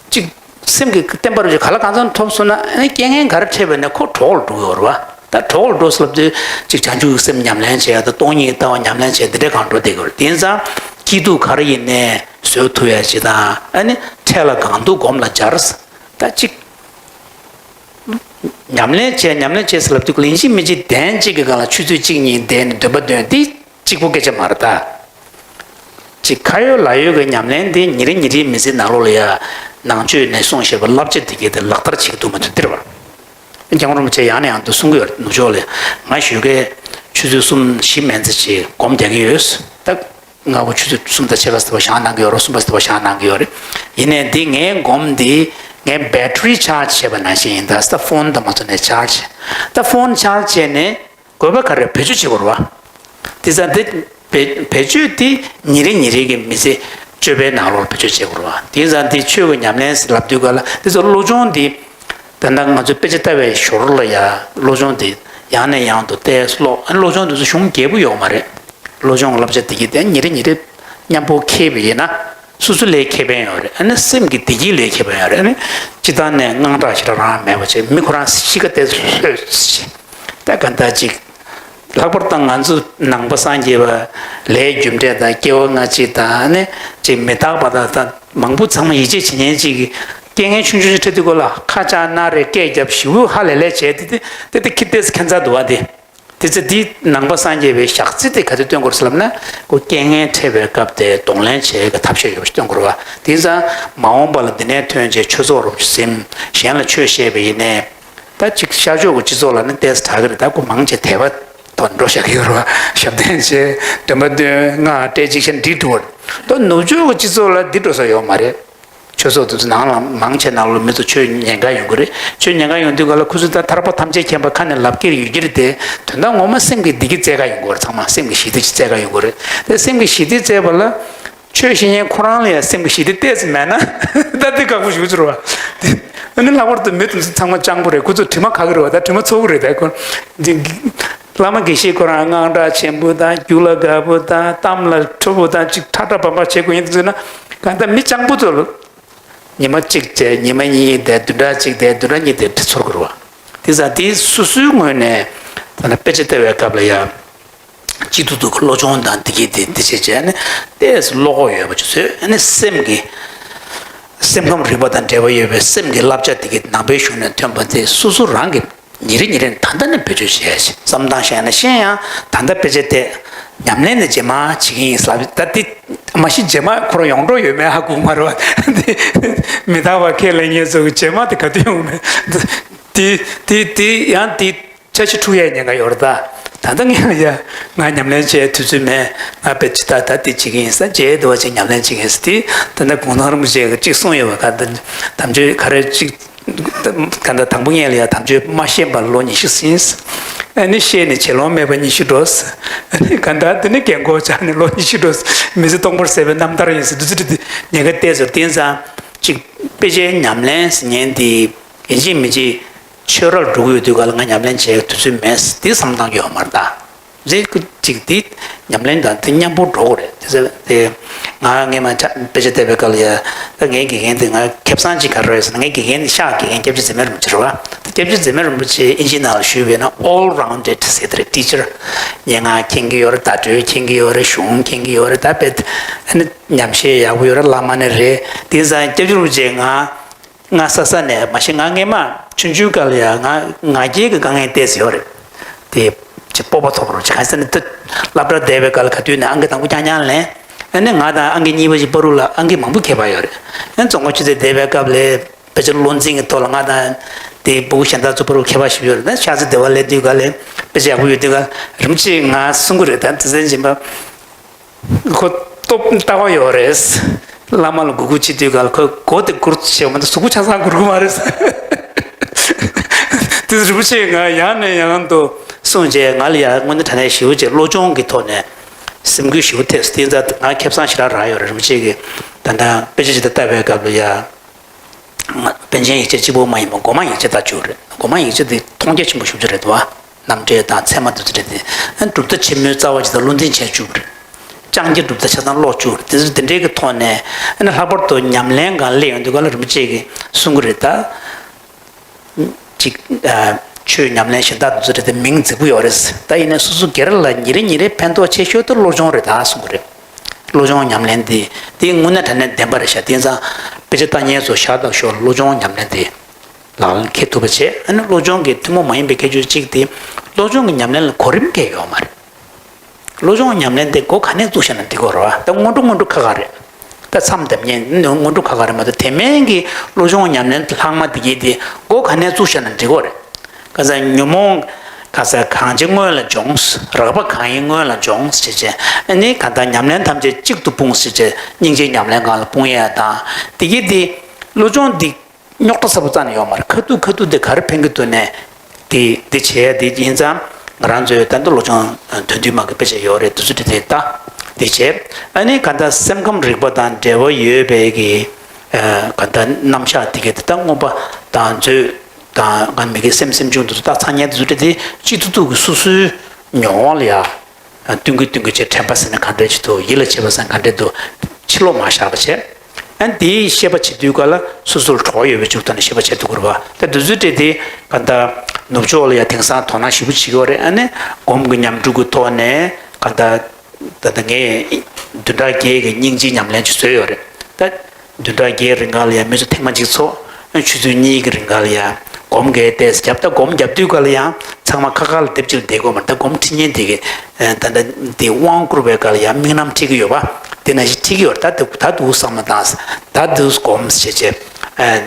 གཅིག་སེམས་ཀྱི་བརྟན་པ་རུ་ག་ལ་གང་འཚམ་ཐོབ་སོང་ན་ཨ་ནི་རྐྱེན་ངན་ག་རེ་འཕྲད་པ་ཡིན་ནའི་ཁོ་གྲོགས་ལ་འགྲོ་གི་ཡོད་རེད་བ། ད་གྲོགས་ལ་འགྲོ་ཟེར་ལབ་དུས་གཅིག་བྱང་ཆུབ་ཀྱི་སེམས་ཉམས་ལེན་བྱེད་ཡ་དང་སྟོང་ཉིད་ཀྱི་ལྟ་བ་ཉམས་ལེན་བྱེད་ཡ་འདི་འདྲའི་སྒང་འགྲོ་བསྡད་ཀྱི་ཡོད་རེད། དེ་ཡིན་ཙང་སྐྱིད་སྡུག་ག་རེ་ཡིན་ནའི་བཟོད་ཐུབ་ཡ་ཅིག་དང་། ཨ་ནི་འཕྲད་ལ་གང་ཐུབ་སྒོམ་ལ་སྦྱར། ད་གཅིག་ཉམས་ལེན་བྱེད་ཉམས་ལེན་བྱེད་ཟེར་ལབ་དུས་ཡིན་གཅིག་མིན་གཅིག་གདན་གཅིག་གི་སྒང་ལ་ཆུ་ཚོད་གཅིག་གཉིས་བསྡད་ནས་འདོན་པ་འདོན་དེ་གཅིག་པོ་སྐད་ཆ་མ་རེད་ད། གཅིག་ཁ་ཡོད་ལག་ཡོད་ཀྱི་ཉམས་ལེན་དེ་ཉིན་རེ་ཉིན་རེའི་མི་ཚེའི་ནང་ལོགས་ལ་ཡ་ནང་ཆོས་ནས་གསུངས་བཞག་པའི་བསླབ་བྱ་དེ་གས་དེ་ལག་བསྟར་བྱེད་ཀྱི་འདུག་མ་འདུག་འདིར་བ། སྐྱབས་མགོན་རིན་པོ་ཆེ་ཡང་ནས་ཡང་དུ་གསུང་གི་ཡོད་རེད། ནུབ་ཕྱོགས་ལ་ང་ཞོགས་ཀས་ཆུ་ཚོད་གསུམ་བཞི་མན་ཙམ་ཞིག་སྒོམ་རྒྱག་གི་ཡོད། ད་སྔ་པོ་ཆུ་ཚོད་གསུམ་དང་ཕྱེད་ཀ་ཙམ་བཞག་གནང་གི་ཡོད་རེད། གསུམ་པ་ཙམ་བཞག་གནང་གི་ཡོད་རེད། ཡིན་ནའི་འདི་ངའི་སྒོམ་འདི་ངའི་བེ་ཊི་རི་ཆར་ཇི་བྱས་པ་ནང་བཞིན་ཡིན། ད་ད་ཕོན་དང་མ་ཐུག་ནས་ཆར་ཇི་ད་ཕོན་ཆར་ཇི་བྱས་ནས། དགོས་པ་ག་རེ་བེད་སྤྱོད་བྱེད་དགོས་རེད་བ། དེ་ཙང་དེ་བེད་བེད་སྤྱོད་དེ་ཉིན་རེ་ཉིན་རེ་གི་མི་ཚེ་སྤྱོད་པའི་ནང་ལོགས་བེད་སྤྱོད་བྱེད་དགོས་རེད་བ། དེ་ཙང་དེ་ཆོས་ཀྱི་ཉམས་ལེན་ཟེར་ལབ་དུས་ག་ལ་དེ་ཚོ་བློ་སྦྱོང་དེ་ད་ལྟ་ང་ཚོ་དཔེ་ཆ་ལྟ་བའི་ཞོར་ལ་ཡ་བློ་སྦྱོང་དེ་ཡང་ནས་ཡང་དུ་བལྟས་ཀློག་ཨ་ནི་བློ་སྦྱོང་དེ་ཚོ་གཞུང་རྒྱས་པོ་ཡོད་མ་རེད། བློ་སྦྱོང་བསླབ་བྱ་དེ་གི་དེ་ཉིན་རེ་ཉིན་རེ་མཉམ་པོ་འཁྱེར་བ་ཡིན་ན། སོ་སོ་ལའི་ཁེ་ཕན་ཡོད་རེད། ཨ་ནི་སེམས་ཀྱི་བདེ་སྐྱིད་ལའི་ཁེ་ཕན་ཡོད་རེད། ཨ་ནི་སྤྱིར་བཏང་ནས་དངངས་སྐྲག་ཞེ་དྲག་རང་མེད་པ་བྱས། མི་ཁོ་རང་གཤིས་ཀ་དེ་ལྷོད་ཅིག་ད་ག་འདྲ་ཅིག་ལྷག་པར་དུ་ང་ཚོ་ནང་པ་སངས་རྒྱས་པ་ལས་རྒྱུ་འབྲས་དང་སྐྱེ་བ་སྔ་ཕྱི་དང་ཨ་ནི་ཅིག་མི་རྟག་པ་དང་ད་མང་པོ་ཚང་མ་ཡིད་ཆེས་བྱེད་མཁན་ཅིག་གི་རྐྱེན་ངན་ཆུང་ཆུང་ཞིག་འཕྲད་དུས་སྐོར་ལ་ཁ་བཅག་སྣ་རེ་སྐད་རྒྱབ་ཞེ་པོ་ཧ་ལས་ལས་བྱས་ཏེ་དེ་དེ་དེ་ཁྱི་ཏེས་ཁྱད་མཚར་འདུག་བ་དེ། དེ་ཚེ་འདི་ནང་པ་སངས་རྒྱས་པའི་ཞག་རྩི་དེ་ག་ཚོད་སྟོན་དགོས་ཟེར་ལབ་ན། ཁོ་རྐྱེན་ངན་འཕྲད་པའི་སྐབས་དེ་གདོང་ལེན་བྱེད་ཀྱི་ཐབས་ཤེས་ཡོད་པ་ཞིག་སྟོན་དགོས་རེད་བ། དེ་ཙང་མ་འོངས་པ་ལ་འདི་ནས་ཐོན་རྗེས་ཆོས་ཚོགས་རོབ་ཟིན། གཞན་ལ་ཆོས་བཤད་པ་ཡིན་ནའི། ད་ཅིག་ཤར་ཕྱོགས་ཀྱི་སྤྱི་ཚོགས་ལ་ནི་ཏོག་ཙམ་དྲག་གི་རེད། ད་ཁོ་མང་ཆེ་དད་པ་ཐོག་འགྲོ་བཞག་གི་ཡོད་རེད་བ། ཞབས་བརྟན་བྱེད། འདོན་པ་འདོན། སྔགས་སྤྲད་ཅིག་བྱས་འགྲིག་འགྲོ་བ་རེད། ད་ནུབ་ཕྱོགས་ཀྱི་སྤྱི་ཚོགས་ལ་འདི་འགྲོ་ས་ཡོད་མ་རེད། ཆོས་ཚོགས་དེ་ཚོ་ནང་ལ་མང་ཆེ་ནང་ལོགས་མི་ཚོ་ཆོས་ཉན་ག་ཡོང་གི་རེད། ཆོས་ཉན་ག་ཡོང་དུས་ག་ལ་ཁོ་ཚོ་ད་ཐར་པ་ཐམས་ཅད་མཁྱེན་པ་ཁ་ནས་ལབ་ཀྱི་ཡོད་ཀྱི་རེད་དེ། དོན་དག་ངོ་མ་སེམས་ཀྱི་བདེ་སྐྱིད་བཙལ་ག་ཡོང་གི་རེད། ཚང་མ་སེམས་ཀྱི་ཞི་བདེ་ཅིག་བཙལ་ག་ཡོང་གི་རེད་དེ། སེམས་ཀྱི་ཞི་བདེ་བཙལ་བ་ལ་ཆོས་བཤད་མཁན་ཁོ་རང་ལ་ཡང་སེམས་ཀྱི་ཞི་བདེ་ཏོག་ཙམ་མེད་ན་ད་དེ་ཁག་པོ་ཞེ་པོ་ཅིག་རེད་བ། དེ་ཨ་ནི་ལྷག་པར་དུ་མི་དེ་ཚོ་ཚང་མ་སྤྱང་པོ་རེད། ཁོ་ཚོ་དྲི་མ་ཁ་གི་རེད་བ། ད་དྲི་མ་ཚ་པོ་རེད། ད་ཁོ་བླ་མ་དགེ་བཤེས་ཁོ་རང་དངངས་སྐྲག་ཆེན་པོ་དང་། རྒྱུ་ལ་དགའ་པོ་དང་། གཏམ་ལ་ཁྲོ་པོ་དང་། ཅིག་ཁྲག་ཁྲག་འབམ་འབམ་བྱེད་དགོས་ཡིན་ཟེར་ན། གང་ལྟར་མི་སྤྱང་པོ་ཚོ་ལ་ཉི་མ་གཅིག་བྱས། ཉི་མ་གཉིས་བསྡད། བདུན་ཕྲག་གཅིག་བསྡད། བདུན་ཕྲག་གཉིས་བསྡད། དེ་ཚོར་དགོས་རེད་བ། དེ་ཙང་དེ་སོ་སོའི་ངོས་ནས་ད་ནི་དཔེ་ཆ་ལྟ་བའི་སྐབས་ལ་ཡང་སྐྱིད་སྡུག་སྡུག་གི་བློ་སྦྱོང་དང་དེ་གི་དེ་དེ་བྱས་བྱས་ནས་ཏོག་ཙམ་བློ་ཁོག་ཡོད་པ་ཅིག་བཟོས། ཨ་ནི་སེམས་ཀྱི་སེམས་ཁམས་རིག་པ་དང་འབྲེལ་བ་ཡོད་པའི་སེམས་ཀྱི་བསླབ་བྱ་དེ་གི་ནང་པའི་གཞུང་ནས་ཐོན་པ་དེ་སོ་སོ་རང་གི་ཉིན་རེ་ཉིན་རེ་ད་ལྟ་ནས་བེད་སྤྱོད་བྱས་ཤིག་བསམ་སྟངས་བཤད་ན་ཤེས་ཡང་ད་ལྟ་དཔེ་ཆ་བལྟས། ཉམས་ལེན་ནི་རྗེས་མ་བྱེད་ཀྱི་ཡིན་ཟེར་ལབ། ད་དེ་མ་གཞི་རྗེས་མ་ཁོ་རང་ཡོང་འགྲོ་ཡོད་མེད་ཧ་གོ་མ་རེད་བ། དེ་མི་རྟག་པ་ཁས་ལེན་མཁན་ཚོ་གི་རྗེས་མ་དེ་ག་དུས་ཡོང་མེད། དེ་དེ་དེ་ཡང་དེ་འཆར་གཞི་འཁྲུག་ཡས་ཉེན་ཁ་ཡོད་རེད་ད། ད་ལྟ་ངས་ལ་ཡ་ང་ཉམས་ལེན་བྱེད་དུས་ཚོད་མེད། ང་དཔེ་ཅི་ད་ད་དེ་བྱེད་ཀྱི་ཡིན་ས་རྗེས་དེ་བ་ཅིག་ཉམས་ལེན་བྱེད་ཀྱི་ཡིན་ས་དེ། ད་ལྟ་གུང་ཐང་རིན་པོ་ཆེ་གིས་གཅིག་གསུངས་ཡོད་པ། ག་ད་དམ་ཆོས་ག་རེ་གཅིག་ག་ད་དང་པོ་ངས་ལ་ཡ་དམ་ཆོས་མ་ཤེས་པར་ལོ་ཉི་ཤུ་ཟིན། ཨ་ནི་ཤེས་ནས་བྱེད་ལོང་མེད་པར་ཉི་ཤུ་འགྲོ། ཨ་ནི་ག་ད་དེ་ནི་རྒན་གོག་ཆགས་ནས་ལོ་ཉི་ཤུ་འགྲོ། མི་ཚེ་སྟོང་པར་ཟད་པའི་རྣམ་ཐར་ཡིན་ཟེར་དུས་ཚོད་དེ་ཉེན་ཁ་བལྟས་ཚོད་བསྟན་ཙང་གཅིག་དཔེ་ཆའི་ཉམས་ལེན་ཟེར་མཁན་དེ་ཡིན་གཅིག་མིན་གཅིག་ཆོས་རར་འགྲོ་གི་ཡོད་དུས་ག་ལ་ང་ཉམས་ལེན་བྱེད་དུས་ཚོད་མེད་ཟེར་དེ་བསམ་བཏང་གི་ཡོད་མ་རེད་ད། རེད། ཁོ་གཅིག་དེ་ཉམས་ལེན་དང་དེ་མཉམ་པོ་འགྲོ་དགོས་རེད། དེ་ཚེ་དེ་ང་སྔས་མ་ཆ་དཔེ་ཆ་བལྟས་པའི་སྐབས་ལ་ཡ། ད་ངའི་དགེ་རྒན་དེ་ང་ཁེ་བཟང་ཅིག་ག་རེ་རེད་ཟེར་ན། ངའི་དགེ་རྒན་དེ་ཤག་དགེ་རྒན་སྐྱབས་རྗེ་འཛིན་མེད་རིན་པོ་ཆེ་རེད་བ། ད་སྐྱབས་རྗེ་འཛིན་མེད་རིན་པོ་ཆེ་ཨིན་ཇིའི་ནང་ལ་ཞུས་པས་ན་all rounded ཟེར་དེ་རེད། ཊི་ཆར། སྙན་ངག་མཁྱེན་གྱི་ཡོད་རེད། བརྡ་སྤྲོད་མཁྱེན་གྱི་ཡོད་རེད། གཞུང་མཁྱེན་གྱི་ཡོད་རེད། ད་དཔེ་ཨ་ནི་ཉམས་བཞེས་ཡག་པོ་ཡོད་རེད། བླ་མ་ནི་རེད། དེང་སང་སྐྱབས་རྗེ་རིན་པོ་ཆེ་ང་ང་ས་ས་ནས་མ་གཞི་ང་སྔས་མ་ཆུང་ཆུང་སྐབས་ལ་ཡང་ང་ང་རྒྱལ་གྱི་དཀའ་ངལ་ཏོག་ཙམ་ཡོད་རེད། དེ་ཅིག་སྤོབས་པ་ཐོབ་རོགས་ཅིག་གང་ཟེར་ན་ད་སློབ་གྲྭ་བསྡད་པའི་སྐབས་ལ་ག་དུས་ནས་ཨང་ཀི་དང་པོ་རྐྱང་རྐྱང་ལེན། ཨ་ནི་ང་དང་ཨང་ཀི་གཉིས་པ་ཅིག་བར་དུ་ལ་ཨང་ཀི་མང་པོ་ཁྱད་པར་ཡོད་རེད། ཨ་ནི་རྫོང་དཀར་ཆུ་ཚོད་བསྡད་པའི་སྐབས་ལ་དཔེ་ཆ་བློ་འཛིན་གྱི་ཐོག་ལ་ང་དང་དེ་ཕྲུ་གུ་གཞན་དག་ཚོ་བར་དུ་ཁྱད་པར་ཞིག་ཡོད་རེད། ད་ཤར་རྩེ་སྡེ་བ་སླེབས་དུས་སྐབས་ལ་དཔེ་ཆ་ཡག་པོ་ཡོད་དུས་སྐབས་རིན་པོ་ཆེས་ང་གསུང་གི་རེད། ད་དེ་ཚན་སྦྱིན་པ། ཁོ་སྟོབས་ལྟ་བ་ཡོད་རེད། བླ་མ་ལ་མགོ་སྒུར་བྱེད་དུས་ག་ལ་ཁོས་མགོ་དེ་སྒུར་བྱས་མ་གཏོགས་གཟུགས་པོ་ཆ་ཚང་སྒུར་གི་མ་རེད། དེ་རིན་པོ་ཆེས་ང་ཡང་ནས་ཡང་དུ་གསུངས་རྗེས་ང་ལ་ཡང་དངོས་གནས་དྲང་གནས་ཞེ་པོ་ཅིག་བློ་སྦྱོང་གི་ཐོག་ནས་སེམས་འགུལ་ཞེ་པོ་ཐེབས། དེ་ཙང་ང་ཁེ་བཟང་ཞེ་དྲག་རག་ཡོད་རེད། རིན་པོ་ཆེ་གིས་ད་ལྟ་དཔེ་ཆ་ཅིག་ད་ལྟ་ལྟ་བའི་སྐབས་ལ་ཡ། པཎ་ཆེན་ཡིག་ཆ་གཅིག་པོ་མ་ཡིན་པར་སྒོ་མང་ཡིག་ཆ་ལྟ་རྒྱུ་རེད། སྒོ་མང་ཡིག་ཆ་དེ་མཐོང་རྒྱ་ཆེན་པོ་ཞེ་པོ་ཅིག་རེད་འདུག་བ། རྣམ་འགྲེལ་དང་ཚད་མ་དེ་ཚོ་རེད་དེ། ཨ་ནི་གྲུབ་མཐའ་ཆེན་མོའི་རྩ་བ་ཇི་ལྟར་བློ་འཛིན་བྱས་བཅུག་པ་རེད། སྤྱང་ཀི་གྲུབ་མཐའ་ཆ་ཚང་ཀློག་བཅུག་པ་རེད། དེ་ཚོ་དེ་འདྲའི་གི་ཐོག་ནས་ཨ་ནི་ལྷག་པར་དུ་ཉམས་ལེན་སྒང་སླེབས་ཡོང་དུས་ག་ལ་རིན་པོ་ཆེ་གིས་གསུང་གི་རེད་ད། ཅིག་ཆོས་ཉམས་ལེན་གཞན་དག་དེ་ཚོ་རེད་དེ་མིང་རྫིག་པོ་ཡོད་རེད། ད་ཡིན་ནའི་སོ་སོ་སྒེར་ལ་ཉིན་རེ་ཉིན་རེ་ཕན་ཐོགས་ཆེ་ཤོས་དེ་བློ་སྦྱོང་རེད་ད་གསུང་གི་རེད། བློ་སྦྱོང་ཉམས་ལེན་འདི། འདི་དངོས་གནས་དྲང་གནས་བདེན་པ་རེད་ཤག་དེང་སང་དཔེ་ཆ་ལྟ་མཁན་ཚོ་ཞར་དང་ཞོར་བློ་སྦྱོང་ཉམས་ལེན་འདི་ལག་ལེན་འཁེལ་ཐུབ་པ་བྱེད། ཨ་ནི་བློ་སྦྱོང་གི་ཐུན་མོང་མ་ཡིན་པའི་ཁྱད་ཆོས་གཅིག་དེ། བློ་སྦྱོང་གི་ཉམས་ལེན་ལ་གོ་རིམ་གང་ཡང་ཡོད་མ་རེད། བློ་སྦྱོང་ཉམས་ལེན་དེ་འགོ་ག་ནས་བཙུགས་བཞག་ན་འགྲིག་གི་རེད་བ། ད་སྔོན་འགྲོ་སྔོན་འགྲོ་ཁག་ཁག་རེད། ད་མཚམས་འདེབས་མཁན་སྔོན་འགྲོ་ཁག་ཁག་རེད་མ་གཏོགས་དེ་མིན་གྱི་བློ་སྦྱོང་ཉམས་ལེན་ལྷག་མ་དེ་གྱད་དེ་འགོ་ག་ནས་བཙུགས་བཞག་ན་འགྲིག་གི་རེད། ག་ས་ཉོན་མོངས་ག་ས་གང་ཅི་སྔོན་ལ་སྦྱོངས། རགས་པ་གང་ཡིན་སྔོན་ལ་སྦྱོངས་ཟེར་བྱས། ཨ་ནི་ག་ད་ཉམས་ལེན་ཐམས་ཅད་གཅིག་ཏུ་སྤུངས་ཟེར་བྱས། སྙིང་རྗེའི་ཉམས་ལེན་སྒང་ལ་སྤུངས་ཡས་དང་། དེ་གྱད་དེ་བློ་སྦྱོང་འདི་རྙོག་དྲ་ཚ་པོ་རྩ་ནས་ཡོད་མ་རེད། ཁ་ཐུག་ཁ་ཐུག་དེ་ག་རེ་ཕན་གྱི་འདུག་ནས། དེ་དེ་བྱས་དེ་ཡིན་ཙང་ང་རང་ཚོའི་ད་ལྟ་བློ་སྦྱོང་དོན་བསྡུས་མ་གི་དཔེ་ཆ་ཡོད་རེད། དེ་ཚོ་དེ་དེ་ལྟ་དེ་བྱས། ཨ་ནི་ག་ད་སེམས་ཁམས་རིག་པ་དང་འབྲེལ་བ་ཡོད་པའི་གི་ག་ད་རྣམ་གཞག་དེ་གྱད་དེ་ད་མངོན་པ་དང་མཛོད་དང་ང་མི་གི་སེམས་སེམས་བྱུང་དེ་ཚོ་ད་ཚང་ཉལ་དེ་ཚོ་དེ་དེ་གཅིག་ཏུ་ཏུ་གི་སོ་སོའི་མྱོང་བ་ལ་ཡ། སྟོན་གི་སྟོན་གི་བྱས། དྲན་པ་ཟེར་ན་ག་འདྲ་ཅིག་འདུག་ཡིད་ལ་བྱེད་པ་ཟེར་ན་ག་འདྲ་འདུག་ཕྱི་ལོགས་མ་བཞག་པ་བྱས། ཨ་ནི་དེའི་ཤེས་པ་བྱེད་དུས་ག་ལ་སོ་སོར་གྲོགས་ཡོད་པའི་ཕྱོགས་ཐོག་ནས་ཤེས་པ་བྱེད་ཐུབ་ཀྱི་རེད་བ། ད་དེ་ཚོའི་གྲས་དེ་ག་ད་ནུབ་ཕྱོགས་ལ་ཡ་དེང་སང་དོ་སྣང་ཞེ་པོ་བྱེད་ཀྱི་ཡོད་རེད། ཨ་ནི་སྒོམ་གྱི་ཉམས་སྒྲུབ་ཀྱི་ཐོག་ནས་ག་ད་ད་ལྟ་ངས་བདུན་ཕྲག་བརྒྱད་ཀྱི་སྙིང་རྗེའི་ཉམས་ལེན་ཅིག་བཟོས་ཡོད་རེད་ད། བདུན་ཕྲག་བརྒྱད་རིང་ག་ལ་ཡ་མི་ཚོ་ཐེངས་མ་གཅིག་ཚོགས། ཆུ་ཚོད་གཉིས་ཀྱི་རིང་ག་ལ་ཡ་སྒོམ་གྱི་ཏོག་ཙམ་བརྒྱབ། ད་སྒོམ་བརྒྱབ་དུས་ག་ལ་ཡ་ཚང་མ་ཁ་ཁ་ལ་སྡེབ་གཅིག་ལ་བསྡད་དགོས་མ་རེད། ད་སྒོམ་ཁྲིད་མཁན་དེ་གི་ད་ད་དེ་དབང་བསྐུར་བའི་སྐབས་ལ་ཡ་དམིགས་རྣམ་ཁྲིད་ཀྱི་ཡོད་པ། དེ་ནང་བཞིན་ཁྲིད་ཀྱི་ཡོད་རེད། ད་དེ་ད་དེ་བསམ་བློ་བཏང་། ད་དེ་སྒོམ་བྱས་བྱས་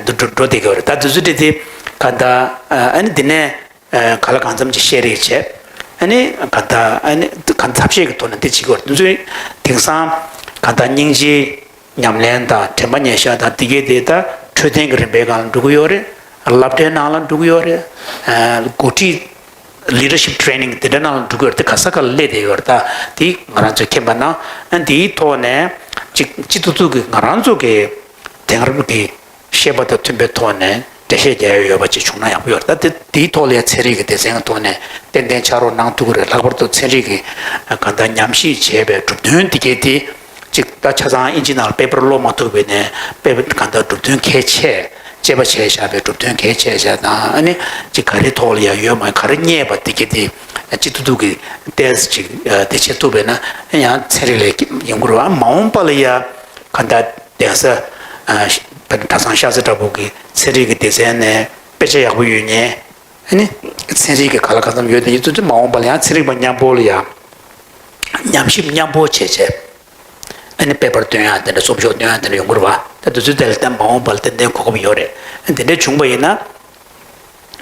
འདུག་འགྲོ་འགྲོ་བསྡད་ཀྱི་ཡོད་རེད། ད་དེ་ཚོ་དེ་དེ་ག་ད་ཨ་ནི་དེ་ནས་ག་ལ་གང་འཚམ་ཅིག་བཤད་རེས་བྱས། ཨ་ནི་ག་ད་ཨ་ནི་ག་ཐབས་ཤེས་ཀྱི་ཐོག་ནས་དེ་བྱེད་ཀྱི་ཡོད་རེད། དེ་ཚོ་དེང་སང་ག་ད་སྙིང་རྗེ། ཉམས་ལེན་དང་དྲན་པ་ཉེར་བཞག་དང་དེ་གྱད་དེ་ད་འཕྲོད་བསྟེན་གྱི་རིམ་པའི་སྒང་ལ་འགྲོ་གི་ཡོད་རེད། སློབ་གྲྭའི་ནང་ལ་འགྲོ་གི་ཡོད་རེད། འགོ་ཁྲིད་leadership training དེ་འདྲ་ནང་ལ་འགྲོ་གི་ཡོད་རེད། དེ་ག་ས་ག་ལ་སླེབས་བསྡད་ཡོད་རེད། ད་དེ་ང་རང་ཚོས་མཁྱེན་པ་ན་ཨ་དེའི་ཐོག་ནས་གཅིག་གཅིག་ཏུ་ཏུ་གི་ང་རང་ཚོ་གི་དེང་རབས་ཀྱི་ཤེས་པ་དང་མཐུན་པའི་ཐོག་ནས་འགྲེལ་བཤད་རྒྱག་ཡ་ཡོད་པ་ཅིག་བྱུང་ན་ཡག་པོ་ཡོད་རེད། ད་དེ་དེའི་ཐོག་ལ་ཡ་ཚན་རིག་གི་སྡེ་ཚན་གྱི་ཐོག་ནས་ཏན་ཏན་ཕྱག་རོགས་གནང་ཐུབ་ཀྱི་རེད། ལྷག་པར་དུ་ཚན་རིག་གི་གང་ལྟར་ཉམས་ཞིབ་བྱས་པའི་གྲུབ་དོན་དེ་གྱད་དེ་གཅིག་ད་ཆ་ཚང་ཨིན་ཇི་ནང་ལ་པེ་པར་ཀློག་མ་ཐུབ་པས་ནས་པེ་པར་གང་ལྟར་གྲུབ་དོན་གལ་ཆེ་དཔྱད་པ་བྱས་བཞག་པའི་གྲུབ་དོན་གལ་ཆེ་བཞག་དང་། ཨ་ནི་གཅིག་ག་རེ་ཐོག་ལ་ཡ་ཡོད་མ་ག་རེ་རྙེད་པ་དེ་གྱད་དེ་གཅིག་ཏུ་ཏུ་གི་ཏོག་ཙམ་གཅིག་དེ་བྱེད་ཐུབ་པས་ན་ཡང་ཚན་རིག་ལས་ཡོང་གི་རེད་བ། མ་འོངས་པ་ལ་ཡ་གང་ལྟར་གདན་ས་ཨ་བོད་གྲྭ་ཚང་ཤར་རྩེ་བྲག་ཕུག་གི་ཚན་རིག་གི་སྡེ་ཚན་ནས་དཔེ་ཆ་ཡག་པོ་ཡོད་མཁན། ཨ་ནི་ཚན་རིག་གི་ག་ལ་གང་འཚམ་ཡོད་དེ་ཡིན་ཚུལ་དེ་མ་འོངས་པ་ལ་ཡང་ཚན་རིག་པ་མཉམ་པོ་ལ་ཡང་ ཉམས་ཞིབ་མཉམ་སྤོ་བྱས་བྱས། ཨ་ནི་དཔེ་པར་སྟོན་ཡག་དེ་འདྲ་རྩོམ་ཤོག་སྟོན་ཡག་དེ་འདྲ་ཡོང་གི་རེད་བ། ད་དུས་ཚོད་དེ་ལ་ད་མ་འོངས་པ་ལ་ཏན་ཏན་གོ་སྐབས་ཡོད་རེད། ཨ་དེ་འདྲ་བྱུང་བ་ཡིན་ན།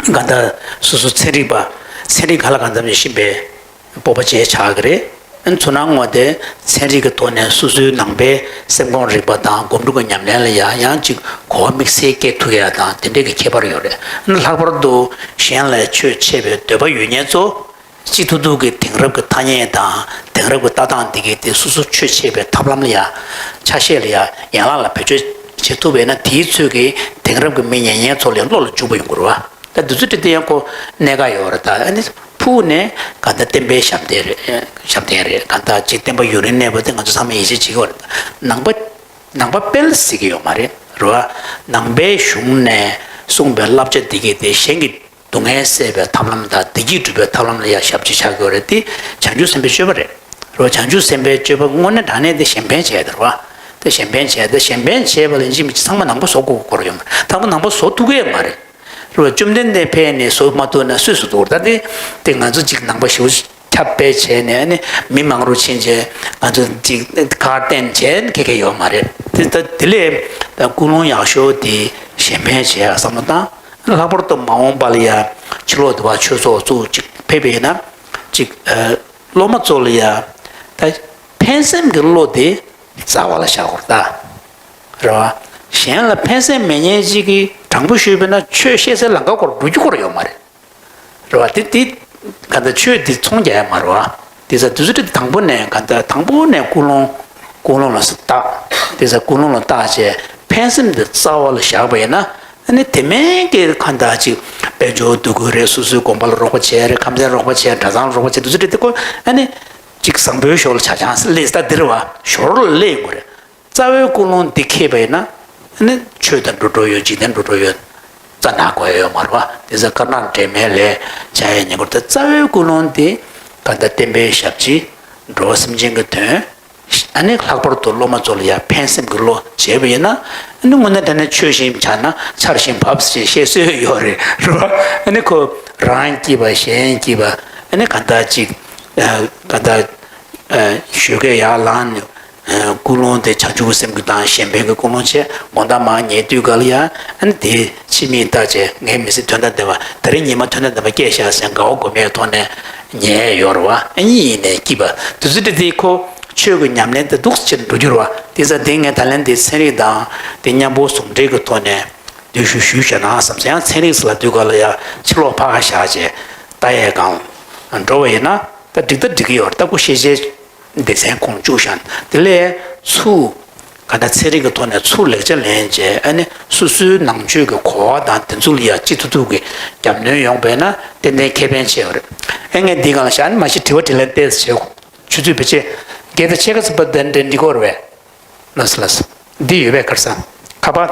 གང་ལྟར་སོ་སོ་ཚན་རིག་པ། ཚན་རིག་གང་ལ་གང་འཚམ་ཞིག་ཤེས་པའི་སྤོབས་པ་བྱས་ཆགས་ཀྱི་རེད། ཨ་ནི་ཚོར་སྣང་ངོ་དེ་ཚན་རིག་གི་ཐོག་ནས་སོ་སོའི་ནང་པའི་སེམས་ཁོང་རིག་པ་དང་སྒོམ་སྒྲུབ་ཀྱི་ཉམས་ལེན་ལ་ཡང་ཡང་ཅིག་གོ་བ་དམིགས་བསལ་སྐྱེ་ཐུབ་ཡག་དང་དེ་འདྲས་ཀྱི་ཁྱད་པར་ཡོད་རེད། ཨ་ནི་ལྷག་པར་དུ་གཞན་ལ་ཆོས་འཆད་པའི་འདོད་པ་ཡོད་མཁན་ཚོ། སྤྱི་ཐུབ་ཐུབ་ཀྱི་དེང་རབས་ཀྱི་ཐ་སྙད་དང་དེང་རབས་ཀྱི་ལྟ་སྟངས་འདི་གའི་དེ་སོ་སོ་ཆོས་འཆད་པའི་ཐབས་ལམ་ལ་ཡང་ཆ་ཤས་ལ་ཡང་ཡན་ལག་ལ་བེད་སྤྱོད་བྱེད་ཐུབ་པས་ན། དེའི་ཚོད་ཀྱིས་དེང་རབས་ཀྱི་མི་ཉན་ཉན་ཚོ་ལ་བློ་ལ་འཇུག་པ་ཡོང་དགོས་རེད་བ། ད་དུས་ཚོད་དེ་དེ་ཡང་ཁོ་གནད་འགག་ཡོད་རེད། ད་ཨ་ནི་ཕུགས་ནས་ག་ད་བསྟན་པའི་ཞབས་བརྟན་རེད། ཞབས་བརྟན་རེད། ག་ད་ཅིག་བསྟན་པ་ཡུན་རིང་གནས་པ་དེ་ང་ཚོ་ཚང་མས་ཡིད་ཆེས་བྱེད་ཀྱི་ཡོད་རེད། ནང་པ་ནང་པ་དཔེ་ལ་སྲིད་ཀྱི་ཡོད་མ་རེད། རེད་བ། ནང་པའི་གཞུང་ནས་གསུངས་པའི་བསླབ་བྱ་འདི་གའི་དེ་གཞན་གྱི་སྡུག་བསྔལ་སེལ་བའི་ཐབས་ལམ་དང་བདེ་སྐྱིད་སྒྲུབ་པའི་ཐབས་ལམ་ལ་ཡང་ཞབས་ཕྱི་བྱ་དགོས་རེད། དེ་བྱང་ཆུབ་སེམས་དཔའི་སྤྱོད་པ་རེད། རེད་བ། བྱང་ཆུབ་སེམས་དཔའི་སྤྱོད་པ་དངོས་གནས་དྲང་གནས་དེ་གཞན་ཕན་བྱས་དེ་རེད་བ། དེ་གཞན་ཕན་བྱས་དེ་གཞན་ཕན་བྱས་པ་ལ་ཡིན་གཅིག་མིན་གཅིག་ཚང་མ་ནང་པ་བཟོ་དགོས་ཀྱི་སྐོར་ཡོད་མ་རེད། ཚང་མ་ནང་པ་བཟོ་ཐུབ་ཀྱི་ཡོད་མ་རེད། རེད་བ། བཅོམ་ལྡན་འདས་ཕེབས་ནས་བཟོ་མ་ཐུབ་ན་སུས་བཟོ་ཐུབ་ཀྱི་རེད། ད་དེ་དེ་ང་ཚོ་གཅིག་ནང་པ་ཞེ་པོ་ཁྱབ་སྤེལ་བྱས་ནས་ཨ་ནི་མི་མང་རུ་ཕྱིན་བྱས་ང་ཚོ་གཅིག་ཁ་བསྟན་བྱས་ཁེ་ཁེ་ཡོད་མ་རེད། དེ་ད་དེ་ལས་ད་ཀུན་སློང་ཡག་ཤོས་དེ་གཞན་ཕན་བྱས་ཡག་བསམ་བློ་བཏང་། ལྷག་པར་དུ་མ་འོངས་པ་ལ་ཡ་ཕྱི་ལོགས་དུ་བ་ཆོས་ཚོགས་བཙུགས་ཅིག་ཕེབས་པ་ཡིན་ན་ཅིག་ཨ་སློབ་མ་ཚོ་ལ་ཡ་ད་ཕན་སེམས་ཀྱི་བློ་དེ་རྩ་བ་ལ་བཞག་དགོས་རེད་ད། རེད་བ། གཞན་ལ་ཕན་སེམས་མེད་མཁན་ཅིག་གིས་དྲང་པོ་ཞུས་པ་ཡིན་ན་ཆོས་བཤད་སའི་ལམ་ཁ་སྐོར་འགྲོ་རྒྱུ་སྐོར་ཡོད་མ་རེད། རེད་བ། དེ་དེ་ག་ད་ཆོས་དེ་ཚོང་རྒྱག་ཡ་མ་རེད་བ། དེ་ཚ་དུས་ཚོད་དེ་དང་པོ་ནས་ག་ད་དང་པོ་ནས་ཀུན་སློང་ཀུན་སློང་ལ་བརྟག་དེ་ཚ་ཀུན་སློང་ལ་བརྟག་བྱས་ཕན་སེམས་དེ་རྩ་བ་ལ་བཞག་པ་ཡིན་ན། ཨ་ནི་དེ་མིན་གྱི་ག་ད་ཅིག་དཔལ་འབྱོར་འདུ་འགོད་རེད། སོ་སོའི་དགོན་པ་ལ་རོགས་པ་བྱས་རེད། ཁམས་ཚན་རོགས་པ་བྱས། གྲྭ་ཚང་ལ་རོགས་པ་བྱས། དུས་ཚོད་དེ་དེ་ཀོ་ཨ་ནི་ཅིག་བཟང་པོའི་ཞོར་ལ་ཆ་ཆང་ལས་ད་འདིར་བ་ཞོར་ལ་ལས་ཡོང་གི་རེད། རྩ་བའི་ཀུན་སློང་འདི་ཁེལ་བ་ཡིན་ན། ཨ་ནི་ཆོས་དང་འགྲོ་འགྲོ་ཡོད། འཇིག་རྟེན་འགྲོ་འགྲོ་ཡོད། རྩ་ན་དགོས་ཡ་ཡོད་མ་རེད་བ། དེ་ཚ་དཀར་ནག་འདྲེས་མའི་ལས་བྱ་ཡ་ཉེ་འཁོར་དེ། རྩ་བའི་ཀུན་སློང་འདི་ག་ད་བསྟན་པའི་ཞབས་ཕྱི། འགྲོ་བ་སེམས་ཅན་གྱི་དོན། ཨ་ནི་ལྷག་པར་དུ་སློབ་མ་ཚོ་ལ་ཡ་ཕན་སེམས་ཀྱི་བློ་བྱས་པ་ཡིན་ན། ཨ་ནི་དངོས་གནས་དྲང་གནས་ཆོས་བཞིན་བྱས་ན་ཆར་བཞིན་བབས་ཞེས་བཤད་སྲོལ་ཡོད་རེད། རེད་བ། ཨ་ནི་ཁོ་རང་སྐྱིད་པ་གཞན་སྐྱིད་པ། ཨ་ནི་ག་ད་ཅིག་ག་ད་ཞོགས་ཀས་ཡར་ལངས་ནས། ཀུན་སློང་དེ་བྱང་ཆུབ་སེམས་ཀྱི་དང་གཞན་ཕན་གྱི་ཀུན་སློང་བྱས། དགོང་དག་མར་ཉལ་དུས་ག་ལ་ཡ་ཨ་ནི་དེ་ཕྱི་མིག་ལྟ་བྱས། ངའི་མི་ཚེ་དོན་དང་ལྡན་པ། ད་རེས་ཉི་མ་དོན་དང་ལྡན་པ་སྐྱེས་ཤག་ཟེར་དགའ་བ་སྒོམ་པའི་ཐོག་ནས་ཉལ་ཡོད་རེད་བ། ཨ་ནི་ཡིན་ནའི་སྐྱིད་པ། དུས་ཚོད་དེ་དེ་ཁོ་ཆོས་ཀྱི་ཉམས་ལེན་དེ་འདུག་སེ་བྱས་འགྲོ་རྒྱུ་རེད་བ། དེ་ཚ་དེ་ངས་ད་ལན་དེ་ཚན་རིག་དང་དེ་མཉམ་པོ་ཟུང་འབྲེལ་གྱི་ཐོག་ནས་འདི་ཞུ་ཞུས་བྱས་ན་བསམ་སོང་། ཡང་ཚན་རིག་ཟེར་ལབ་དུས་ག་ལ་ཡ་ཕྱི་ལོགས་ཕར་བཞག་བྱས་ལྟ་ཡས་སྒང་འགྲོ་བ་ཡིན་ན་ད་འགྲིག་ད་འགྲིག་གི་ཡོད་རེད། ད་ཁོ་ཤེས་བྱའི་སྡེ་ཚན་ཁོངས་བཅུག་བཞག་དེ་ལས་ཚུར་ག་ད་ཚན་རིག་གི་ཐོག་ནས་ཚུར་ལེགས་ཆ་ལེན་བྱས། ཨ་ནི་སོ་སོའི་ནང་ཆོས་ཀྱི་གོ་བ་དང་དེ་ཚོ་ལ་ཡ་སྤྱི་ཐུབ་ཐུབ་ཀྱི་རྒྱབ་སྣོན་ཡོང་བས་ན་ཏན་ཏན་ཁེ་ཕན་ཆེ་བ་རེད། ཨེ་ངས་འདི་སྒང་ལ་བཞག་ནས་མ་གཞི་དྲི་བ་དྲིས་ལན་ཏོག་ཙམ་བྱེད། ཆུ་ཚོད་ཕལ་ཆེར་བརྒྱད་དང་ཕྱེད་ཀ་ཙམ་པ་དེ་འདྲ་འགྲིག་གི་རེད་པས། ལགས་སོ་ལགས་སོ། འདི་ཡོད་པས་ཁར་སང་ཁ་པར།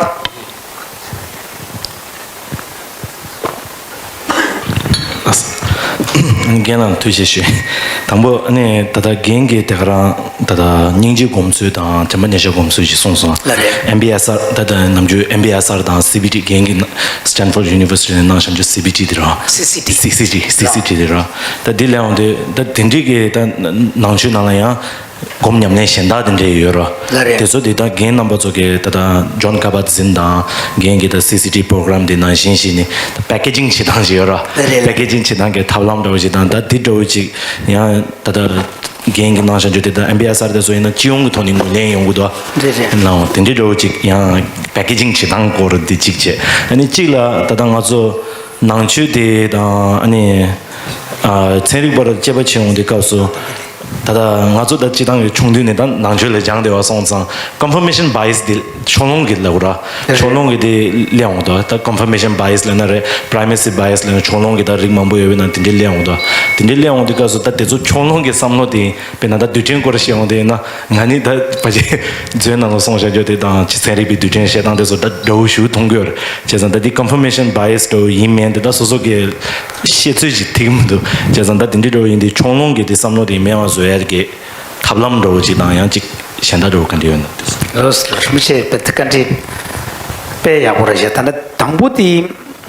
རྒན་ལགས་ཐུགས་རྗེ་ཆེ། དང་པོ་ཨ་ནི་ད་ལྟ་རྒན་གྱིས་དེ་ག་རང་ད་ལྟ་སྙིང་རྗེ་སྒོམ་ཚུལ་དང་དྲན་པ་ཉེར་བཞག་སྒོམ་ཚུལ་ཞིག་གསུངས་སོང་། ལགས་རེད། ཨེམ་བི་ཨེས་ཨར། ད་ལྟ་ནམ་རྒྱུན་ཨེམ་བི་ཨེས་ཨར་དང་སི་བི་ཊི། རྒན་གྱིས་Stanford University ནས་གནང་བཞག་རྒྱུ་སི་བི་ཊི་དེ་རང་། སི་སི་ཊི། སི་སི་ཊི། སི་སི་ཊི་དེ་རང་། ད་འདི་ལས་འོང་དུས་ད་དེ་འདྲའི་གི་ད་ནང་ཆོས་ནང་ལ་ཡང་སྒོམ་ཉམས་ལེན་གཞན་དག་དེ་འདྲ་ཡོད་ར། ལགས་རེད། དེ་ཚོ་དེ་ད་རྒན་རྣམ་པ་ཚོ་གིས་ད་ལྟ་John Kabat-Zinn དང་རྒན་གྱིས་ད་སི་སི་ཊི་པོ་རོ་གྷ་རམ་དེ་ནང་བཞིན་བྱས་ནས་ད་པེ་ཀེ་ཇིང་བྱེད་སྟངས་ཤིག་ཡོད་ར། ལགས་རེད། པེ་ཀེ་ཇིང་བྱེད་སྟངས་ཀྱི་ཐབས་ལམ་འདྲ་བོ་ཞིག་དང་། ད་འདི་འདྲ་བོ་ཅིག་ཡང་ད་ལྟ་རྒན་གྱིས་གནང་བཞག་རྒྱུ་དེ་ད་ཨེམ་བི་ཨེས་ཨར་དེ་ཚོ་ཡིན་ན་སྤྱི་ཡོངས་ཀྱི་ཐོག་ནས་ངོས་ལེན་ཡོང་གི་འདུག། རེད་རེད། ནའོ་དེ་འདྲའི་འདྲ་བོ་ཅིག་ཡང་པེ་ཀེ་ཇིང་བྱེད་སྟངས་སྐོར་འདི་གཅིག་བྱས། ཨ་ནི་གཅིག་ལ་ད་ལྟ་ང་ཚོ་ནང་ཆོས་དེ་དང་ཨ་ནི་ཨ་ཚན་རིག་པར་དཔྱད་པ་བྱེད་འོང་དུས་སྐབས་སུ། ད་ལྟ་ང་ཚོ་ད་སྤྱིར་བཏང་གི་ཆུང་དུས་ནས་ད་ནང་ཆོས་ལ་སྦྱངས་བསྡད་པ་སོང་ཙང་། ཀོན་ཕར་མེ་ཤན་བྷ་ཡ་སི་འདི་ཕྱོགས་ལྷུང་གི་ལབ་དགོས་ར། ཕྱོགས་ལྷུང་གི་དེ་སླེབས་འོང་དུས། ད་ཀོན་ཕར་མེ་ཤན་བྷ་ཡ་སི་ལབ་ན་རེད། པི་རའི་མེ་སི་བྷ་ཡ་སི་ལབ་ན། ཕྱོགས་ལྷུང་གི་ད་རིགས་མང་པོ་ཡོད་པའི་ནང་དེ་འདྲའི་སླེབས་འོང་དུས། དེ་འདྲའི་སླེབས་འོང་དུས་སྐབས་སུ་ད་དེ་ཚོ་ཕྱོགས་ལྷུང་གི་བསམ་བློ་དེ་དཔེར་ན་ད་རྡུལ་ཕྲན་སྐོར་བཤད་འོང་དུས་ན། ང་ནི་ད་ཕལ་ཆེར་མཛོད་ནང་ལ་སོང་བཞག་རྒྱུ་དེ་དང་ཚན་རིག་པའི་རྡུལ་ཕྲན་བཤད་སྟངས་དེ་ཚོ་ད་འདྲ་བོ་ཞིག་མཐོང་གི་ཡོད་རེད། བྱས་ཙང་ད་འདི་ཀོན་ཕར་མེ་ཤན་བྷ་ཡ་སི་འདྲ་བོ་ཡིན་མིན་དེ་ད་སོ་སོ་གི་ཤེས་ཚོད་ཅིག་ཐིག་མི་འདུག། བྱས་ཙང་ད་དེ་འདྲའི་འདྲ་བོ་ཡིན་དུས་ཕྱོགས་ལྷུང་གི་དེ་བསམ་བློ་དེ་མེད་པ་བཟོ་ཡ་གི་ཐབས་ལམ་འདྲ་བོ་ཅིག་དང་། ཡང་ཅིག་གཞན་དག་འདྲ་བོ་ག་འདྲ་ཡོད་ན། ལགས་སོ། རིན་པོ་ཆེ་དཔེ་དེ་བཀའ་འདྲི་དཔེ་ཡག་པོ་རེད་བྱས། ད་ནི་དང་པོ་དེ།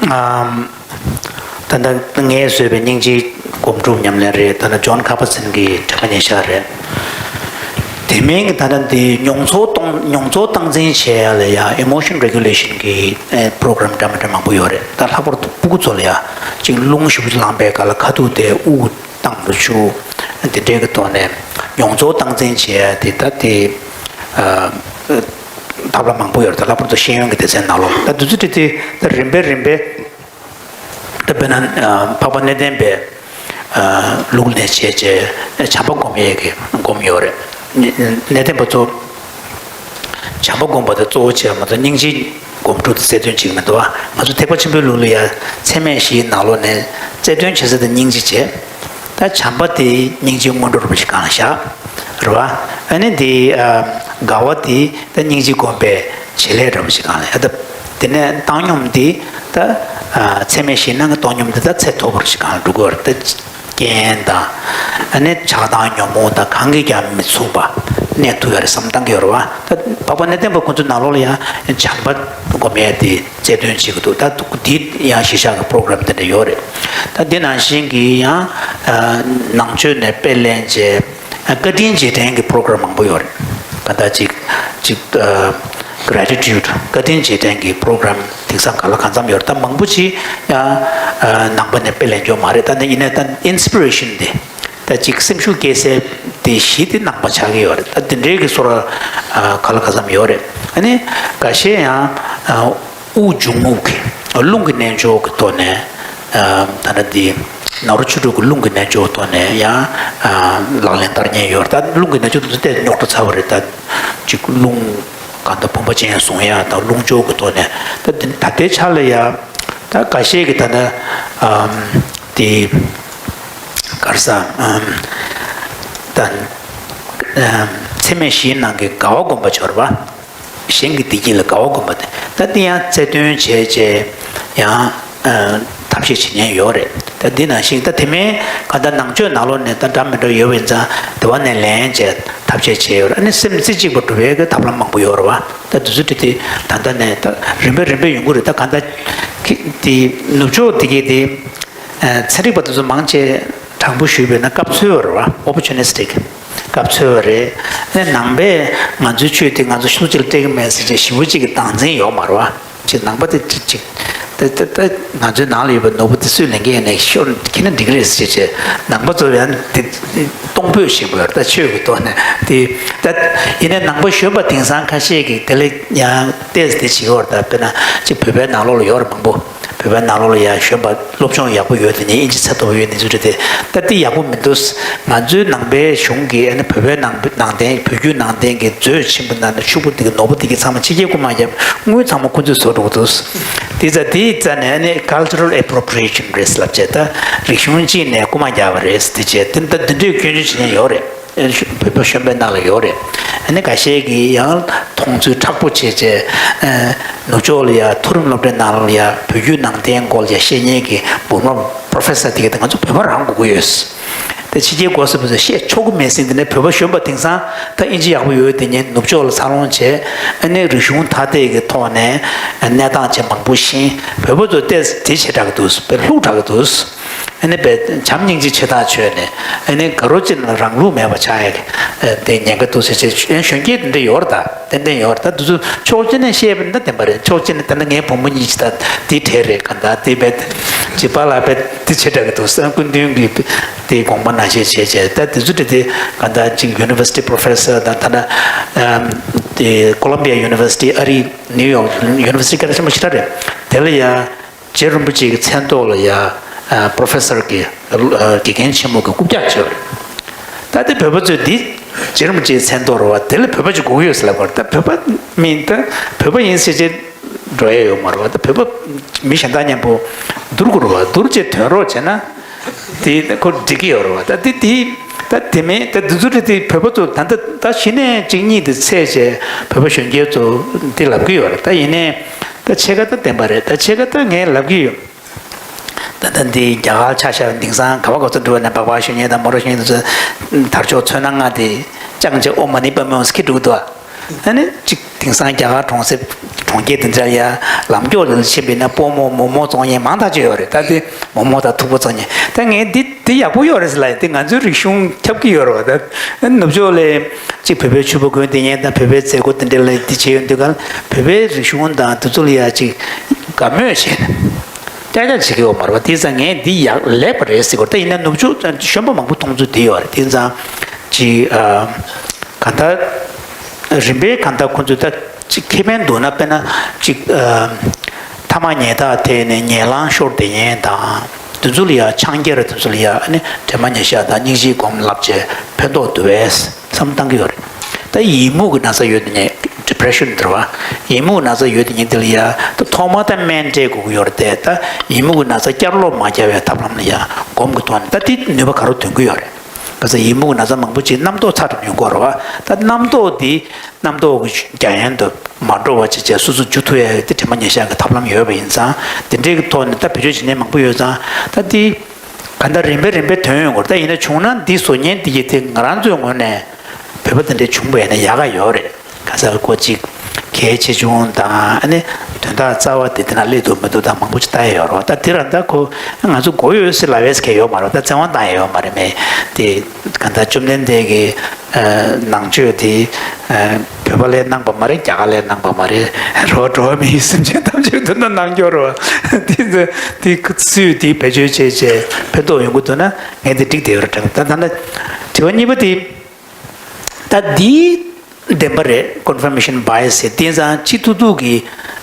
ཨམ། ད་ལྟ་ངས་བཟོས་པའི་སྙིང་རྗེ་ སྒོམ་སྒྲུབ་ཉམས་ལེན་རེད། ད་ནི་ཇོན་ཁ་པར་སན་གྱི་དྲན་པ་ཉེར་ཞག་རེད། དེ་མིན་གྱི་ད་ལྟ་འདི་མྱོང་ཚོར་གཏོང་མྱོང་ཚོར་སྟངས་འཛིན་བྱེད་ཡ་ལ་ཡ་emotion regulation་གི་program་འདྲ་མི་འདྲ་མང་པོ་ཡོད་རེད། ད་ལྷག་པར་དུ་སྤུ་གུ་ཚོ་ལ་ཡ་ཅིག་རླུང་ཞེ་པོ་ཅིག་ལངས་པའི་སྐབས་ལ་ཁ་ཐུག་དེ་དབུགས་བཏང་རུ་ཆུ་དེ་འདྲའི་གི་ཐོག་ནས་མྱོང་ཚོར་སྟངས་འཛིན་བྱེད་ཡ་དེ་ད་དེ་ཐབས་ལམ་མང་པོ་ཡོད་རེད། ད་ལྷག་པར་དུ་ཤེས་ཡོན་གྱི་སྡེ་ཚན་ནང་ལོགས་ལ་ད་དུས་ཚོད་དེ་དེ་ད་རིམ་པས་རིམ་པས། ད་དཔེར་ན་འཕགས་པ་གནས་བརྟན་པའི་ལུགས་ནས་བྱས་བྱས་བྱམས་པ་སྒོམ་ཡས་ཀྱི་སྒོམ་ཡོད་རེད། གནས་བརྟན་པ་ཚོ་བྱམས་པ་སྒོམ་པ་དེ་གཙོ་བོ་བྱས་མ་གཏོགས་སྙིང་རྗེ་སྒོམ་སྒྲུབ་དེ་རྩལ་འདོན་བྱེད་ཀྱི་མི་འདུག་ང་ཚོ་ཐེག་པ་ཆེན་པོའི་ལུགས་ལ་ཡ་ཚད་མེད་བཞིའི་ནང་ལོགས་ནས་རྩལ་འདོན་བྱེད་ས་དེ་སྙིང་རྗེ་བྱས། ད་བྱམས་པ་དེ་སྙིང་རྗེའི་སྔོན་འགྲོ་རུ་ཞིག་གང་ལ་བཞག་རེད་བ། ཨ་ནི་དེ་དགའ་བ་དེ་ད་སྙིང་རྗེ་སྒོམ་པའི་བྱེད་ལས་འདྲ་པོ་ཞིག་གང་ལ་ཡ་ད། དེ་ནས་བཏང་སྙོམས་འདི་ད་ཚད་མེད་བཞིའི་ནང་གི་བཏང་སྙོམས་འདི་ད་ཚད་མཐོ་པོར་ཞིག་གང་ལ་འགྲོ་གི་ཡོད་རེད། ད་རྐྱེན་དང་ཨ་ནི་ཆགས་སྡང་ཉོན་མོངས་དང་གང་གིས་ཀྱང་མི་ཚུགས་པ་གནས་ཐུབ་ཡ་རེད་བསམ་བཏང་གི་ཡོད་རེད་བ། ད་འཕགས་པ་གནས་བརྟན་པ་ཁོང་ཚོའི་ནང་ལོགས་ལ་ཡང་བྱམས་པ་སྒོམ་ཡས་དེ་རྩལ་འདོན་བྱེད་ཀྱི་འདུག་ད་འདི་ཡང་གཞིས་ཆགས་ཀྱི་པོ་རོ་གྷ་རམ་དེ་འདྲ་ཡོད་རེད། ད་འདི་ནང་བཞིན་གྱི་ཡང་ནང་ཆོས་ནས་དཔེ་ལེན་བྱས། བཀའ་དྲིན་རྗེས་དྲན་གྱི་པོ་རོ་གྷ་རམ་མང་པོ་ཡོད་རེད། ག་ད་ཅིག་ཅིག་gratitude བཀའ་དྲིན་རྗེས་དྲན་གྱི་པོ་རོ་གྷ་རམ་དེང་སང་ག་ལ་གང་འཚམ་ཡོད་རེད། ད་མང་པོ་ཅིག་ཡང་ནང་པ་ནས་དཔེ་ལེན་རྒྱུ་མ་རེད། ད་ནི་ཡིན་ནའི་ད་inspiration་དེ་ད་ཅིག་སེམས་ཤུགས་སྐྱེད་སའི་དེ་གཞི་དེ་ནང་པ་ཆགས་ཀྱི་ཡོད་རེད། ད་དེ་འདྲའི་གི་བཟོ་འདྲ་ག་ལ་གང་འཚམ་ཡོད་རེད། ཨ་ནི་འགའ་ཤས་ཡང་དབུགས་འབྱུང་རྔུབ་ཀྱི་རླུང་གི་རྣལ་འབྱོར་གྱི་ཐོག་ནས་ད་ལྟ་འདི་ནཱ་རོ་ཆོས་དྲུག་གི་རླུང་གི་རྣལ་འབྱོར་ཐོག་ནས་ཡང་ལག་ལེན་བསྟར་མཁན་ཡོད་རེད། ད་རླུང་གི་རྣལ་འབྱོར་དེ་ཚོ་ཏོག་ཙམ་རྙོག་དྲ་ཚ་བ་རེད། ད་ཅིག་རླུང་གང་ལྟར་བུམ་པ་ཅན་བཟུང་ཡ་དང་རླུང་སྦྱོར་གྱི་ཐོག་ནས་ད་འདི་ད་ལྟའི་ཆ་ལ་ཡ་ད་འགའ་ཤས་ཀྱིས་ད་ལྟ་དེ་ག་རེ་ཟ་ད་ཚད་མེད་བཞིའི་ནང་གི་དགའ་བ་སྒོམ་པ་ཆོར་བ། གཞན་གྱི་བདེ་སྐྱིད་ལ་དགའ་བ་སྒོམ་པ་དེ་ད་དེ་ཡང་རྩལ་འདོན་བྱས་བྱས་ཡང་ཐབས་ཤེས་བྱེད་མཁན་ཡོད་རེད། ད་འདི་ནང་བཞིན་ད་དེ་མིན་ག་ད་ནང་ཆོས་ནང་ལོགས་ནས་ད་འདྲ་མི་འདྲ་ཡོད་པ་ཡིན་ཙང་དེ་བ་ནས་ལེན་བྱས་ཐབས་ཤེས་བྱས་ཡོད་རེད། ཨ་ནི་སེམས་རྩེ་གཅིག་པ་སྒྲུབ་པའི་གི་ཐབས་ལམ་མང་པོ་ཡོད་རེད་བ། ད་དུས་ཚོད་དེ་ད་ལྟ་ནས་ད་རིམ་པས་རིམ་པས་ཡོང་གི་རེད། ད་ག་ད་དེ་ནུབ་ཕྱོགས་དེ་གའི་དེ། ཚན་རིག་པ་དེ་ཚོ་མང་ཆེ་དྲང་པོ་ཞུས་པས་ན་སྐབས་འཚོལ་བ་རེད་བ། opportunistic སྐབས་འཚོལ་བ་རེད། ཨ་ནི་ནང་པས་ང་ཚོའི་ཆོས་དེ་ང་ཚོ་ཤུགས་ཅིག་ལ་སྤྲད་ཀྱི་མེད་ཟེར་བྱས་ཞེ་པོ་ཅིག་གི་སྟངས་འཛིན་ཡོད་མ་རེད་བ། ཅིག་ནང་པ་དེ་ཅིག་ཅིག་ད་ད་ད་ང་ཚོའི་ནང་ལ་ཡོད་པའི་ནོར་བུ་དེ་སུས་ལེན་གྱི་ཡིན་ནའི་ཤོར་ཁྱེད་ནི་འགྲིག་རེད་ཟེར་བྱས་ནང་པ་ཚོ་ཡང་དེ་གཏོང་ཕོད་ཞིག་དགོས་རེད། ད་ཆོས་ཀྱི་ཐོག་ནས་དེ་ད་ཡིན་ནའི་ནང་པ་གཞོན་པ་དེང་སང་ཁ་ཤས་ཀྱིས་དེ་ལ་ཡང་ཏོག་ཙམ་དེ་བྱེད་ཀྱི་ཡོད་རེད། ད་དཔེར་ན་ཅིག་བོད་པའི་ནང་ལོགས་ལ་ཡོད་རེད་མང་པོ། བོད་པའི་ནང་ལོགས་ལ་ཡང་གཞོན་པ་སློབ་སྦྱོང་ཡག་པོ་ཡོད་དེ་ནས་ཨིན་ཇི་ཚད་མཐོ་པོ་ཡོད་ནས་ཚུལ་རེད་དེ། ད་འདི་ཡག་པོ་མི་འདུག་ང་ཚོའི་ནང་པའི་གཞུང་གིས་ཨ་ནི་བོད་པའི་ནང་ནང་བསྟན་བོད་བརྒྱུད་ནང་བསྟན་གྱི་མཛོད་ཆེན་པོ་ནང་ནས་ཕྱུག་པོ་འདི་གི་ནོར་བུ་འདི་གི་ཚང་མ་ཕྱི་རྒྱལ་རྐུ་མ་བརྒྱབ། དངུལ་ཚང་མ་ཁོ་ཚོས་བཟོ་འགྲོ་གི་འདུག་དེ་ཙ་དེའི་རྩ་ནས་ཨ་ནི་cultural appropriation་རེད་ལབ་བྱས། ད་རིག་གཞུང་གཅིག་ནས་རྐུ་མ་བརྒྱབ་པ་རེད་དེ་བྱས། དེ་ད་འདི་འདྲའི་སྐྱོན་བརྗོད་བྱེད་མཁན་ཡོད་རེད། བོད་པ་གཞོན་པའི་ནང་ལ་ཡོད་རེད། ཨ་ནི་འགའ་ཤས་ཀྱིས་ཡང་མཐོང་ཚུལ་མཁྲེགས་པོ་བྱས་བྱས། ནུབ་ཕྱོགས་ལ་ཡ་མཐོ་རིམ་སློབ་གྲྭའི་ནང་ལ་ཡ་བོད་བརྒྱུད་ནང་བསྟན་སྐོར་ལ་ཡ་བཤད་མཁན་གྱི་འབུམ་རམས་པོ་རོ་ཕེ་སར་དེ་ག་དེ་ང་ཚོ་བོད་པ་རང་དགོས་ཀྱི་ཡོད། དེ་ཕྱི་རྒྱལ་གོ་ས་བོད་ས་བཤད་ཆོག་གི་མེད་ཟེར། དེ་ནས་བོད་པ་གཞོན་པ་དེང་སང་ད་ཨིན་ཇི་ཡག་པོ་ཡོད་དེ་ཉིད་ནུབ་ཕྱོགས་ལ་འཚར་ལོངས་བྱས། ཨ་ནི་རིག་གཞུང་ཐ་དད་ཀྱི་ཐོག་ནས་གནས་སྟངས་བྱས་མང་པོ་ཤེས། བོད་པ་ཚོ་ཏོག་ཙམ་དེ་བྱེད་དྲག་གི་འདུག་དཔེ་ལྷུག་དྲག་གི་འདུག་ཨ་ནི་དཔེ་བྱམས་སྙིང་རྗེ་ཆེ་ཐག་ཆོད་ནས་ཨ་ནི་ག་རོ་ཅིག་ལ་རང་ལུགས་མེད་པ་ཆགས་ཡ་གི་དེ་ཉེན་ཁ་འདུག་ཟེར་བྱས། གཞོན་སྐྱེས་དེ་འདྲ་ཡོད་རེད། ད་ཏན་ཏན་ཡོད་རེད། ད་དེ་ཚོ་ཕྱོགས་གཅིག་ནས་བཤད་པ་ཡིན་ན་བདེན་པ་རེད། ཕྱོགས་གཅིག་ནས་ད་ནི་ངའི་བུ་མོ་གཉིས་ཀྱིས་ད་དེ་བྲལ་རེད། ག་ད་དེ་བས་ཅི་པ་ལ་བས་དེ་བྱེད་དྲག་གི་འདུག་སྐུ་མདུན་གྱི་དེ་དགོངས་པ་ནང་བཞིན་བྱས་བྱས། ད་དེ་ཚོ་དེ་དེ་ག་ད་ཅིག་university professor་ད་ད་ད་དེ་Columbia University་ཨ་རི་New York University་སྐད་ཆ་ཆེན་པོ་ཞེ་དྲག་རེད། དེ་ལ་ཡ་རྗེ་རིན་པོ་ཆེ་གི་མཚན་ཐོག་ལ་ཡ་professor་གི་དགེ་རྒན་ཆེན་མོ་གི་རྐུབ་བཀྱག་བྱས་པ་རེད། ད་དེ་བོད་པ་ཚོས་འདི་རྗེ་རིན་པོ་ཆེའི་མཚན་ཐོག་རེད་བ། དེ་ལ་བོད་པ་ཅིག་དགོས་ཀྱི་ཡོད་ཟེར་ལབ་པ་རེད། ད་བོད་པ་མིན་ད་བོད་པ་ཡིན་ཟེར་བྱས་འགྲོ་ཡ་ཡོད་མ་རེད་བ། ད་བོད་པ་མི་གཞན་དག་མཉམ་པོ་བསྡུར་དགོས་རེད་བ། བསྡུར་བྱས་དོན་རོགས་བྱས་ན་དེ་ཁོ་འགྲིག་གི་ཡོད་རེད་བ། ད་དེ་དེ་ད་དེ་མིན་ད་དེ་ཚོ་རེད། དེ་བོད་པ་ཚོ་ད་ད་ད་གཞི་ནས་གཅིག་གཉིས་དེ་ཚད་བྱས་བོད་པ་གཞོན་སྐྱེས་ཚོ་འདི་ལབ་ཀྱི་ཡོད་རེད། ད་ཡིན་ནའི་ད་ཕྱེད་ཀ་ད་བདེན་པ་རེད། ད་ཕྱེད་ཀ་ད་ངས་ལབ་ཀྱི་ཡོད། ད་ལྟ་འདི་རྒྱ་གར་ཆ་བཞག་དེང་སང་ག་བ་ག་ཚོད་འགྲོ་བ་ནས་སྦག་སྦག་ཞུ་མཁན་དང་མོ་ར་ཞུ་མཁན་དེ་ཚོ་དར་ལྕོག་ཚོན་སྣ་ལྔ་དེ་ཅང་ཅེ་ཨོ་མ་ནི་པ་མེ་ཧོང་སི་ཁི་འགྲོ་གི་འདུག་ཨ་ནི་གཅིག་དེང་སང་རྒྱ་གར་གྲོང་གསེབ་གྲོང་ཁྱེར་དེ་འདྲ་ཡ་ལམ་མགྱོགས་ལ་ཕྱིན་པ་ཡིན་ན་སྤོ་མོ་མོག་མོག་བཙོང་མཁན་མང་ཐག་ཆོད་ཡོད་རེད། ད་དེ་མོག་མོག་དང་ཐུག་པ་བཙོང་མཁན་ད་ངས་འདི་འདི་ཡག་པོ་ཡོད་རེད་ཟེར་ལ། དེ་ང་ཚོའི་རིག་གཞུང་ཁྱབ་ཀྱི་ཡོད་རེད་བ། ད་ནུབ་ཕྱོགས་ལ་གཅིག་བོད་པའི་ཕྱུ་པ་གོན་བསྡད་མཁན་དང་བོད་པའི་མཛད་སྒོ་དེ་འདྲ་ལ་འདི་བྱས་ཡོང་དུས་ག་ལ་བོད་པའི་རིག་གཞུང་དང་དེ་ཚོ་ལ་ཡ་གཅིག་དགའ་མོས་བྱས་ནས། ཀྱག་ཀྱག་བྱེད་ཀྱི་ཡོད་མ་རེད་བ། དེ་ཙང་ངས་འདི་ཡག་ལེགས་པ་རེད་ཟེར་གོ། ད་ཡིན་ན་ནུབ་ཕྱོགས་གཞོན་པ་མང་པོ་མཐོང་ཚུལ་དེ་ཡོད་རེད། དེ་ཙང་ཅིག་ཨ། གང་ལྟར་རིམ་པས་གང་ལྟར་ཁོང་ཚོས་ད་ཅིག་ཁེ་ཕན་འདུག་ན། དཔེར་ན་ཅིག་ཨ། ཐ་མག་ཉལ་ཐག་དེད་ནས་ཉལ་ལང་ཤོར་བསྡད་མཁན་དང་། དེ་ཚོ་ལ་ཡ་ཆང་རྒྱལ་ར་དེ་ཚོ་ལ་ཡ་ཨ་ནི་དྲན་པ་ཉེར་བཞག་དང་སྙིང་རྗེའི་སྒོམ་ལབ་བྱས་ཕན་ཐོགས་འདུག་པས་བསམ་བཏང་གི་ཡོད་རེད། ད་ཡི་མུག་གི་ན་ཚ་ཡོད་དེ་ནས་depression་འདྲ་བ། ཡི་མུག་གི་ན་ཚ་ཡོད་དེ་ནས་དེ་ལ་ཡ་ད་ཐོག་མ་ད་སྨན་སྤྲད་དགོས་ཀྱི་ཡོད་རེད་དེ། ད་ཡི་མུག་གི་ན་ཚ་བསྐྱར་ལོག་མ་རྒྱག་པའི་ཐབས་ལམ་ལ་ཡ་སྒོམ་གྱི་ཐོག་ནས་ད་དེ་ནུས་པ་ག་རེ་འདོན་གྱི་ཡོད་རེད། ག་ཚ་ཡི་མུག་གི་ན་ཚ་མང་པོ་ཅིག་རྣམ་རྟོག་ཚ་གྲང་ཡོང་གི་ཡོད་རེད་བ། ད་རྣམ་རྟོག་དེ་རྣམ་རྟོག་གི་རྒྱ་ཡན་དུ་མ་འགྲོ་བ་ཅིག་བྱས་སོ་སོ་འཇུ་ཐུབ་ཡ་གི་དེ་དྲན་པ་ཉེར་བཞག་གི་ཐབས་ལམ་ཡོད་པ་ཡིན་ཙང་། དེ་འདྲའི་གི་ཐོག་ནས་ད་བེད་སྤྱོད་བྱེད་མཁན་མང་པོ་ཡོད་ཙང་། ད་དེ་ག་འདྲ་རིམ་པས་རིམ་པས་ཐོན་ཡོང་གི་རེད། ད་ཡིན་ན་བྱུང་ན་འདི་བཟོ་མཁན་འདི་གི་དེ་ང་རང་ཚོའི་ངོས་ནས་བོད་པ་དེ་འདྲ་བྱུང་བ་ཡིན་ན་ཡག་ག་ཡོད་རེད། ག་ཚ་ཀོ་ཅིག་གལ་ཆེ་ཆུང་དང་། ཨ་ནི་དོན་དག་རྩ་བ་དེ་དེ་ན་སླེབས་འདུག་མི་འདུག་དང་མང་པོ་ཅིག་ལྟ་ཡ་ཡོད་རེད་བ། ད་དེ་རང་ད་ཁོ་ང་ཚོ་མགོ་ཡོད་ཟེར་ལབ་ཡས་གལ་ཡོད་མ་རེད་བ། ད་བཙན་དབང་བཏང་ཡ་ཡོད་མ་རེད་མེད་དེ། ག་ད་བཅོམ་ལྡན་འདས་ཀྱི་ནང་ཆོས་དེ་བོད་པ་ལས་གནང་པ་མ་རེད། རྒྱ་གར་ལས་གནང་པ་མ་རེད། རོ་འགྲོ་བ་མིའི་སེམས་ཅན་ཐམས་ཅད་དོན་དུ་གནང་སྐྱོར་བ་དེ་དེ་སུས་དེ་བེད་སྤྱོད་བྱས་བྱས་ཕན་ཐོགས་ཡོང་གི་འདུག་ན། ངས་དེ་འགྲིག་བསྡད་ཡོད་རེད་དྲན། ད་ད་ལྟ་དྲི་བ་གཉིས་པ་དེ། ད་འདི་བདེན་པ་རེད། confirmation bias་ཟེར། དེ་ཙང་སྤྱི་ཐུབ་ཐུབ་ཀྱི་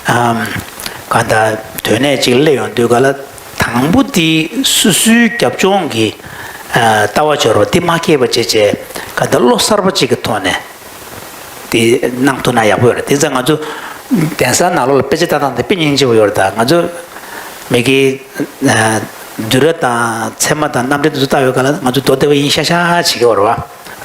ཨམ། གང་ལྟར་དོན་གནད་ཅིག་སླེབས་ཡོང་དུས་ག་ལ་དང་པོ་དེ་སོ་སོའི་རྒྱབ་ལྗོངས་ཀྱི་ཨ། ལྟ་བ་འཆོར་བ་དེ་མ་སྐྱེས་པ་བྱས་བྱས། གང་ལྟར་བློ་གསར་པ་ཅིག་གི་ཐོག་ནས་དེ་གནང་ཐུབ་ན་ཡག་པོ་ཡོད་རེད། དེ་ཙང་ང་ཚོ་གདན་ས་ནང་ལོགས་ལ་དཔེ་ཆ་ལྟ་སྟངས་དེ་དཔེ་སྙིང་རྗེ་པོ་ཡོད་རེད། ད་ང་ཚོ་མི་གི་ཨ། བསྡུས་གྲྭ་དང་ཚད་མ་དང་རྣམ་འགྲེལ་དེ་ཚོ་ལྟ་ཡོད་ག་ལ་ང་ཚོ་མདོ་སྡེ་པ་ཡིན་ཤག་ཤག་བྱེད་ཀྱི་ཡོད་རེད་བ།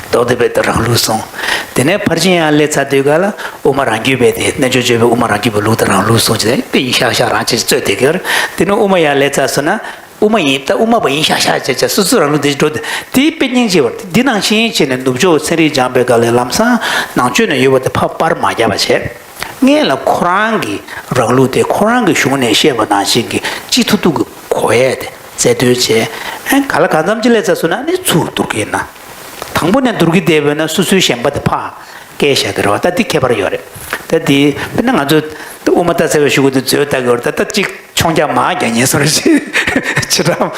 མདོ་སྡེ་པའི་དེ་རང་ལུགས་གསུང་། དེ་ནས་ཕར་ཕྱིན་ཡར་སླེབས་ཚར་དུས་ག་ལ་དབུ་མ་རང་རྒྱུད་པའི་དེ་རྣལ་འབྱོར་སྤྱོད་པའི་དབུ་མ་རང་རྒྱུད་པའི་ལུགས་དེ་རང་ལུགས་གསུང་བྱས་དཔེ་ཡིན་ཤག་ཤག་རང་ཅིག་རྩོད་བསྡད་ཀྱི་ཡོད་རེད། དེ་ནས་དབུ་མ་ཡར་སླེབས་ཚར་སོང་ན་དབུ་མ་ཡིན་ད་དབུ་མ་པ་ཡིན་ཤག་ཤག་བྱས་བྱས་སོ་སོ་རང་ལུགས་དེ་འགྲོ་དེ་དེ་དཔེ་སྙིང་རྗེ་བ་རེད། འདི་ནང་བཞིན་བྱས་ནས་ནུབ་ཕྱོགས་ཚན་རིག་སྦྱངས་པའི་སྐབས་ལ་ལམ་སང་ནང་ཆོས་ནང་ཡོད་པ་དེ་ཕར་པར་མ་རྒྱབ་པ་བྱས། སྔོན་ལ་ཁོ་རང་གི་རང་ལུགས་དེ་ཁོ་རང་གི་གཞུང་ནས་བཤད་པ་ནང་བཞིན་གྱི་སྤྱི་ཐུབ་ཐུབ་ཀྱི་གོ་ཡས་དེ་རྩལ་འདོན་བྱས། ཨ་ག་ལ་གང་འཚམ་ཅིག་སླེབས་ཚར་སོང་ན་ཨ་ནི་ཚུར་བསྡུར་གྱི་ཡིན་ན། དང་པོ་ནས་བསྡུར་གྱི་བསྡད་པ་ཡིན་ན་སོ་སོའི་ཞེན་པ་དེ་ཕར་བསྐྱལ་བཞག་གི་རེད་བ། ད་འདི་ཁྱད་པར་ཡོད་རེད། ད་འདི་དཔེར་ན་ང་ཚོ་དབུ་མ་ལྟ་ཚར་བའི་གཞུག་གུ་དེ་མཛོད་ལྟ་གི་ཡོད་རེད། ད་ད་གཅིག་མཆོང་རྒྱག་མར་རྒྱག་ཉན་སོང་རེད། ཅི་ཕྱི་དྲགས་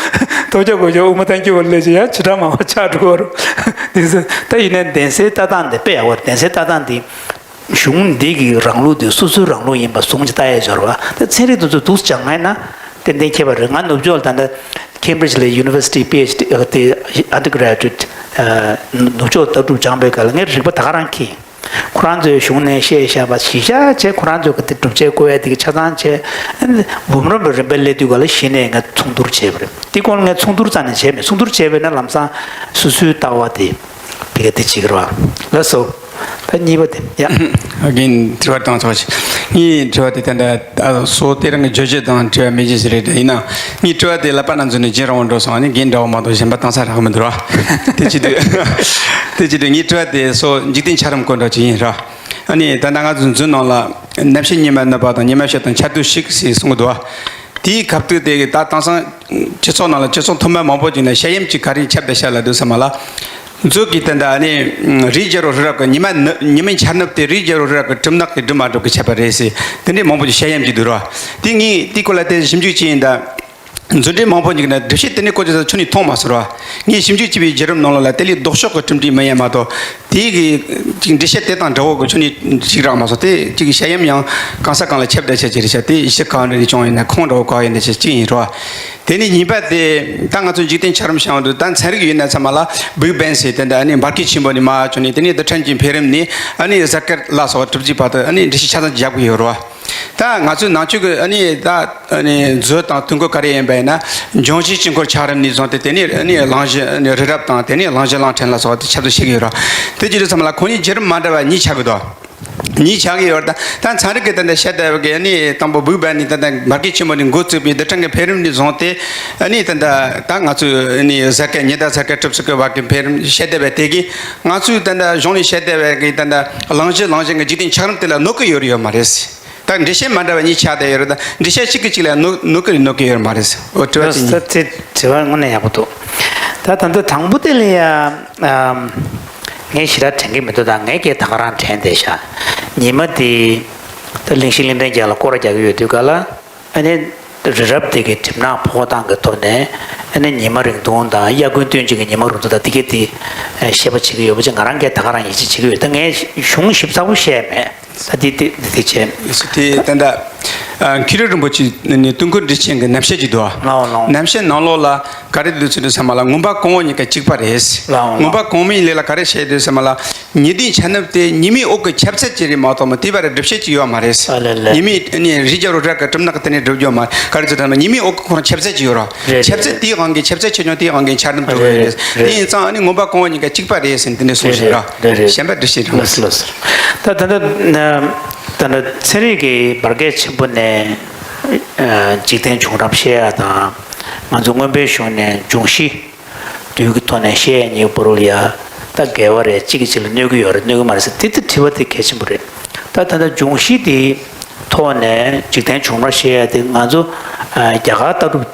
ཐོལ་རྒྱག་གོ་རྒྱག་དབུ་མ་ཐང་གི་བར་སླེབས་ཅིག་ཡང་ཕྱི་དྲགས་མང་བ་ཆགས་འགྲོ་གི་རེད། འདི་ཚོ་ད་ཡིན་ནའི་གདན་སའི་ལྟ་སྟངས་དེ་དཔེ་ཡག་པོ་རེད། གདན་སའི་ལྟ་སྟངས་འདི། གཞུང་འདི་གི་རང་ལུགས་དེ་སོ་སོའི་རང་ལུགས་ཡིན་པ་བཟུང་ཅིག་ལྟ་ཡས་འབྱོར་བ་དེ་ཚན་རིག་དེ་ཚོ་འདུག་སྦྱང་ཡིན་ན་ཏན་ཏན་ཁྱད་པར་རེད། ང་ནུབ་ཕྱོགས་ལ་ད་ལྟ་Cambridge་ལ་University PhD་ཨ་དེ་undergraduate་ཨ་ནུབ་ཕྱོགས་ལྟ་གྲུབ་སྦྱངས་པའི་སྐབས་ལ་ངས་རིག་པ་ད་ག་རང་འཁྱེར། ཁོ་རང་ཚོའི་གཞུང་ནས་བཤད་བཞག་པ་གཞི་བཞག་བྱས་ཁོ་རང་ཚོའི་གི་དེ་སྒྲུབ་བྱེད་བཀོད་ཡས་དེ་གི་ཆ་ཚང་བྱས་འབུམ་རམས་པའི་རིམ་པ་སླེབས་དུས་ག་ལ་གཞི་ནས་ངས་མཚུངས་བསྡུར་བྱས་པ་རེད། དེ་སྐོར་ལ་ངས་མཚུངས་བསྡུར་རྩ་ནས་བྱས་མེད། མཚུངས་བསྡུར་བྱས་པས་ན་ལམ་སང་སོ་སོའི་ལྟ་བ་དེ། དེ་ག་དེ་གཅིག་རེད་བ། ལགས་སོ། ད་གཉིས་པ་དེ་ཡ། རྒན་དྲི་བ་བཏང་ཆོག་ཅིག་ངའི་དྲི་བ་དེ་ད་ལྟ་སོ་དེ་རང་གི་བརྗོད་གཞི་དང་འབྲེལ་བ་མེད་ཀྱི་ཞིག་རེད། ཡིན་ནའང་ངའི་དྲི་བ་དེ་ལབ་པ་ནང་ཚོ་ནས་རྒྱན་རིང་བོ་འགྲོ་སོང་། ཨ་ནི་རྒན་འདྲ་བོ་མ་གཏོགས་གཞན་པ་བཏང་ས་རག་མི་འདུག་ར། དེ་བྱེད་དུས་དེ་བྱེད་དུས་ངའི་དྲི་བ་དེ་སོ་འཇིག་རྟེན་ཆ་རམས་སྐོར་འདྲ་ཅིག་ཡིན་ར། ཨ་ནི་ད་ལྟ་ང་ཚོ་མཛོད་ནང་ལ་ནམ་ཕྱེད་ཉི་མ་ནུབ་པ་དང་ཉི་མ་ཕྱེད་དང་ཆར་དུས་ཤིག་ཟེར་གསུང་གི་འདུག་བ། དེའི་སྐབས་དུས་དེ་ད་དེང་སང་སྤྱི་ཚོགས་ནང་ལ་སྤྱི་ཚོགས་མཐོ་དམན་མང་པོ་ཅིག་ནས་བཤད་ཡམ་ཅིག་ག་རེ་ཁྱབ་བསྡད་ཤག་ལབ་དུས་ཙམ་པ་ལ། མཛོད་ཀྱི་དེ་འདྲ་ཨ་ནི་རི་རྒྱལ་རོ་རི་རབ་ཀྱི་ཉི་མ་ནུབ་ཉི་མའི་འཆར་ནུབ་དེ་རི་རྒྱལ་རོ་རི་རབ་ཀྱི་གྲིབ་ནག་གིས་སྒྲིབ་མ་འགྲོ་གི་ཁྱབ་པ་རེད་ཟེར། དེ་འདྲའི་མང་པོ་ཅིག་བཤད་ཡམ་ཅིག་འདུག་ར། དེ་ངས་དེའི་སྐོར་ལ་དེ་ཞིབ་འཇུག་བྱས་ཡིན་ད། མཛོད་འགྲེལ་མང་པོ་ཅིག་ནས་སྒྲུབ་བྱེད་དེ་འདྲའི་སྐོར་ཅིག་ད་ཁྱོན་ནས་མཐོང་མ་སོང་ར། ངས་ཞིབ་འཇུག་བྱས་པའི་བརྒྱུད་རིམ་ནང་ལོགས་ལ་དེ་ལས་ལྡོག་ཕྱོགས་ཀྱི་གྲུབ་འབྲས་མི་ཡོང་མ་གཏོགས། དེའི་གི་ཅིག་འགྲེལ་བཤད་དེ་དང་འདྲ་བོ་གི་ཁྱོན་ནས་ཅིག་རག་མ་སོང་། དེ་ཅིག་བཤད་ཡམ་ཡང་གང་ས་གང་ལ་ཁྱབ་བསྡད་ཆ་ཅིག་རེད་ཤག་དེ་གཞི་གང་རེད་བྱུང་ཡིན་ན་ཁུངས་འདྲ་བོ་ག་ཡིན་ན་ཆ་གཅིག་ཡིན་རོ། དེ་ནས་གཉིས་པ་དེ་ད་ང་ཚོ་འཇིག་རྟེན་ཆ་རམས་བྱུང་དུས་ད་ཚན་རིག་ཡོད་ན་ཚང་མ་ལ་Big Bang་ཟེར་དེ་འདྲ་ཨ་ནི་འབར་གས་ཆེན་པོ་ནས་མར་བྱུང་ནས་དེ་ནས་རྡུལ་ཕྲན་གྱི་འཕེལ་རིམ་ནས་ཨ་ནི་གཟའ་སྐར་ལ་སོགས་གྲུབ་རྗེས་བར་དུ་ཨ་ནི་འགྲེལ་བཤད་ཆ་ཚང་རྒྱབ་གི་ཡོད་རོ། ད་ང་ཚོའི་ནང་ཆོས་ཀྱི་ཨ་ནི་ད་ཨ་ནི་མཛོད་དང་དུས་འཁོར་ག་རེ་ཡིན་པ་ཡིན་ན་འབྱུང་བཞིའི་དཀྱིལ་འཁོར་ཆ་རམས་ནས་བཟུང་སྟེ་དེ་ནས་ཨ་ནི་གླེང་གཞི་ཨ་ནི་རི་རབ་དང་དེ་ནས་གླེང་གཞི་གླིང་ཕྲན་ལ་སོགས་དེ་ཁྱབ་བསྒྲགས་བྱེད་ཀྱི་ཡོད་ར། དེ་བྱེད་དུས་ཙམ་ལ་ཁོང་གཉིས་བརྒྱུད་རིམ་མ་འདྲ་བ་གཉིས་ཆགས་ཀྱི་འདུག་གཉིས་ཆགས་ཀྱི་ཡོད་རེད། ད་ད་ཚན་རིག་གི་ད་ལྟ་བཤད་བསྡད་པ་གི་ཨ་ནི་དང་པོ་བུག་བར་ནས་ད་ལྟ་མར་གད་ཆེན་མོ་ནས་འགོ་བཙུགས་པའི་རྡུལ་ཕྲན་གྱི་འཕེལ་རིམ་ནས་བཟུང་སྟེ། ཨ་ནི་ད་ལྟ་ད་ང་ཚོས་ཨ་ནི་གཟའ་སྐར་ཉི་ཟླ་གཟའ་སྐར་གྲུབ་ཚུལ་གྱི་བར་གྱི་འཕེལ་རིམ་བཤད་བསྡད་པ་དེ་གིས་ང་ཚོས་ད་ལྟ་གཞུང་ནས་བཤད་བསྡད་པ་གི་ད་ལྟ་གླེང་གཞི་གླེང་གཞི་གི་འཇིག་རྟེན་ཆགས་རིམ་དེ་ལ་གནོད་ཀྱི་ཡོད་རེད་ཡོད་མ་རེད། ད་འགྲེལ་བཤད་མ་འདྲ་བ་གཉིས་ཆགས་བསྡད་ཡོད་རེད། ད་འགྲེལ་བཤད་གཅིག་གིས་གཅིག་ལ་གནོད་གནོད་ཀྱི་རེད་གནོད་ཀྱི་ཡོད་མ་རེད། འོ་དྲི་བ་དེ་ཡིན། ད་དེ་དྲི་བ་དངོས་གནས་ཡག་པོ་འདུག་ད་ད་ལྟ་དང་པོ་དེ་ལ་ཡ། ཨམ། ངས་ཞེ་དྲག་དྲན་གྱི་མི་འདུག་ད་ངས་སྐད་ད་ག་རང་དྲན་བསྡད་ཤག་ཉི་མ་དེ་ད་གླིང་བཞི་གླིང་ཕྲན་བརྒྱ་ལ་སྐོར་རྒྱག་གི་ཡོད་དུས་ག་ལ། ཨ་ནི་རི་རབ་དེ་གི་གྲིབ་ནག་ཕོ་བྲང་གི་ཐོག་ནས་ཨ་ནི་ཉི་མ་རིང་ཐུང་དང་དབྱར་དགུན་སྟོན་དཔྱིད་ཀྱི་ཉི་མ་རིང་ཐུང་དང་དེ་གི་དེ་བཤད་པ་བྱེད་ཀྱི་ཡོད་པ་ཅིག་ང་རང་སྐད་ད་ག་རང་ཡིད་ཆེས་བྱེད་ཀྱི་ཡོད། ད་ངས་གཞུང་ཞིབ་ཚགས་པོ་བཤད་མེད། ད་དེ་དེ་དེ་བྱས། དེ་ད་ལྟ་མཁན་རིན་པོ་ཆེ་ནི་དུས་འཁོར་འགྲེལ་ཆེན་གྱི་རྣམ་བཤད་ཅིག་འདུག་ཨ། ལའོ་ལའོ། རྣམ་བཤད་ནང་ལོགས་ལ་ག་རེ་འདུག་ཟེར་དུས་ཙམ་པ་ལ་མངོན་པ་གོང་འོག་གཉིས་ཀ་གཅིག་པ་རེད། ལའོ་ལའོ། མངོན་པ་གོང་མའི་ལས་ལ་ག་རེ་བཤད་དུས་ཙམ་པ་ལ། ཉི་ཟླའི་ཆ་ནུབ་དེ་ཉི་མའི་འོག་གི་ཁྱབ་ཚད་ཅིག་རེད་མ་གཏོགས་མ་དེ་བར་སྒྲུབ་བྱེད་ཅིག་ཡོད་མ་རེད། ཨ་ལེ་ལེ། ཉི་མའི་ནི་རི་རྒྱལ་རོ་བྲག་གི་གྲིབ་ནག་གི་དེ་ནས་སྒྲུབ་རྒྱུ་མ་ག་རེ་ཚོ་དྲན་པ་ཉི་མའི་འོག་གི་ཁོ་རང་ཁྱབ་ཚད་ཅིག་ཡོད་རོ། རེད་ཁྱབ་ཚད་རེད། དེའི་དབང་གིས་ཁྱབ་ཚད་ཆེ་ཆུང་དེའི་དབང་གིས་ཆ་སྙོམས་འགྲོ་གི་རེད། རེད་རེད། དེ་ཡིན་ཙང་ཨ་ནི་མངོན་པ་གོང་འོག་གཉིས་ཀ་གཅིག་པ་རེད་ཟེར་ནས་དེ་འདྲ་གསུངས་རེད་ཤག་ར། རེད་རེད། གཞན་པ་འགྲེལ་བཤད་རང་ལགས་སོ་ལགས་སོ། ད་ད་ལྟ་ད་ལྟ་ཚན་རིག་གི་འབར་གས་ཆེན་པོ་ནས་འཇིག་རྟེན་བྱུང་རབས་བཤད་ཡ་དང་ང་ཚོ་མངོན་པའི་གཞུང་ནས་འབྱུང་བཞི། རྡུལ་གྱི་ཐོག་ནས་བཤད་ཡ་གཉིས་པོ་རུ་ལ་ཡ། ད་འགལ་བ་རེད། གཅིག་གིས་གཅིག་ལ་གནོད་ཀྱི་ཡོད་རེད་གནོད་ཀྱི་མ་རེད་ཟེར་དེ་དེ་དྲི་བ་དེ་གལ་ཆེན་པོ་རེད། ད་ད་ལྟ་འབྱུང་བཞི་དེའི་ཐོག་ནས་འཇིག་རྟེན་བྱུང་རབས་བཤད་ཡ་དེ་ང་ཚོ་རྒྱ་གར་ལྟ་གྲུབ་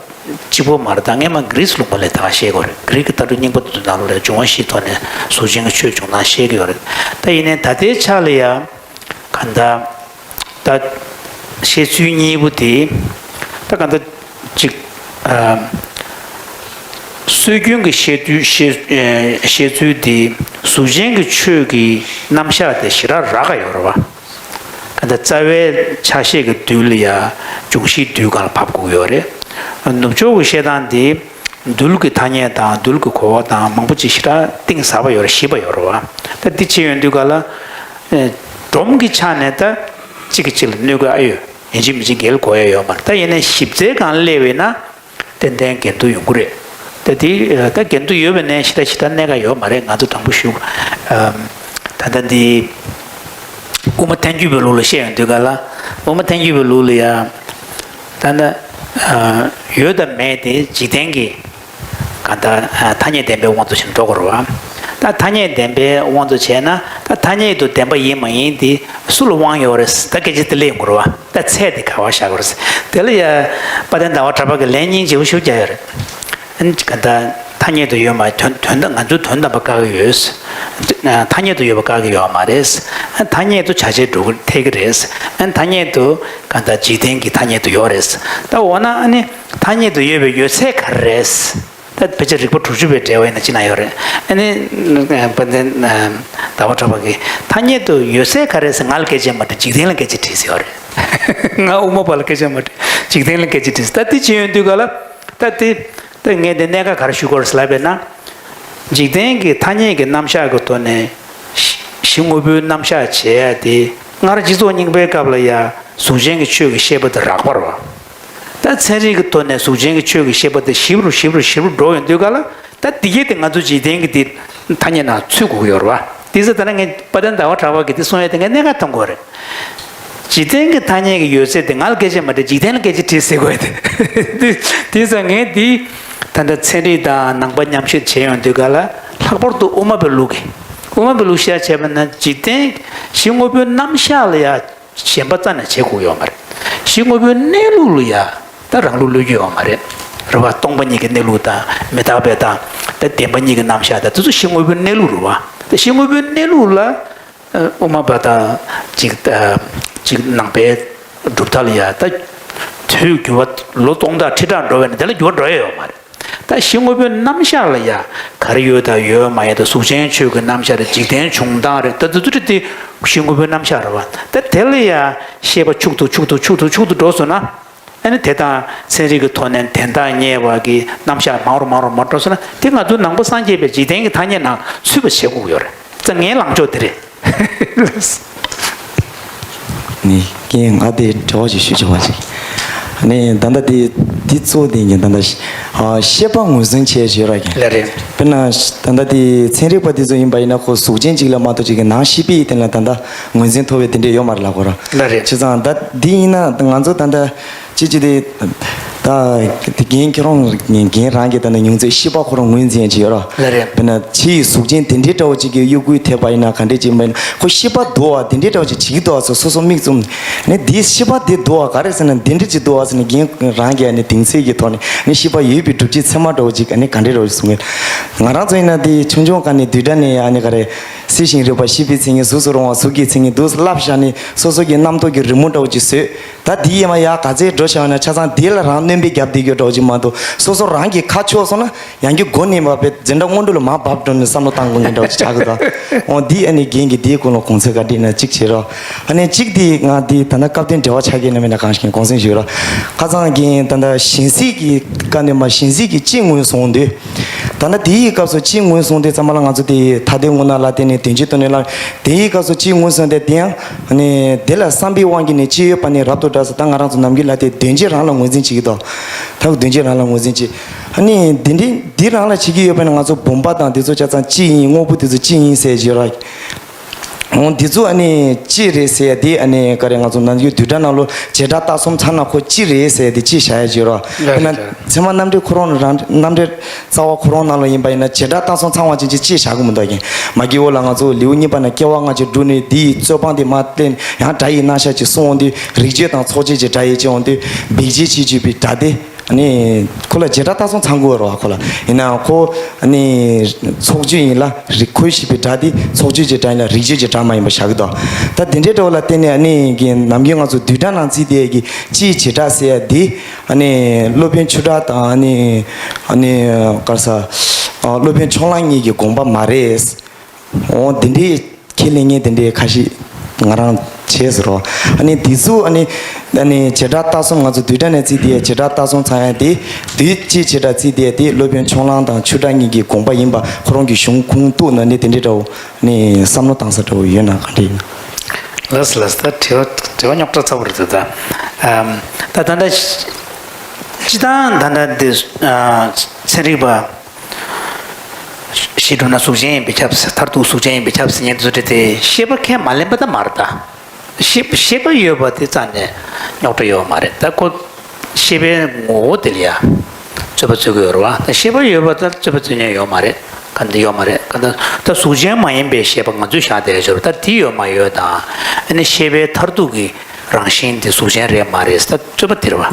གཅིག་པོ་མ་རེད། ད་སྔས་མ་གྷི་རིས་ལུང་པ་ལ་ད་ག་བཤད་དགོས་རེད། གྷི་རིས་ཀྱི་ལྟ་གྲུབ་རྙིང་པ་དེ་ཚོ་ནང་ལོགས་ལ་འབྱུང་བ་བཞིའི་ཐོག་ནས་གཟུགས་ཅན་གྱི་ཆོས་བྱུང་སྟངས་བཤད་ཀྱི་ཡོད་རེད། ད་ཡིན་ནའི་ད་ལྟའི་ཆ་ལ་ཡ། གང་ལྟར། ད་བཤད་ཚུལ་གཉིས་པོ་དེ། ད་གང་ལྟར་ཅིག་ཨ། སྲོལ་རྒྱུན་གྱི་བཤད་ཚུལ་བཤད་ཨ། བཤད་ཚུལ་དེ་གཟུགས་ཅན་གྱི་ཆོས་ཀྱི་རྣམ་གཞག་དེ་ཞེ་དྲག་རག་ག་ཡོད་རེད་བ། གང་ལྟར་རྩ་བའི་ཆ་ཤས་ཀྱི་རྡུལ་ལ་ཡ་འབྱུང་བཞིའི་རྡུལ་སྒང་ལ་བབས་དགོས་ཀྱི་ཡོད་རེད། ནུབ་ཕྱོགས་ཀྱི་བཤད་སྟངས་དེ། རྡུལ་གྱི་ཐ་སྙད་དང་རྡུལ་གྱི་གོ་བ་དང་མང་པོ་ཅིག་ཞེ་དྲག་གཏིང་ཟབ་པ་ཡོད་རེད་ཞིབ་པ་ཡོད་རེད་བ། ད་འདི་བྱས་ཡོང་དུས་ག་ལ། ཨེ། སྒྲོམ་གྱི་ཆ་ནས་ད་གཅིག་གིས་གཅིག་ལ་གནོད་ཀྱི་ཨ་ཡོད་ཡིན་གཅིག་མིན་གཅིག་འགལ་དགོས་ཡ་ཡོད་མ་རེད། ད་ཡིན་ནའི་ཞིབ་རྩལ་སྒང་སླེབས་པས་ན་ཏན་ཏན་འགལ་འདུ་ཡོང་གི་རེད། ད་འདི་ད་འགལ་འདུ་ཡོད་པ་ནས་ཞེ་དྲག་ཞེ་དྲག་གནད་འགག་ཡོད་མ་རེད། ང་ཚོ་དྲང་པོ་ཞུ། ཨམ། ད་ལྟ་འདི་དབུ་མ་ཐལ་འགྱུར་བའི་ལུགས་ལ་བཤད་ཡོང་དུས་ག་ལ་དབུ་མ་ཐལ་འགྱུར་བའི་ལུགས་ལ་ཡ། ད་ལྟ་ཨ། ཡོད་དང་མེད་དེ་འཇིག་རྟེན་གྱི་གང་ལྟར་ཨ། ཐ་སྙད་བདེན་པའི་དབང་དུ་བྱས་ནས་འགྲོ་དགོས་རེད་བ། ད་ཐ་སྙད་བདེན་པའི་དབང་དུ་བྱས་ན་ད་ཐ་སྙད་དུ་བདེན་པ་ཡིན་མ་ཡིན་དེ་སུ་ལ་དབང་ཡོད་རེད། ད་སྐད་ཆ་དེ་སླེབས་ཡོང་གི་རེད་བ། ད་ཚད་དེ་ག་པར་བཞག་དགོས་རེད། དེ་ལ་ཡ་དཔལ་ལྡན་ཟླ་བ་གྲགས་པ་གིས་ལན་སྙིང་རྗེ་པོ་ཞིག་བརྒྱབ་ཡོད་རེད། ཨ་ནི་གང་ལྟར་ཐ་སྙད་དུ་ཡོད་མ་དོན་དོན་དག་ང་ཚོའི་དོན་དམ་པ་བཀག་གི་ཡོད། ཐ་སྙད་དུ་ཡོད་པ་བཀག་གི་ཡོད་མ་རེད། ཐ་སྙད་དུ་བྱ་བྱེད་འགྲོ་གི་འཐད་ཀྱི་རེད། ཐ་སྙད་དུ་གང་ལྟར་འཇིག་རྟེན་གྱི་ཐ་སྙད་དུ་ཡོད་རེད། ད་འོ་ན་ཨ་ནི་ཐ་སྙད་དུ་ཡོད་པའི་ཡོད་ཚད་ག་རེ་རེད། ད་ཕལ་ཆེར་རིགས་པ་དྲུག་ཅུ་པའི་འགྲེལ་བ་ཡིན་ན་ཅི་ན་ཡོད་རེད། ཨ་ནི་དཔལ་ལྡན་ཟླ་བ་གྲགས་པ་གིས་ཐ་སྙད་དུ་ཡོད་ཚད་ག་རེ་རེད་ཟེར་ང་ལ་སྐད་ཆ་མ་དྲིས་འཇིག་རྟེན་ལ་སྐད་ཆ་དྲིས་ཟེར་བ་རེད། ང་དབུ་མ་པ་ལ་སྐད་ཆ་མ་དྲིས་འཇིག་རྟེན་ལ་སྐད་ཆ་དྲིས། ད་དེ་བྱས་ཡོང་དུས་ག་ལ། ད་དེ། ད་ངས་འདི་གནད་འགག་ག་རེ་ཞུ་དགོས་རེད་ལབ་པས་ན། འཇིག་རྟེན་གྱི་ཐ་སྙད་ཀྱི་རྣམ་གཞག་གི་ཐོག་ནས་གཞི་དངོས་པོའི་རྣམ་གཞག་བྱེད་ཡ་དེ་སྔར་སྤྱི་ཚོགས་རྙིང་པའི་སྐབས་ལ་ཡ་གཟུགས་ཅན་གྱི་ཆོས་ཀྱི་བཤད་པ་དེ་རགས་པ་རེད་བ། ད་ཚན་རིག་གི་ཐོག་ནས་གཟུགས་ཅན་གྱི་ཆོས་ཀྱི་བཤད་པ་དེ་ཞིབ་རུ་ཞིབ་རུ་ཞིབ་རུ་འགྲོ་ཡོང་དུས་ག་ལ་ད་འདི་གས་དེ་ང་ཚོ་འཇིག་རྟེན་གྱི་དེ་ཐ་སྙད་ནང་ཚུད་དགོས་ཀྱི་ཡོད་རེད་བ། དེ་ཚོ་ད་ནི་ངས་དཔལ་ལྡན་ཟླ་བ་གྲགས་པ་གིས་དེ་གསུང་ཡ་དེ་ངས་གནད་འགག་མཐོང་གི་ཡོད་རེད། འཇིག་རྟེན་གྱི་ཐ་སྙད་ཀྱི་ཡོད་ཚད་དེ་ང་ལ་སྐད་ཆ་མ་དྲིས་འཇིག་རྟེན་ལ་སྐད་ཆ་དྲིས་ཟེར་དགོས་ཡ་དེ། དེ་ཙང་ངས་འདི་ད་ལྟ་ཚན་རིག་དང་ནང་པ་མཉམ་བཤད་བྱས་ཡོང་དུས་ག་ལ་ལྷག་པར་དུ་དབུ་མ་པའི་ལུགས་ཀྱི་དབུ་མ་པའི་ལུགས་བཤད་བྱས་པ་ན་འཇིག་རྟེན་གཞི་དངོས་པོའི་རྣམ་གཞག་ལ་ཡ་ཞེན་པ་རྩ་ནས་བྱེད་དགོས་ཡོད་མ་རེད། གཞི་དངོས་པོའི་གནས་ལུགས་ལ་ཡ་ད་རང་ལུགས་བློས་རྒྱུ་ཡོད་མ་རེད། རེད་བ། སྟོང་པ་ཉིད་ཀྱི་གནས་ལུགས་དང་མི་རྟག་པའི་དང་ད་བདེན་པ་གཉིས་ཀྱི་རྣམ་གཞག་དང་དེ་ཚོ་གཞི་དངོས་པོའི་གནས་ལུགས་རེད་བ། ད་གཞི་དངོས་པོའི་གནས་ལུགས་ལ། དབུ་མ་པ་དང་ཅིག་ཅིག་ནང་པའི་གྲུབ་མཐའ་ལ་ཡ་ད་དུས་འགྱུར་བ་ལོ་སྟོང་ཕྲག་ཁྲི་ཕྲག་འགྲོ་བས་ན་དེ་ལ་འགྱུར་བ་འགྲོ་ཡ་ཡོད་མ་རེད། ད་གཞི་དངོས་པོའི་རྣམ་གཞག་ལ་ཡ་ག་རེ་ཡོད་དང་ཡོད་མ་ཡོད་དང་གཟུགས་ཅན་ཆོས་ཀྱི་རྣམ་གཞག་རེད། འཇིག་རྟེན་བྱུང་སྟངས་རེད། ད་དེ་ཚོ་རེད་དེ་གཞི་དངོས་པོའི་རྣམ་གཞག་རེད་བ། ད་དེ་ལ་ཡ་ཤེས་པ་འཁྱུག་ཏུ་འཁྱུག་ཏུ་འཁྱུག་ཏུ་འཁྱུག་ཏུ་འགྲོ་སོང་ན། ཨ་ནི་དེ་དང་ཚན་རིག་གི་ཐོག་ནས་དན་རྟགས་རྙེད་པ་གི་རྣམ་གཞག་མང་རུ་མང་རུ་མང་རུ་འགྲོ་སོང་ན་དེ་ང་ཚོ་ནང་པ་སངས་རྒྱས་པའི་འཇིག་རྟེན་གྱི་ཐ་སྙད་ནང་ཚུད་པ་བྱེད་དགོས་ཀྱི་ཡོད་རེད། ཙང་ངའི་ལངས་ཕྱོགས་དེ་རེད། ནི་རྐྱེན་ང་དེ་དྲི་བ་ཞིག་ཞུ་ཆོག་པ་ཞིག་ནས་ད་ལྟ་དེ་དེ་གཙོ་བོ་དེ་ཡིན་ད་ལྟ་ཤེས་པ་ངོས་འཛིན་བྱས་བྱས་ར་ཡིན། ལ་རེད། དཔེར་ན་ད་ལྟ་དེ་ཚན་རིག་པ་དེ་ཚོ་ཡིན་པ་ཡིན་ན་ཁོ་གཟུགས་ཅན་ཅིག་ལ་མ་གཏོགས་ཅིག་གི་ནང་ཤེས་པའི་སྟེང་ལ་ད་ལྟ་ངོས་འཛིན་ཐོབ་པའི་དེ་འདྲས་ཡོད་མ་རེད་ལ་ཁོ་ར། ལ་རེད། བྱས་ཙང་ད་དེ་ཡིན་ན་ང་ཚོ་ད་ལྟ་ཅི་ཅི་དེ་ད་དེ་རྒན་ཁྱེད་རང་རྒན་རང་གི་ད་ལྟ་མྱོང་ཚད་ཤེས་པ་ཁོ་རང་ངོས་འཛིན་བྱས་ཡོད་ར། ལ་རེད། དཔེར་ན་ཕྱི་ཡི་གཟུགས་ཅན་དེ་འདྲའི་འདྲ་བོ་ཅིག་གི་གཡོ་འགུལ་ཐེབས་པ་ཡིན་ན་ག་འདྲས་ཅིག་མ་ཡིན་ན་ཁོ་ཤེས་པ་འདུག་བ་དེ་འདྲའི་འདྲ་བོ་ཅིག་བྱེད་ཀྱི་འདུག་བ་ཚོ་སོ་སོ་མིག་བཙུམ་ནས་དེ་ཤེས་པ་དེ་འདུག་བ་ག་རེ་ཟེར་ན་དེ་འདྲས་ཅིག་འདུག་བ་ཟེར་ནས་རྒན་རང་གིས་ཨ་ནི་གདེང་ཚོད་ཀྱི་ཐོག་ནས་ནི་ཤེས་པ་ཡོད་པའི་སྒྲུབ་བྱེད་ཚད་མ་འདྲ་བོ་ཅིག་ཨ་ནི་ག་འདྲས་འདྲ་བོ་ཅིག་གསུང་གི། ང་རང་ཚོ་ཡིན་ན་དེ་ཆུང་ཆུང་སྒང་ནས་བསྡུས་གྲྭ་ནས་ཨ་ནི་ག་རེ་སྲིད་ཞིང་རིག་པ་ཤེས་པའི་མཚན་ཉིད་གཟུགས་སུ་རུང་བ་གཟུགས་ཀྱི་མཚན་ཉིད་འདུག་བསླབ་བཞག་ནས་སོ་སོ་གི་རྣམ་རྟོག་གི་རི་མོ་འདྲ་བོ་ཅིག་བཟོས། ད་དེའི་ཡས་མ་ཡག་ག་ཚད་འགྲོ་བྱ་བ་ན་ཆ་ཚང་དེ་ལ་རང་སྣོན་པའི་རྒྱབ་བསྡད་རྒྱུ་འདྲ་བོ་ཅིག་མ་གཏོགས་སོ་སོ་རང་གི་ཁ་ཕྱོགས་སོང་ན་ཡང་གི་མགོ་ནས་མ་བེད་འཛིན་གྲྭ་སྔོན་འགྲོ་ལ་མ་བབས་འགྲོ་ནས་བསམ་བློ་བཏང་དགོས་ངེས་འདྲ་བོ་ཅིག་ཆགས་ཀྱི་འདུག་འོ་འདི་ཨ་ནི་རྒན་གྱིས་དེའི་སྐོར་ལ་དགོངས་ཚུལ་ག་འདྲི་ན་གཅིག་བྱེད་རོགས། ཨ་ནི་གཅིག་དེ་ང་དེ་ད་ལྟ་སྐབས་དེ་འབྲེལ་བ་ཆགས་ཀྱི་ན་མེད་ན་གང་ཞིག་དགོངས་སེམས་ཞུ་རོགས། ཁ་སང་གི་ད་ལྟ་གཞན་སྲིད་ཀྱི་བཀའ་གནོན་པ་གཞན་སྲིད་ཀྱི་སྤྱི་དངོས་སོང་དུས། ད་ལྟ་དེའི་སྐབས་སུ་སྤྱི་དངོས་སོང་དུས་ཙམ་པ་ལ་ང་ཚོ་དེ་ཐ་དད་དངོས་སྣང་ལ་བརྟེན་ནས་དོན་སྤྱི་དོན་ལ་དེའི་སྐབས་སུ་སྤྱི་དངོས་སོང་དེ་དེ་ཡང་ནི་དེ་ལ་བསམ་པའི་དབང་གིས་ནི་སྤྱི་ཡོད་པ་ནི་རབ་ཏུ་བསྒྲགས་སོ། ད་ང་རང་ཚོ་ནམ་རྒྱུན་ལ་དེ་དོན་སྤྱི་རང་ལ་ངོས་འཛིན་བྱེད་ཀྱི་འདུག་ད་དོན་སྤྱི་རང་ལ་ངོས་འཛིན་བྱེད། ཨ་ནི་འདི་འདྲའི་འདི་རང་ལ་བྱེད་ཀྱི་ཡོད་པ་ན་ང་ཚོ་བུམ་པ་དང་དེ་ཚོ་ཆ་ཚང་སྤྱི་ཡིན། དངོས་པོ་དེ་ཚོ་སྤྱི་ཡིན་ཟེར་བྱེད་ར། འོ་འདི་ཚོ་ཨ་ནི་སྤྱི་རེད་ཟེར་ཡ་དེ་ཨ་ནི་ག་རེ་ང་ཚོ་ནམ་རྒྱུན་བསྡུས་གྲྭ་ནང་ལོ་བྱེ་བྲག་ལྟ་སྲུང་ཚང་ན་ཁོ་སྤྱི་རེད་ཟེར་ཡ་དེ་སྤྱི་བྱ་ཡ་བྱེད་ར། ལགས་དཔེར་ན་རེད། ཚད་མ་རྣམ་འགྲེལ་ཁོ་རང་རང་རྣམ་འགྲེལ་རྩ་བ་ཁོ་རང་ནང་ལ་ཡིན་པ་ཡིན་ན་བྱེ་བྲག་ལྟ་སྲུང་ཚང་བ་ཅན་གྱི་སྤྱི་བྱ་གི་མི་འདུག་ཡིན། མ་གི་འོག་ལ་ང་ཚོ་ལེའུ་གཉིས་པ་ན་སྐྱེ་བ་སྔ་ཕྱི་བསྒྲུབས་ནས་དེའི་རྩོད་སྤང་དེ་མ་བསྟན་ཡང་སྒྲ་ཡི་རྣམ་གཞག་ཅིག་གསུངས་འོང་དུས་རིགས་བརྗོད་དང་ཚོགས་བརྗོད་ཀྱི་སྒྲ་ཡི་ཅིག་འོང་དུས་འབིགས་བྱེད་ཅིག་བརྗོད་པའི་སྒྲ་དེ། ཨ་ནི་ཁོ་ལ་བྱེ་བྲག་ལྟ་སྲུང་ཚང་དགོས་རེད་བ། ཁོ་ལ་ཡིན་ནའང་ཁོ་ཨ་ནི་ཚོགས་བརྗོད་ཡིན་ལ་རིགས་ཁོས་ཤེས་པའི་སྒྲ་དེ་ཚོགས་བརྗོད་ཀྱི་སྒྲ་ཡིན་ལ་རིགས་བརྗོད་ཀྱི་སྒྲ་མ་ཡིན་པ་བཞག་གི་འདུག་ད་དེ་འདྲའི་འདྲ་བོ་ལ་བརྟེན་ནས་ཨ་ནི་གི་ནམ་རྒྱུན་ང་ཚོ་བསྡུས་གྲྭ་ནང་བརྩིས་དེ་གི་སྤྱིའི་བྱེ་བྲག་ཟེར་ཡ་དེ་ཨ་ནི་སློབ་དཔོན་ཆུ་བྲག་དང་ཨ་ནི་ཨ་ནི་ག་རེ་ཟ་སློབ་དཔོན་ཕྱོགས་གླང་གཉིས་ཀྱི་དགོངས་པ་མ་རེད། འོ་འདི་འདྲའི་ཁས་ལེན་མཁན་དེ་འདྲའི་ཁ་ཤས་ང་རང་བྱས་ཟེར་རོ། ཨ་ནི་དེ་ཚོ་ཨ་ནི་ཨ་ནི་བྱེ་བྲག་ལྟ་སྲུང་ང་ཚོ་བསྡུས་གྲྭ་ནས་བརྩིས་དེ་བྱེ་བྲག་ལྟ་སྲུང་ཚང་ཡ་དེ་དུས་གཅིག་བྱེ་བྲག་བརྩིས་དེ་དེ་སློབ་དཔོན་ཕྱོགས་གླང་དང་ཆུ་བྲག་གཉིས་ཀྱི་དགོངས་པ་ཡིན་པ་ཁོ་རང་གི་གཞུང་ཁུངས་གཏུགས་ན་ནི་དེ་འདྲའི་འདྲ་བོ་ནི་བསམ་བློ་བཏང་ས་འདྲ་བོ་ཡོད་ན་ག་འདྲ་ཡིན། ལགས་སོ་ལགས་སོ། ད་དྲི་བ་དྲི་བ་རྙོག་དྲ་ཚ་པོ་རེད་ད། ད་ད་ལྟ་སྤྱི་བཏང་ད་ལྟ་འདི་ཚན་རིག་པ། ཞེས་བསྒྲུབས་ན་གཟུགས་ཅན་ཡིན་པས་ཁྱབ་ཟེར། མཐར་ཐུག་གཟུགས་ཅན་ཡིན་པས་ཁྱབ་ཟེར་མཁན་དེ་ཚོ་དེ་ཤེས་པ་ཁས་མ་ལེན་པ་ད་མ་རེད་ད། ཤེས་ཤེས་པ་ཡོད་པ་དེ་རྩ་ནས་རྙོག་དྲ་ཡོད་མ་རེད་ད། ཁོ་ཤེས་པའི་ངོ་བོ་དེ་ལ་ཡ་རྩོད་པ་རྩོད་ཀྱི་ཡོད་རེད་བ། ད་ཤེས་པ་ཡོད་པ་ད་རྩོད་པ་རྩོད་མཁན་ཡོད་མ་རེད། ག་འདི་ཡོད་མ་རེད། ག་ད་ད་གཟུགས་ཅན་མ་ཡིན་པའི་ཤེས་པ་ང་ཚོས་བཞག་བསྡད་ཡ་ཅིག་ཡོད་རེད། ད་དེ་ཡོད་མ་ཡོད་དང་ཨ་ནི་ཤེས་པའི་མཐར་ཐུག་གི་རང་བཞིན་དེ་གཟུགས་ཅན་རེད་མ་རེད་ད་རྩོད་པ་དེ་རེད་བ།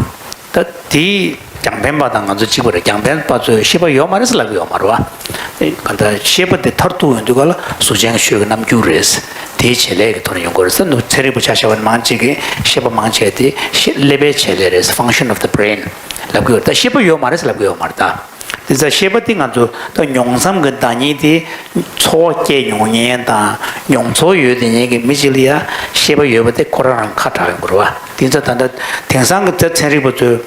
ད་དེའི་རྒྱང་འཕེན་པ་དང་ང་ཚོ་གཅིག་པ་རེད། རྒྱང་འཕེན་པ་ཚོས་ཤེས་པ་ཡོད་མ་རེད་ཟེར་ལབ་ཀྱི་ཡོད་མ་རེད་བ། གང་ལྟར་ཤེས་པ་དེ་མཐར་ཐུག་ཡོང་དུས་ག་ལ་གཟུགས་ཅན་གྱི་ཆོས་ཀྱི་རྣམ་འགྱུར་རེད། དེའི་བྱེད་ལས་ཀྱི་ཐོག་ནས་ཡོང་གི་རེད་ཟེར། ནུབ་ཚན་རིག་པ་ཆ་བཞག་པ་ནི་མང་ཆེ་གིས་ཤེས་པ་མང་ཆེ་དེ་ཤེས་ཀླད་པའི་བྱེད་ལས་རེད། function of the brain ལབ་ཀྱི་ཡོད་རེད། ད་ཤེས་པ་ཡོད་མ་རེད་ཟེར་ལབ་ཀྱི་ཡོད་མ་རེད་ད། དེ་ཚ་ཤེས་པ་དེ་ང་ཚོ་ད་མྱོང་མཚམས་ཀྱི་བདག་ཉིད་དེ་ཚོར་བ་སྐྱེས་མྱོང་མཁན་དང་མྱོང་ཚོར་ཡོད་དེ་ཉིད་ཀྱི་མི་གཅིག་ལ་ཡ་ཤེས་པ་ཡོད་པ་དེ་ཁོ་རང་རང་ཁ་གྲག་ཡོང་གི་རེད་བ། དེ་ཚ་ད་ལྟ་དེང་སང་གི་ད་ཚན་རིག་པ་ཚོས་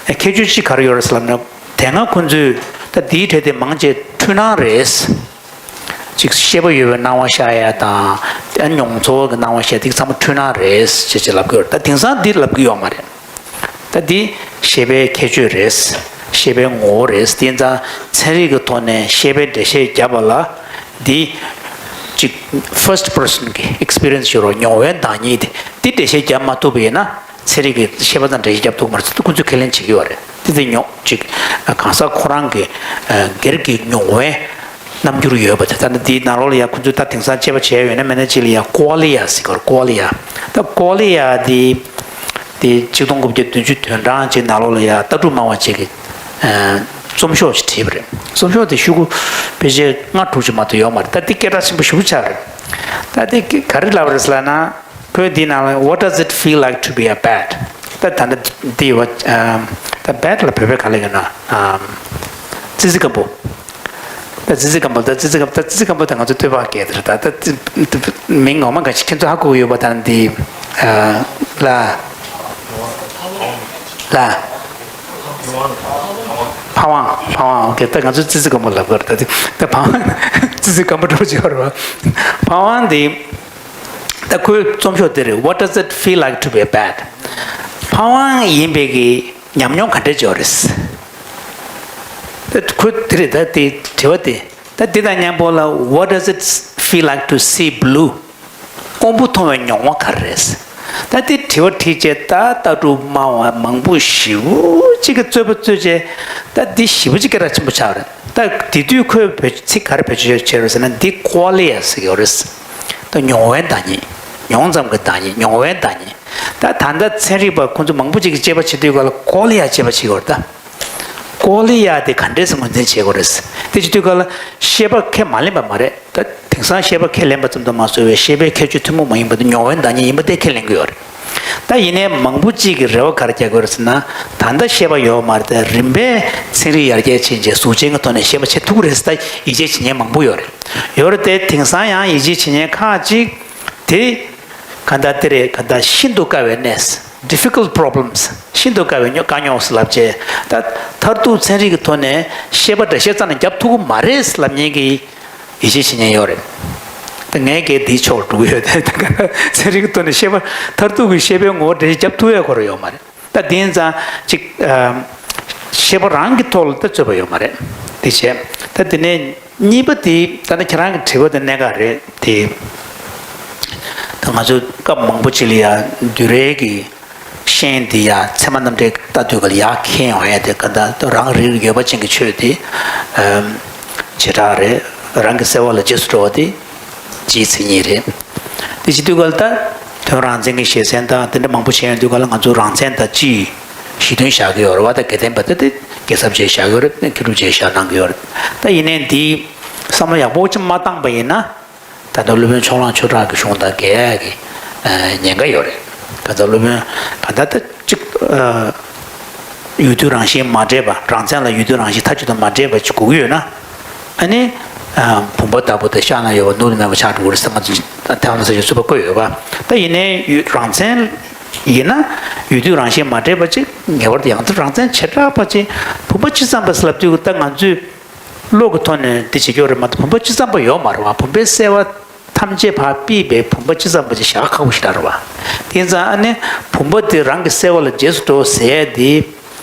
ཁྱད་ཆོས་གཅིག་ག་རེ་ཡོད་རེད་ཟེར་ལབ་ན། དེ་སྔ་ཁོང་ཚོས་ད་དེའི་གྲས་དེ་མང་ཆེ་འཁྲུལ་སྣང་རེད། ཅིག་ཤེས་པ་ཡོད་པའི་སྣང་བ་ཤར་ཡ་དང་། ཨ་མྱོང་ཚོར་གྱི་སྣང་བ་ཤར་དེ་ཚང་མ་འཁྲུལ་སྣང་རེད་ཅེས་ཅེས་ལབ་ཀྱི་ཡོད་རེད། ད་དེང་སང་འདི་ལབ་ཀྱི་ཡོད་མ་རེད། ད་འདི་ཤེས་པའི་ཁྱད་ཆོས་རེད། ཤེས་པའི་ངོ་བོ་རེད། དེ་ཙང་ཚན་རིག་གི་ཐོག་ནས་ཤེས་པའི་འགྲེལ་བཤད་བརྒྱབ་པ་ལ་འདི་ཅིག་first person གི་experience ཞུ་རོགས། མྱོང་བའི་བདག་ཉིད་དེ་འདི་འགྲེལ་བཤད་བརྒྱབ་མ་ཐུབ་པ་ཡིན་ན། ཚན་རིག་གི་ཤེས་པ་དང་འགྲེལ་བཤད་རྒྱབ་ཐུབ་མ་རེད་ཟེར་ཁོ་ཚོས་ཁས་ལེན་བྱེད་ཀྱི་ཡོད་རེད། དེ་དེ་མྱོང་ཅིག་གང་ཟག་ཁོ་རང་གི་སྒེར་གྱི་མྱོང་བའི་རྣམ་འགྱུར་ཡོད་པ་དེ། ད་ནི་དེའི་ནང་ལོགས་ལ་ཡང་ཁོ་ཚོས་ད་དེང་སང་དཔྱད་པ་བྱས་ཡོད་ན་མེད་ན་ཅིག་ལ་ཡང་ཀོ་ལི་ཡ་ཟེར་གྱི་ཡོད་རེད། ཀོ་ལི་ཡ། ད་ཀོ་ལི་ཡ་དེ་དེ་ཆིག་སྟོང་དགུ་བརྒྱ་བདུན་ཅུ་དོན་གྲངས་ཅིག་ནང་ལོགས་ལ་ཡང་ལྟ་གྲུབ་སྨྲ་བ་ཅིག་གིས་རྩོམ་ཤོག་ཅིག་བྲིས་པ་རེད། རྩོམ་ཤོག་དེ་ཤོག་གུ་ཕལ་ཆེར་ལྔ་དྲུག་ཅིག་མ་གཏོགས་ཡོད་མ་རེད། ད་དེ་སྐད་གྲགས་ཆེན་པོ་ཞེ་པོ་ཆགས་རེད། ད་དེ་ག་རེ་ལབ་རེད་ཟེར་ལབ་ན། ཁོས་འདིའི་ནང་ལ། What does it feel like to be a bat? ད་ད་ལྟ་འདི་ཡོད་པ། ཨམ། ད་bat ལ་བོད་པས་ག་ལབ་ཡོད་ན། ཨམ། ཙི་ཙི་སྐམ་པོ། ད་ཙི་ཙི་སྐམ་པོ། ད་ཙི་ཙི་སྐམ། ད་ཙི་ཙི་སྐམ་པོ་ད་ང་ཚོ་སྟོད་པ་སྐད་དེ་རེད། ད་ད་ཙི་ཙི་མིང་ངོ་མ་ག་ཞིག་ཁྱེད་ཚོ་ཧ་གོ་གི་ཡོད་པ། ད་འདི། ཨ། ལ། ལ། ཕ་ཝང་། ཕ་ཝང་། ཨོ་ཁེ། ད་ང་ཚོ་ཙི་ཙི་སྐམ་པོ་ལབ་གི་རེད། ད་འདི་ད་ཕ་ཝང་ཙི་ཙི་སྐམ་པོ་འདྲ་པོ་ཅིག་ཡོད་རེད་པ། ཕ་ཝང་འདི། ད་ཁོའི་རྩོམ་ཤོག་དེ་རེད། What does it feel like to be a bat? ཕ་ ཕ་ཝང་ཡིན་པའི་གི་ཉམས་མྱོང་ག་འདྲ་ཅིག་ཡོད་རེད། ད་ཁོ་དེ་རེད། ད་དེ་དྲི་བ་དེ། ད་འདི་དང་མཉམ་པོ་ལ། What does it feel like to see blue? སྔོན་པོ་མཐོང་བའི་མྱོང་བ་ག་རེ་རེད། ད་འདི་དྲི་བ་དྲིས་བྱས། ད་ལྟ་གྲུབ་སྨྲ་བ་མང་པོ་ཞེ་པོ་ཅིག་གིས་རྩོད་པ་རྩོད་བྱས། ད་འདི་ཞེ་པོ་ཅིག་སྐད་གྲགས་ཆེན་པོ་ཆགས་རེད། ད་དེ་དུས་ཁོས་བེད་ཚིག་ག་རེ་བེད་སྤྱོད་བྱས་རེད་ཟེར་ན། འདི་ཀོ་ལི་ཡ་ཟེར་གྱི་ཡོད་རེད། ད་མྱོང་བའི་བདག་ཉིད། མྱོང་ཙམ་གྱི་བདག་ཉིད། མྱོང་བའི་བདག་ཉིད། ད་ད་ལྟ་ཚན་རིག་པ་ཁོ་ཚོ་མང་པོ་ཅིག་གིས་དཔྱད་པ་བྱེད་དུས་ག་ལ་ཀོ་ལི་ཡ་དཔྱད་པ་བྱེད་ཀྱི་ཡོད་རེད། ད་ཀོ་ལི་ཡ་དེ་ག་འདྲས་སེ་ངོས་འཛིན་བྱེད་དགོས་རེད། དེ་བྱེད་དུས་ག་ལ་ཤེས་པ་ཁས་མ་ལེན་པ་མ་རེད། ད་དེང་སང་ཤེས་པ་ཁས་ལེན་པ་ཙམ་དུ་མ་ཟད་པའི་ཤེས་པའི་ཁྱད་ཆོས་ཐུན་མོང་མ་ཡིན་པ་དེ་མྱོང་བའི་བདག་ཉིད་ཡིན་པ་དེ་ཁས་ལེན་གྱི་ཡོད་རེད། ད་ཡིན་ནའི་མང་པོ་ཅིག་གིས་རེ་བ་ག་རེ་རྒྱག་གི་ཡོད་རེད་ཟེར་ན། ད་ལྟ་ཤེས་པ་ཡོད་མ་རེད། དེ་རིམ་པས་ཚན་རིག་ཡར་རྒྱས་ཕྱིན་རྗེས་གཟུགས་ཅན་གྱི་ཐོག་ནས་ཤེས་པ་བྱེད་ཐུབ་ཀྱི་རེད་ཟེར། ད་ཡིད་ཆེས་བྱེད་མཁན་མང་པོ་ཡོད་རེད། ཡོད་རེད་དེ། དེང་སང་ཡང་ཡིད་ཆེས་བྱེད་མཁན་ཁག་ཅིག་དེ་ག་ད་དེ་རེད། ག་ད་ཤིན་ཏུ་དཀའ་བའི་གནས། Difficult problems. ཤིན་ཏུ་དཀའ་བའི་དཀའ་རྙོག་ཟེར་ལབ་བྱས། ད་མཐར་ཐུག་ཚན་རིག་གི་ཐོག་ནས་ཤེས་པ་འགྲེལ་བཤད་རྩ་ནས་རྒྱབ་ཐུབ་ཀྱི་མ་རེད་ཟེར་ལབ་མཁན་གྱི་ཡིད་ཆེས་བྱེད་མཁན་ཡོད་རེད། ད་ངས་གལ་དེའི་ཕྱོགས་ལ་འགྲོ་གི་ཡོད་དེ། ད་ག་ཚན་རིག་གི་ཐོག་ནས་ཤེས་པ་མཐར་ཐུག་གི་ཤེས་པའི་ངོ་བོ་འགྲེལ་བཤད་རྒྱབ་ཐུབ་ཡས་ཁོ་རང་ཡོད་མ་རེད། ད་དེ་ཡིན་ཙང་ཅིག་ཨ། ཤེས་པ་རང་གི་ཐོག་ལ་ད་རྩོད་པ་ཡོད་མ་རེད། དེ་བྱས། ད་དེ་ནས་གཉིས་པ་དེ། ད་ནི་ཁྱེད་རང་གི་དྲི་བ་དེ་གནད་འགག་རེད་དེ། ད་ང་ཚོ་སྐབས་མང་པོ་ཅིག་ལ་ཡ་བསྡུས་གྲྭའི་གི་ཤེས་ཡོན་དེ་ཡ་ཚད་མ་རྣམ་འགྲེལ་ལྟ་དུས་ག་ལ་ཡར་འཁྱེར་ཡོང་ཡ་དེ། ག་ད་རང་རིག་ཡོད་པ་ཅན་གྱི་ཆོས་དེ་བྱེ་བྲག་རེད། རང་གི་གསལ་བ་ལ་རྗེས་སུ་འགྲོ་བ་དེ་སྤྱིའི་མཚན་ཉིད་རེད། དེ་བྱེད་དུས་ག་ལ་ད་དོན་རང་མཚན་གྱི་བཤད་ཚན་དང་དེ་འདྲ་མང་པོ་བྱས་ཡོང་དུས་ག་ལ། ང་ཚོ་རང་མཚན་དང་སྤྱིའི་གཞི་མཐུན་བཞག་གི་ཡོད་རེད་བ། ད་དགེ་ལྡན་པ་དེ་དེ་དགེ་ཚབ་བྱས་བཞག་གི་ཡོད་རེད། མཁས་གྲུབ་བྱས་བཞག་གནང་གི་ཡོད་རེད། ད་ཡིན་ནའི་འདི་བསམ་བློ་ཡག་པོ་ཅིག་མ་བཏང་པ་ཡིན་ན། ད་ལྟ་སློབ་དཔོན་ཕྱོགས་གླང་ཆོས་གྲགས་ཀྱི་གཞུང་དང་འགལ་ཡག་གི་ཉེན་ཁ་ཡོད་རེད། ག་ཚོད་སློབ་དཔོན་ག་ད་ལྟ་གཅིག་ཡུལ་དུས་རང་བཞིན་མ་འདྲེས་པ། རང་མཚན་ལ་ཡུལ་དུས་རང་བཞིན་མཐའ་གཅིག་ཏུ་མ་འདྲེས་པ་ཅིག་དགོས་ཀྱི་ཡོད་ན། ཨ་ནི། བུམ་པ་ལྟ་བུ་དེ་ཤ་ན་ཡོད་པ་ནོར་དུ་མེད་པ་ཆགས་འགྲོ་གི་རེད་ཟེར། ང་ཚོས་ཐེ་ཝན་ས་ཆའི་རྩོད་པ་བཀོད་ཡོད་པ། ད་ཡིན་ནའི་ཡུལ་རང་མཚན་ཡིན་ན། ཡུལ་དུས་རང་བཞིན་མ་འདྲེས་པ་ཅིག་ངེས་པར་དུ་ཡང་དག་རང་མཚན་བྱེ་བྲག་པ་ཅིག་བུམ་པ་གཅིག་ཙམ་པ་ཟེར་ལབ་དུས། ད་ང་ཚོས་བློ་གི་ཐོག་ནས་འདི་བྱེད་ཀྱི་ཡོད་རེད་མ་གཏོགས། བུམ་པ་གཅིག་ཙམ་པ་ཡོད་མ་རེད་བ། བུམ་པའི་གསལ་བ་ཐམས་ཅད་ཕར་ཕུད་པའི་བུམ་པ་གཅིག་ཙམ་པ་ཅིག་བཞག་ཁག་པོ་ཞེ་དྲག་རེད་བ། དེ་ཙང་ཨ་ནི་བུམ་པ་དེ་རང་གི་གསལ་བ་ལ་རྗེས་སུ་འགྲོ་ཟེར་ཡ་དེ།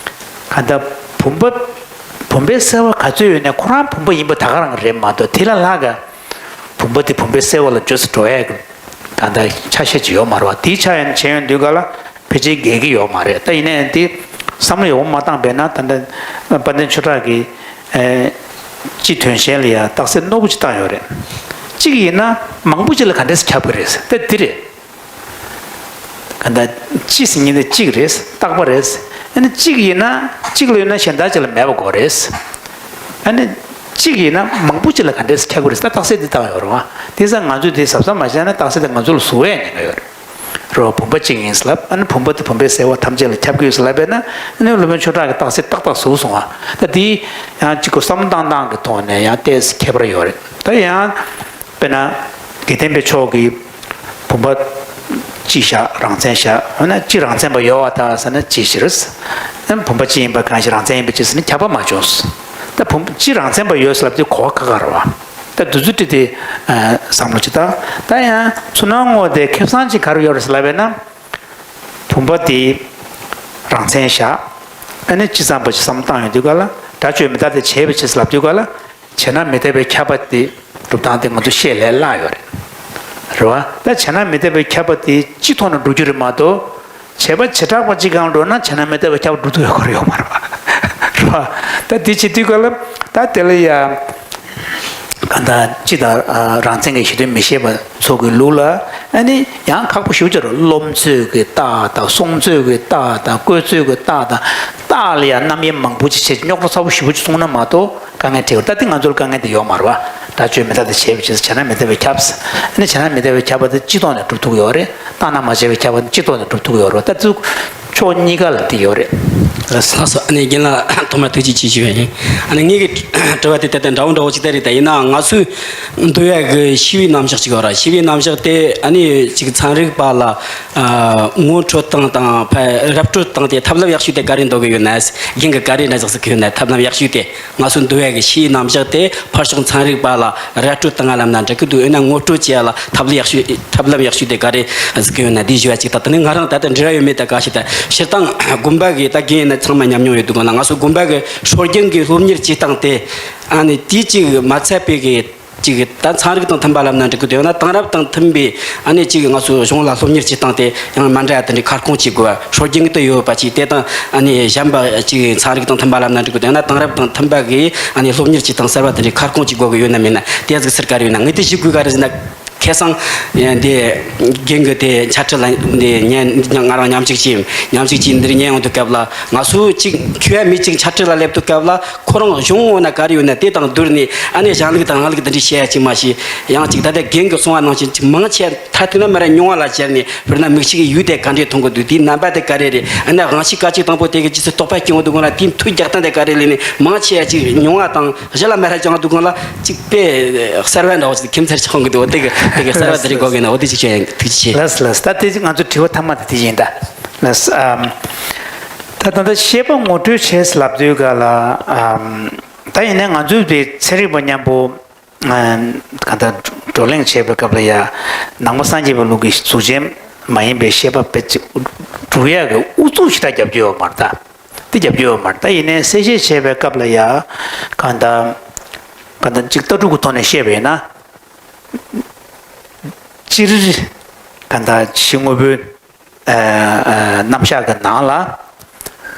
ག་ད་བུམ་པ། བུམ་པའི་གསལ་བ་ག་ཚོད་ཡོད་ནའི་ཁོ་རང་བུམ་པ་ཡིན་པ་ད་ག་རང་རེད་མ་གཏོགས། དེ་ལས་ལྷག་ག་བུམ་པ་དེ་བུམ་པའི་གསལ་བ་ལ་རྗེས་སུ་འགྲོ་ཡ་གི་ད་ལྟ་ཆ་ཤས་ཅིག་ཡོད་མ་རེད་བ། དེའི་ཆ་ཡང་བྱས་ཡོང་དུས་ག་ལ་ཕལ་ཆེར་འགལ་གྱི་ཡོད་མ་རེད། ད་ཡིན་ནའི་འདི་བསམ་བློ་ཡག་པོ་མ་བཏང་པས་ན། ད་ལྟ་དཔལ་ལྡན་ཆོས་གྲགས་ཀྱིས་ཨེ་སྤྱི་དོན་གཞན་ལ་ཡང་རྟགས་གསལ་རྣོ་པོ་ཅིག་བཏང་ཡོད་རེད། གཅིག་ཡིན་ན་མང་པོ་ཅིག་ལ་ག་འདྲས་སེ་ཁྱབ་ཀྱི་རེད་ཟེར། ད་འདི་རེད། ག་ད་སྤྱི་ཟེར་མཁན་དེ་གཅིག་རེད། རྟག་པ་རེད། ཨ་ནི་གཅིག་ཡིན་ན། གཅིག་ལ་ཡོད་ན་གཞན་དག་ཅིག་ལ་མེད་པ་དགོས་རེད། ཨ་ནི་གཅིག་ཡིན་ན་མང་པོ་ཅིག་ལ་ག་འདྲས་སེ་ཁྱབ་ཀྱི་རེད་ཟེར། ད་རྟགས་གསལ་འདི་བཏང་ཡོད་རེད་བ། དེ་ཙང་ང་ཚོས་དེ་གཟབ་གཟབ་མ་བྱས་ན་རྟགས་གསལ་དེ་ང་ཚོ་ལ་ཟུག་ཡས་ཉེན་ཁ་ཡོད་རེད། རོ། བུམ་པ་གཅིག་ཡིན་ཟེར་ལབ། ཨ་ནི་བུམ་པ་དེ་བུམ་པའི་གསལ་བ་ཐམས་ཅད་ལ་ཁྱབ་ཀྱི་ཡོད་ཟེར་ལབ་པས་ན། ཨ་ནི་སློབ་དཔོན་ཆོས་གྲགས་ཀྱིས་རྟགས་གསལ་ཏག་ཏག་ཟུག་སོང་བ། ད་དེ་ཡང་གཅིག་གོ་བསམ་བློ་བཏང་སྟངས་ཀྱི་ཐོག་ནས་ཡང་ཏོག་ཙམ་ཁྱད་པར་ཡོད་རེད། ད་ཡང་དཔེར་ན་དགེ་ལྡན་པའི་ཕྱོགས་ཀྱིས་བུམ་པ་གཅིག་བཞག་རང་མཚན་བཞག་འོ་ན་གཅིག་རང་མཚན་པ་ཡོད་པ་དང་ཟེར་ན་གཅིག་བཞག་ཨ་ནི་བུམ་པ་གཅིག་ཡིན་པ་གང་ཞིག་རང་མཚན་ཡིན་པ་གཅིག་ཟེར་ན་ཁྱབ་པ་མ་བྱུང་། ད་བུམ་གཅིག་རང་མཚན་པ་ཡོད་ཟེར་ལབ་དུས་གོ་བ་ཁག་ཁག་རེད་བ། ད་འདི་ཚོ་བྲིས་ཏེ་བསམ་བློ་ཅིག་བཏང་། ད་ཡང་ཚུར་སྣང་ངོ་དེ་ཁེ་བཟང་ཅིག་ག་རེ་ཡོད་རེད་ཟེར་ལབ་པས་ན། བུམ་པ་དེ་རང་མཚན་བཞག་ཨ་ནི་སྤྱི་ཙམ་པ་ཅིག་བསམ་བློ་བཏང་ཡོང་དུས་ག་ལ། སྒྲ་བརྗོད་མི་རྟག་སྟེ་བྱས་པའི་ཕྱིར་ཟེར་ལབ་དུས་ག་ལ། བྱས་ན་མི་རྟག་པའི་ཁྱབ་པ་དེ་སྒྲུབ་སྟངས་དེ་ང་ཚོ་ཤེས་ལས་སླ་ཡོད་རེད། རེད་བ། ད་བྱས་ན་མི་རྟག་པའི་ཁྱབ་པ་དེ་སྤྱི་ཐོག་ནས་འགྲོ་རྒྱུ་རེད་མ་གཏོགས། བྱས་པ་བྱེ་བྲག་པ་གཅིག་གང་འགྲོ་ན་བྱས་ན་མི་རྟག་པའི་ཁྱབ་པ་འགྲོ་ཐུབ་ཡོད་ཁོ་ར་ཡོད་མ་རེད་པ། རེད་པ། ད་དེ་བྱེད་དུས་ག་ལ་ད་དེ་ལ་ཡ། གང་ལྟར་སྤྱི་དང་རང་མཚན་གྱི་གཞི་དོན་མི་ཤེས་པ་ཚོ་གི་ལུགས་ལ་ཨ་ནི་ཡང་ཁག་པོ་ཞེ་པོ་ཅིག་རེད། རློམ་ཚོད་ཀྱི་རྟགས་དང་། སོང་ཚོད་ཀྱི་རྟགས་དང་། བཀོད་ཚོད་ཀྱི་རྟགས་དང་། རྟགས་ལ་ཡང་རྣམ་དབྱེ་མང་པོ་ཅིག་བྱས། རྙོག་དྲ་ཚ་པོ་ཞེ་པོ་ཅིག་གསུངས་ན་མ་གཏོགས། དཀའ་ངལ་འཕྲད་ཡོད། ད་དེ་ང་ཚོར་དཀའ་ངལ་དེ་ཡོད་མ་རེད་པ། སྒྲ་བརྗོད་མི་རྟག་སྟེ་བྱས་པའི་ཕྱིར། བྱས་ན་མི་རྟག་པའི་ཁྱབ། ཨ་ནི་བྱས་ན་མི་རྟག་པའི་ཁྱབ་པ་དེ་སྤྱི་ཐོག་ནས་གྲུབ་ཐུབ་ཀྱི་ཡོད་རེད། བཏང་སྣང་མ་བྱས་པའི་ཁྱབ་པ་དེ་སྤྱི་ཐོག་ནས་གྲུབ་ཐུབ་ཀྱི་ཡོད་རེད། ད་དེ་ཕྱོགས་གཉིས་ཀ་ལ་དེ་ཡོད་རེད། ལགས་སོ། ཨ་ནི་རྒན་ལགས་ཐོག་མར་ཐུགས་རྗེ་ཆེ་ཞུ་བ་ཡིན། ཨ་ནི་ངེད་ཀྱི་དྲི་བ་དེ་ད་ལྟ་འདྲ་བོ་འདྲ་བོ་ཅིག་ད་རེད། ད་ཡིན་ནའང་ང་ཚོའི་འདུལ་བ་གི་ཤེས་པའི་རྣམ་གཞག་ཅིག་ཡོད་ར། ཤེས་པའི་རྣམ་གཞག་དེ་ཨ་ནི་ཅིག་ཚན་རིག་པ་ལ་ཨ་ངོ་སྤྲོད་སྟངས་དང་ཕ་ར་སྤྲོད་སྟངས་དེ་ཐབས་ལམ་ཡག་ཤོས་དེ་ག་རེ་འདོད་གི་ཡོད་ན། རྒན་གྱི་ག་རེ་འདྲ་ཟིག་ཟེར་གི་ཡོད་ན། ཐབས་ལམ་ཡག་ཤོས་དེ། ང་ཚོ་འདུལ་བ་གི་ཤེས་ཡོན་རྣམ་གཞག་དེ་ཕར་ཕྱོགས་ཚན་རིག་པ་ལ་ར་སྤྲོད་བཏང་ང་ལབ་ན་འགྲིག་གི་འདུག་ཡིན་ན་ངོ་སྤྲོད་བྱེད་ཡ་ལ་ཐབས་ལམ་ཡག་ཤོས་ཐབས་ལམ་ཡག་ཤོས་དེ་ག་རེ་ཟིག་གི་ཡོད་ན་འདི་ཞུ་བ་ཅིག་ད་ལྟ་ནི་ང་རང་ད་ལྟ་འབྲེལ་བ་ཡོད་མེད་ད་ག་ཞིག་ད་སྤྱིར་བཏང་དགོན་པ་གི་ད་རྒན་ཡིན་ན་ཚང་མ་ཉམས་མྱོང་ཡོད་འདུག་ག་ན། ང་ཚོ་དགོན་པ་གི་སྲོལ་རྒྱུན་གི་སློབ་གཉེར་བྱེད་སྟངས་དེ་ཨ་ནི་དེ་ཅིག་མ་ཚད་པའི་གི་ཅིག་ད་ཚན་རིག་དང་མཐུན་པ་ལབ་ན་འགྲིག་གི་འདུག་ཡང་ན་དེང་རབས་དང་མཐུན་པའི་ཨ་ནི་ཅིག་ང་ཚོ་གཞུང་ལ་སློབ་གཉེར་བྱེད་སྟངས་དེ་ཡང་མ་འདྲ་ཡ་དེ་འདྲའི་ཁ་སྐོང་བྱེད་དགོས་པ། སྲོལ་རྒྱུན་གྱི་དུ་ཡོད་པ་ཅིག་དེ་དང་ཨ་ནི་གཞན་པ་ཅིག་ཚན་རིག་དང་མཐུན་པ་ལབ་ན་འགྲིག་གི་འདུག་ཡང་ན་དེང་རབས་དང་མཐུན་པ་གི་ཨ་ནི་སློབ་གཉེར་བྱེད་སྟངས་གསར་པ་དེ་འདྲའི་ཁ་སྐོང་བྱེད་དགོས་ཀྱི་ཡོད་ན་མེད་ན་དེ་ཟིག་ཟེར་ག་རེ་ཡོད་ན། ངས་དེ་ཞུ་དགོས་ག་རེ་ཟེར་ན། ཁ་སང་འདི་རྒན་གྱི་དེ་འཆད་ཁྲིད་ལ་འདི་ཉན་ང་རང་མཉམ་ཞུགས་བྱས། མཉམ་ཞུགས་བྱས་འདིར་ཉན་ཡོང་དུས་སྐབས་ལ་ང་ཚོ་ཅིག་འཁྱོལ་བ་མི་ཅིག་འཆད་ཁྲིད་ལ་སླེབས་དུས་སྐབས་ལ་ཁོ་རང་གཞུང་ངོ་ན་ག་རེ་ཡོད་ན་དེ་དང་བསྡུར་ནས་ཨ་ནི་གཞུང་ལུགས་དང་རང་ལུགས་དེ་འདྲ་བཤད་ཡ་ཅིག་མ་ཤེས། ཡང་ཅིག་ད་ལྟ་རྒན་གྱིས་གསུངས་པ་ནང་བཞིན་ཅིག་མང་ཆེ་མཐར་ཐུག་ན་མ་ར་མྱོང་བ་ལ་སྦྱར་ནས། དཔེར་ན་མི་གཅིག་གི་ཡུལ་དེ་ག་འདྲས་མཐོང་གི་འདུག་དེའི་རྣམ་པ་དེ་ག་རེ་རེད། ཨ་ནི་དབང་ཤེས་སྐད་ཅིག་དང་པོ་དེ་གི་རྗེས་སུ་རྟོག་པ་སྐྱེ་ཡོང་དུས་སྒང་ལ་དེའི་མཐུ་རྒྱག་སྟངས་དེ་ག་རེ་ལས་ནས་མང་ཆེ་ཅིག་མྱོང་བ་དང་གཞི་ལ་མ་ར་སྦྱངས་དུས་སྒང་ལ་ཅིག་དཔེ་གསར་བ་འདྲ་བོ་ཞིག་ཁྱིམ་ཚར་ཆགས་ཡོང་གི་འདུག་འོ་དེ་གི་དེ་གི་གསར་བ་དེ་རིགས་གོ་གི་ན། འོ་དེ་ཅིག་བཤད་ཡིན། ཐུགས་རྗེ་ཆེ། ལགས་ལགས། ད་དེ་ང་ཚོ་དྲི་བ་ཐ་མ་དེ་དེ་ཡིན་ད། ལགས་ཨམ། ད་ད་ལྟ་ཤེས་པ་ངོ་སྤྲོད་བྱས་ལབ་དུས་ག་ལ་ཨམ། ད་ཡིན་ནའི་ང་ཚོའི་དེ་ཚན་རིག་པ་མཉམ་པོ། གང་ལྟར་བགྲོ་གླེང་བྱེད་པའི་སྐབས་ལ་ཡ། ནང་པ་སངས་རྒྱས་པའི་ལུགས་ཀྱི་གཟུགས་ཅན་མ་ཡིན་པའི་ཤེས་པ་དཔེ་ཅིག་སྒྲུབ་ཡག་གི་ཨུ་ཚུགས་ཞེ་དྲག་རྒྱབ་ཀྱི་ཡོད་མ་རེད་ད། དེ་རྒྱབ་ཀྱི་ཡོད་མ་རེད་ད། ཡིན་ནའི་གསལ་བཤད་བྱེད་པའི་སྐབས་ལ་ཡ། གང་ལྟར། གང་ལྟར་གཅིག་ལྟ་གྲུབ་ཀྱི་ཐོག་ནས་བཤད་པ་ཡིན་ན། སྤྱིར། གང་ལྟར་ཕྱི་དངོས་པོའི། རྣམ་གཞག་གི་ནང་ལ།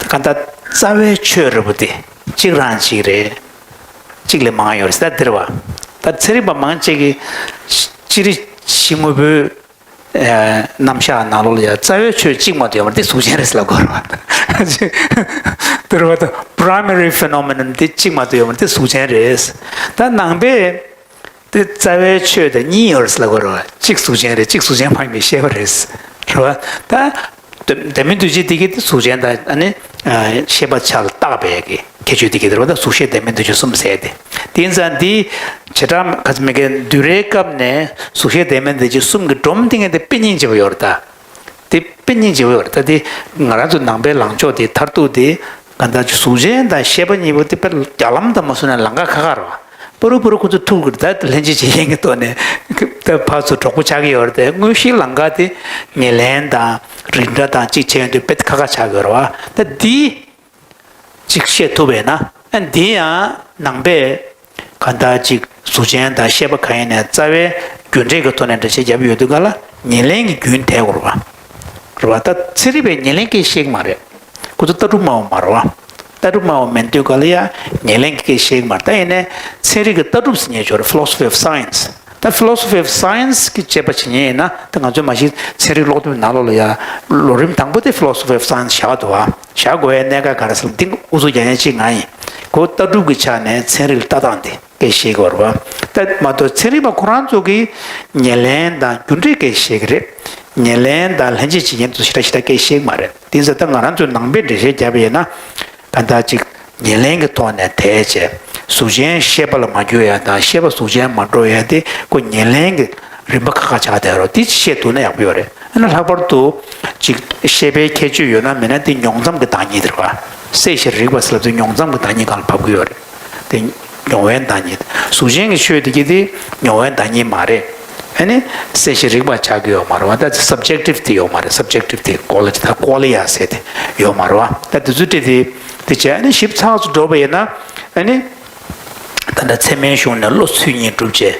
གང་ལྟར་རྩ་བའི་ཆོས་རེ་བོ་དེ་གཅིག་རང་གཅིག་རེད། གཅིག་ལས་མང་ཡོད་རེད་ཟེར་ད་འདིར་བ། ད་ཚན་རིག་པ་མང་ཆེ་གིས་སྤྱིར་ཕྱི་དངོས་པོའི་རྣམ་གཞག་ནང་ལོགས་ལ་ཡང་རྩ་བའི་ཆོས་གཅིག་མ་གཏོགས་ཡོད་མ་རེད། དེ་གཟུགས་ཅན་རེད་ཟེར་ལབ་དགོས་རེད་བ། འདིར་བ་ད་primary phenomenon དེ་གཅིག་མ་གཏོགས་ཡོད་མ་རེད། དེ་གཟུགས་ཅན་རེད། ད་ནང་པས། དེ་རྩ་བའི་ཆོས་དེ་གཉིས་ཡོད་རེད་ཟེར་ལབ་དགོས་རེད་བ། གཅིག་གཟུགས་ཅན་རེད། གཅིག་གཟུགས་ཅན་མ་ཡིན་པའི་ཤེས་པ་རེད། རེད་བ། ད་ལྡན་མིན་འདུ་བྱེད་དེ་གི་དེ་གཟུགས་ཅན་དང་ཨ་ནི་ཤེས་པ་ཆ་ལ་བཏགས་པའི་གི་ཁྱད་ཆོས་དེ་གི་དེ་རེད་བ། ད་གཟུགས་ཤེས་ལྡན་མིན་འདུ་བྱེད་གསུམ་ཟེར་ཏེ། དེ་ཡིན་ཙང་འདི་བྱེ་བྲག་ག་ཚོད་མེད་ཀའི་འདུལ་བའི་སྐབས་ནས་གཟུགས་ཤེས་ལྡན་མིན་འདུ་བྱེད་གསུམ་གི་སྒྲོམ་དེ་ངས་དེ་དཔེ་སྙིང་རྗེ་པོ་ཡོད་རེད་ད། དེ་དཔེ་སྙིང་རྗེ་པོ་ཡོད་རེད། ད་དེ་ང་རང་ཚོ་ནང་པའི་ལངས་ཕྱོགས་དེ་མཐར་ཐུག་དེ་གང་ལྟར་གཟུགས་ཅན་དང་ཤེས་པ་གཉིས་པོ་དེ་དཔེ་རྒྱ་ལམ་དང་མ་བཟུང་ན་ལམ་ཁ་ཁ་ཁ་རེད་བ། པ་རུ་པ་རུ་ཁོ་ཚོ་ཐུག་གི་རེད། ད་ལྷན་ཅིག་བྱེད་མཁན་གྱི་ཐོག་ནས་ད་ཕར་ཚུར་གྲོགས་པོ་ཆགས་ཀྱི་ཡོད་རེད་དེ། དངོས་གཞིའི་ལམ་ཁ་དེ་ཉེར་ལེན་དང་རིགས་འདྲ་དང་གཅིག་བྱས་ཡོང་དུས་དཔེ་ཁ་ཁ་ཆགས་ཀྱི་ཡོད་རེད་བ། ད་འདི་གཅིག་བཤད་ཐུབ་པས་ན། ཨ་འདི་ཡང་ནང་པས་གང་ལྟར་གཅིག་གཟུགས་ཅན་དང་ཤེས་པ་གང་ཡིན་ནའི་རྩ་བའི་རྒྱུ་འབྲས་ཀྱི་ཐོག་ནས་འགྲེལ་བཤད་བརྒྱབ་ཡོད་དུས་ག་ལ་ཉེར་ལེན་གྱི་རྒྱུན་དེད་དགོས་རེད་བ། རེད་བ། ད་ཚན་རིག་པས་ཉེར་ལེན་སྐད་བཤད་ཀྱི་མ་རེད། ཁོ་ཚོ་ལྟ་གྲུབ་སྨྲ་བ་མ་རེད་བ། ལྟ་གྲུབ་སྨྲ་བ་མིན་དུས་ག་ལ་ཡ་ཉེར་ལེན་གྱི་སྐད་བཤད་ཀྱི་མ་རེད། ད་ཡིན་ནའི་ཚན་རིག་གི་ལྟ་གྲུབ་ཟེར་མཁན་ཅིག་ཡོད་རེད། Philosophy of Science། ད་Philosophy of Science གི་དཔྱད་པ་བྱེད་མཁན་ཡིན་ན། ད་ང་ཚོས་མ་གཞི་ཚན་རིག་ཀློག་དེབ་ནང་ལོགས་ལ་ཡ་ལོ་རིམ་དང་པོ་དེ་Philosophy of Science བཞག་འདུག་བ། བཞག་དགོས་ཡའི་གནད་འགག་ག་རེ་ཟེར་ན། འདི་ཨུ་ཚུགས་རྒྱག་མཁན་གཅིག་ང་ཡིན། ཁོ་ལྟ་གྲུབ་ཀྱི་ཆ་ནས་ཚན་རིག་ལ་ལྟ་སྟངས་དེ་སྐད་བཤད་ཀྱི་ཡོད་རེད་བ། ད་མ་གཏོགས་ཚན་རིག་པ་ཁོ་རང་ཚོ་གིས་ཉེར་ལེན་དང་རྒྱུ་འབྲས་སྐད་བཤད་ཀྱི་རེད། ཉེར་ལེན་དང་ལྷན་སྐྱེས་ཀྱི་ཡན་དུ་ཞེ་དྲག་ཞེ་དྲག་སྐད་བཤད་ཀྱི་མ་རེད། དེ་ཚོ་ད་ང་རང་ཚོའི་ནང་པས་འགྲེལ་བཤད་བརྒྱབ་པ་ཡིན་ན། ད་ལྟ་ཅིག་ཉེར་ལེན་གྱི་ཐོག་ནས་དེད་བྱས་གཟུགས་ཅན་ཤེས་པ་ལ་མ་གྱུར་ཡ་དང་ཤེས་པ་གཟུགས་ཅན་མ་འགྲོ་ཡ་དེ་ཁོ་ཉེར་ལེན་གྱི་རིམ་པ་ཁ་ཁ་ཆགས་བསྡད་རོགས། དེ་བཤད་ཐུབ་ན་ཡག་པོ་ཡོད་རེད། ཨ་ནི་ལྷག་པར་དུ་ཅིག་ཤེས་པའི་ཁྱད་ཆོས་ཡོད་ན་མེད་ན་དེ་མྱོང་ཙམ་གྱི་བདག་ཉིད་དེ་རེད་བ། སྲེད་ཤེས་རིག་པ་ཟེར་ལབ་དུས་མྱོང་ཙམ་གྱི་བདག་ཉིད་སྒང་ལ་བབས་ཀྱི་ཡོད་རེད། དེ་མྱོང་བའི་བདག་ཉིད། གཟུགས་ཅན་གྱི་ཆོས་དེ་གྱད་དེ་མྱོང་བའི་བདག་ཉིད་མ་རེད། ཨ་ནི་སྲེད་ཤེས་རིག་པ་ཆགས་ཀྱི་ཡོད་མ་རེད་བ། ད་subjective་དེ་ཡོད་མ་རེད། subjective་དེ་quality་ད་qualia་ཟེར་དེ་ཡོད་མ་རེད་བ། ད་དེ་ཚོ་དེ་དེ་དེ་བྱས་ཨ་ནི་ཞིབ་ཚགས་སུ་འགྲོ་བ་ཡིན་ན་ཨ་ནི། ད་ལྟ་ཚད་མའི་གཞུང་ནས་བློ་ཚུལ་གཉིས་གྲུབ་བྱས།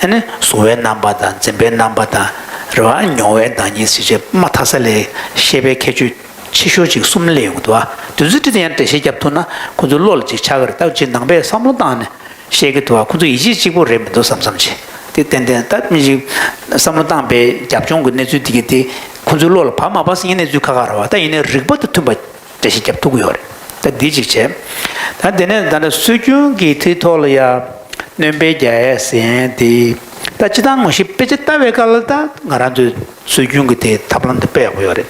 ཨ་ནི་གཟུང་བའི་རྣམ་པ་དང་འཛིན་པའི་རྣམ་པ་དང་རེད་བ། མྱོང་བའི་བདག་ཉིད་ཟེར་བྱས་མ་མཐའ་ས་ལས་ཤེས་པའི་ཁྱད་ཆོས་ཆེ་ཤོས་ཅིག་གསུམ་སླེབས་ཡོང་གི་འདུག་བ། དེ་ཚོའི་གྲས་དེ་ཡང་འགྲེལ་བཤད་བརྒྱབ་ཐུབ་ན་ཁོ་ཚོའི་བློ་ལ་ཅིག་ཆགས་ཀྱི་རེད། ད་ཅིག་ནང་པས་བསམ་བློ་བཏང་ནས་བཤད་ཀྱི་འདུག་བ། ཁོ་ཚོ་ཡིད་ཆེས་གཅིག་པོ་རེད་མི་འདུག་བསམ་བསམ་བྱས། དེ་ཏན་ཏན་ད་མི་ཞིག་བསམ་བློ་བཏང་པའི་རྒྱབ་ལྗོངས་ཀྱི་གནས་ཚུལ་དེ་གྱད་དེ་ཁོ་ཚོའི་བློ་ལ་བབས་མ་བབས་ཟེར་མཁན་གནས་ཚུལ་ཁག་ཁག་རེད་བ། ད་ཡིན་ནའི་རིགས་པ་དང་མཐུན་པ། འགྲེལ་བཤད་རྒྱབ་ཐུབ་ཀྱི་ཡོད་རེད། ད་འདི་གཅིག་བྱས། ད་དེ་ནས་ད་ནི་སྲོལ་རྒྱུན་གྱི་དེའི་ཐོག་ལ་ཡ་སྣོན་པ་རྒྱག་ཡས་ཟེར་ཡས་དེ། ད་སྤྱིར་བཏང་ངོ་ཤེས་དཔེ་ཆ་ལྟ་བའི་སྐབས་ལ་ད་ང་རང་ཚོའི་སྲོལ་རྒྱུན་གྱི་དེ་ཐབས་ལམ་དེ་དཔེ་ཡག་པོ་ཡོད་རེད།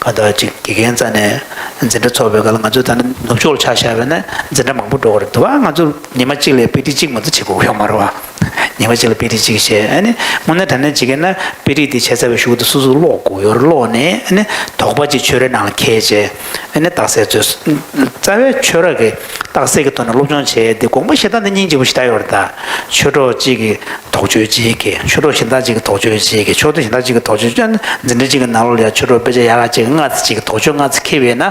ག་ ད་ཅིག་དགེ་རྒན་རྩ་ནས་འཛིན་གྲྭ་ཚོགས་པའི་སྐབས་ལ་ང་ཚོ་ད་ནི་ནུབ་ཕྱོགས་ལ་ཆ་བཞག་པ་ཡིན་ན་འཛིན་གྲྭ་མང་པོ་འགྲོ་གི་རེད་འདུག་བ། ང་ཚོ་ཉི་མ་གཅིག་ལ་པི་ཊི་གཅིག་མ་གཏོགས་བྱེད་དགོས་ཡོད་མ་རེད་བ། ཉི་མ་གཅིག་ལ་པི་ཊི་གཅིག་བྱས། ཨ་ནི་དངོས་གནས་དྲང་གནས་བྱེད་ཀྱི་ན་པི་ཊི་དེ་བྱས་ཚར་བའི་གཞུག་ཏུ་སོ་སོ་ཀློག་དགོས་ཡོད་རེད། ཀློག་ནས་ཨ་ནི་དོགས་པ་ཅིག་ཆོས་རའི་ནང་ལ་འཁྱེར་བྱས། ཨ་ནི་རྟགས་གསལ་རྩོད། རྩ་བའི་ཆོས་ར་གི་རྟགས་གསལ་གྱི་ཐོག་ནས་སློབ་སྦྱོང་བྱས་ཏེ། དགོངས་པ་བཞེས་སྟངས་དེ་སྙིང་རྗེ་པོ་ཞེ་དྲག་ཡོད་རེད་ད། ཆོས་གྲོགས་གཅིག་གིས་དོགས་གཅོད་གཅིག་གིས། ཆོས་གྲོགས་གཞན་དག་ཅིག་གིས་དོགས་གཅོད་གཅིག་གིས། ཆོས་གྲོགས་གཞན་དག་ཅིག་གིས་དོགས་གཅོད་གཅིག་འཛིན་གྲྭ་གཅིག་གི་ནང་ལོགས་ལ་ཡ་ཆོས་གྲོགས་དཔེ་ཆ་ཡག་ག་ཅིག་ལྔ་ཙམ་ཅིག་གིས་དོགས་གཅོད་ལྔ་ཙམ་འཁྱེར་བས་ན།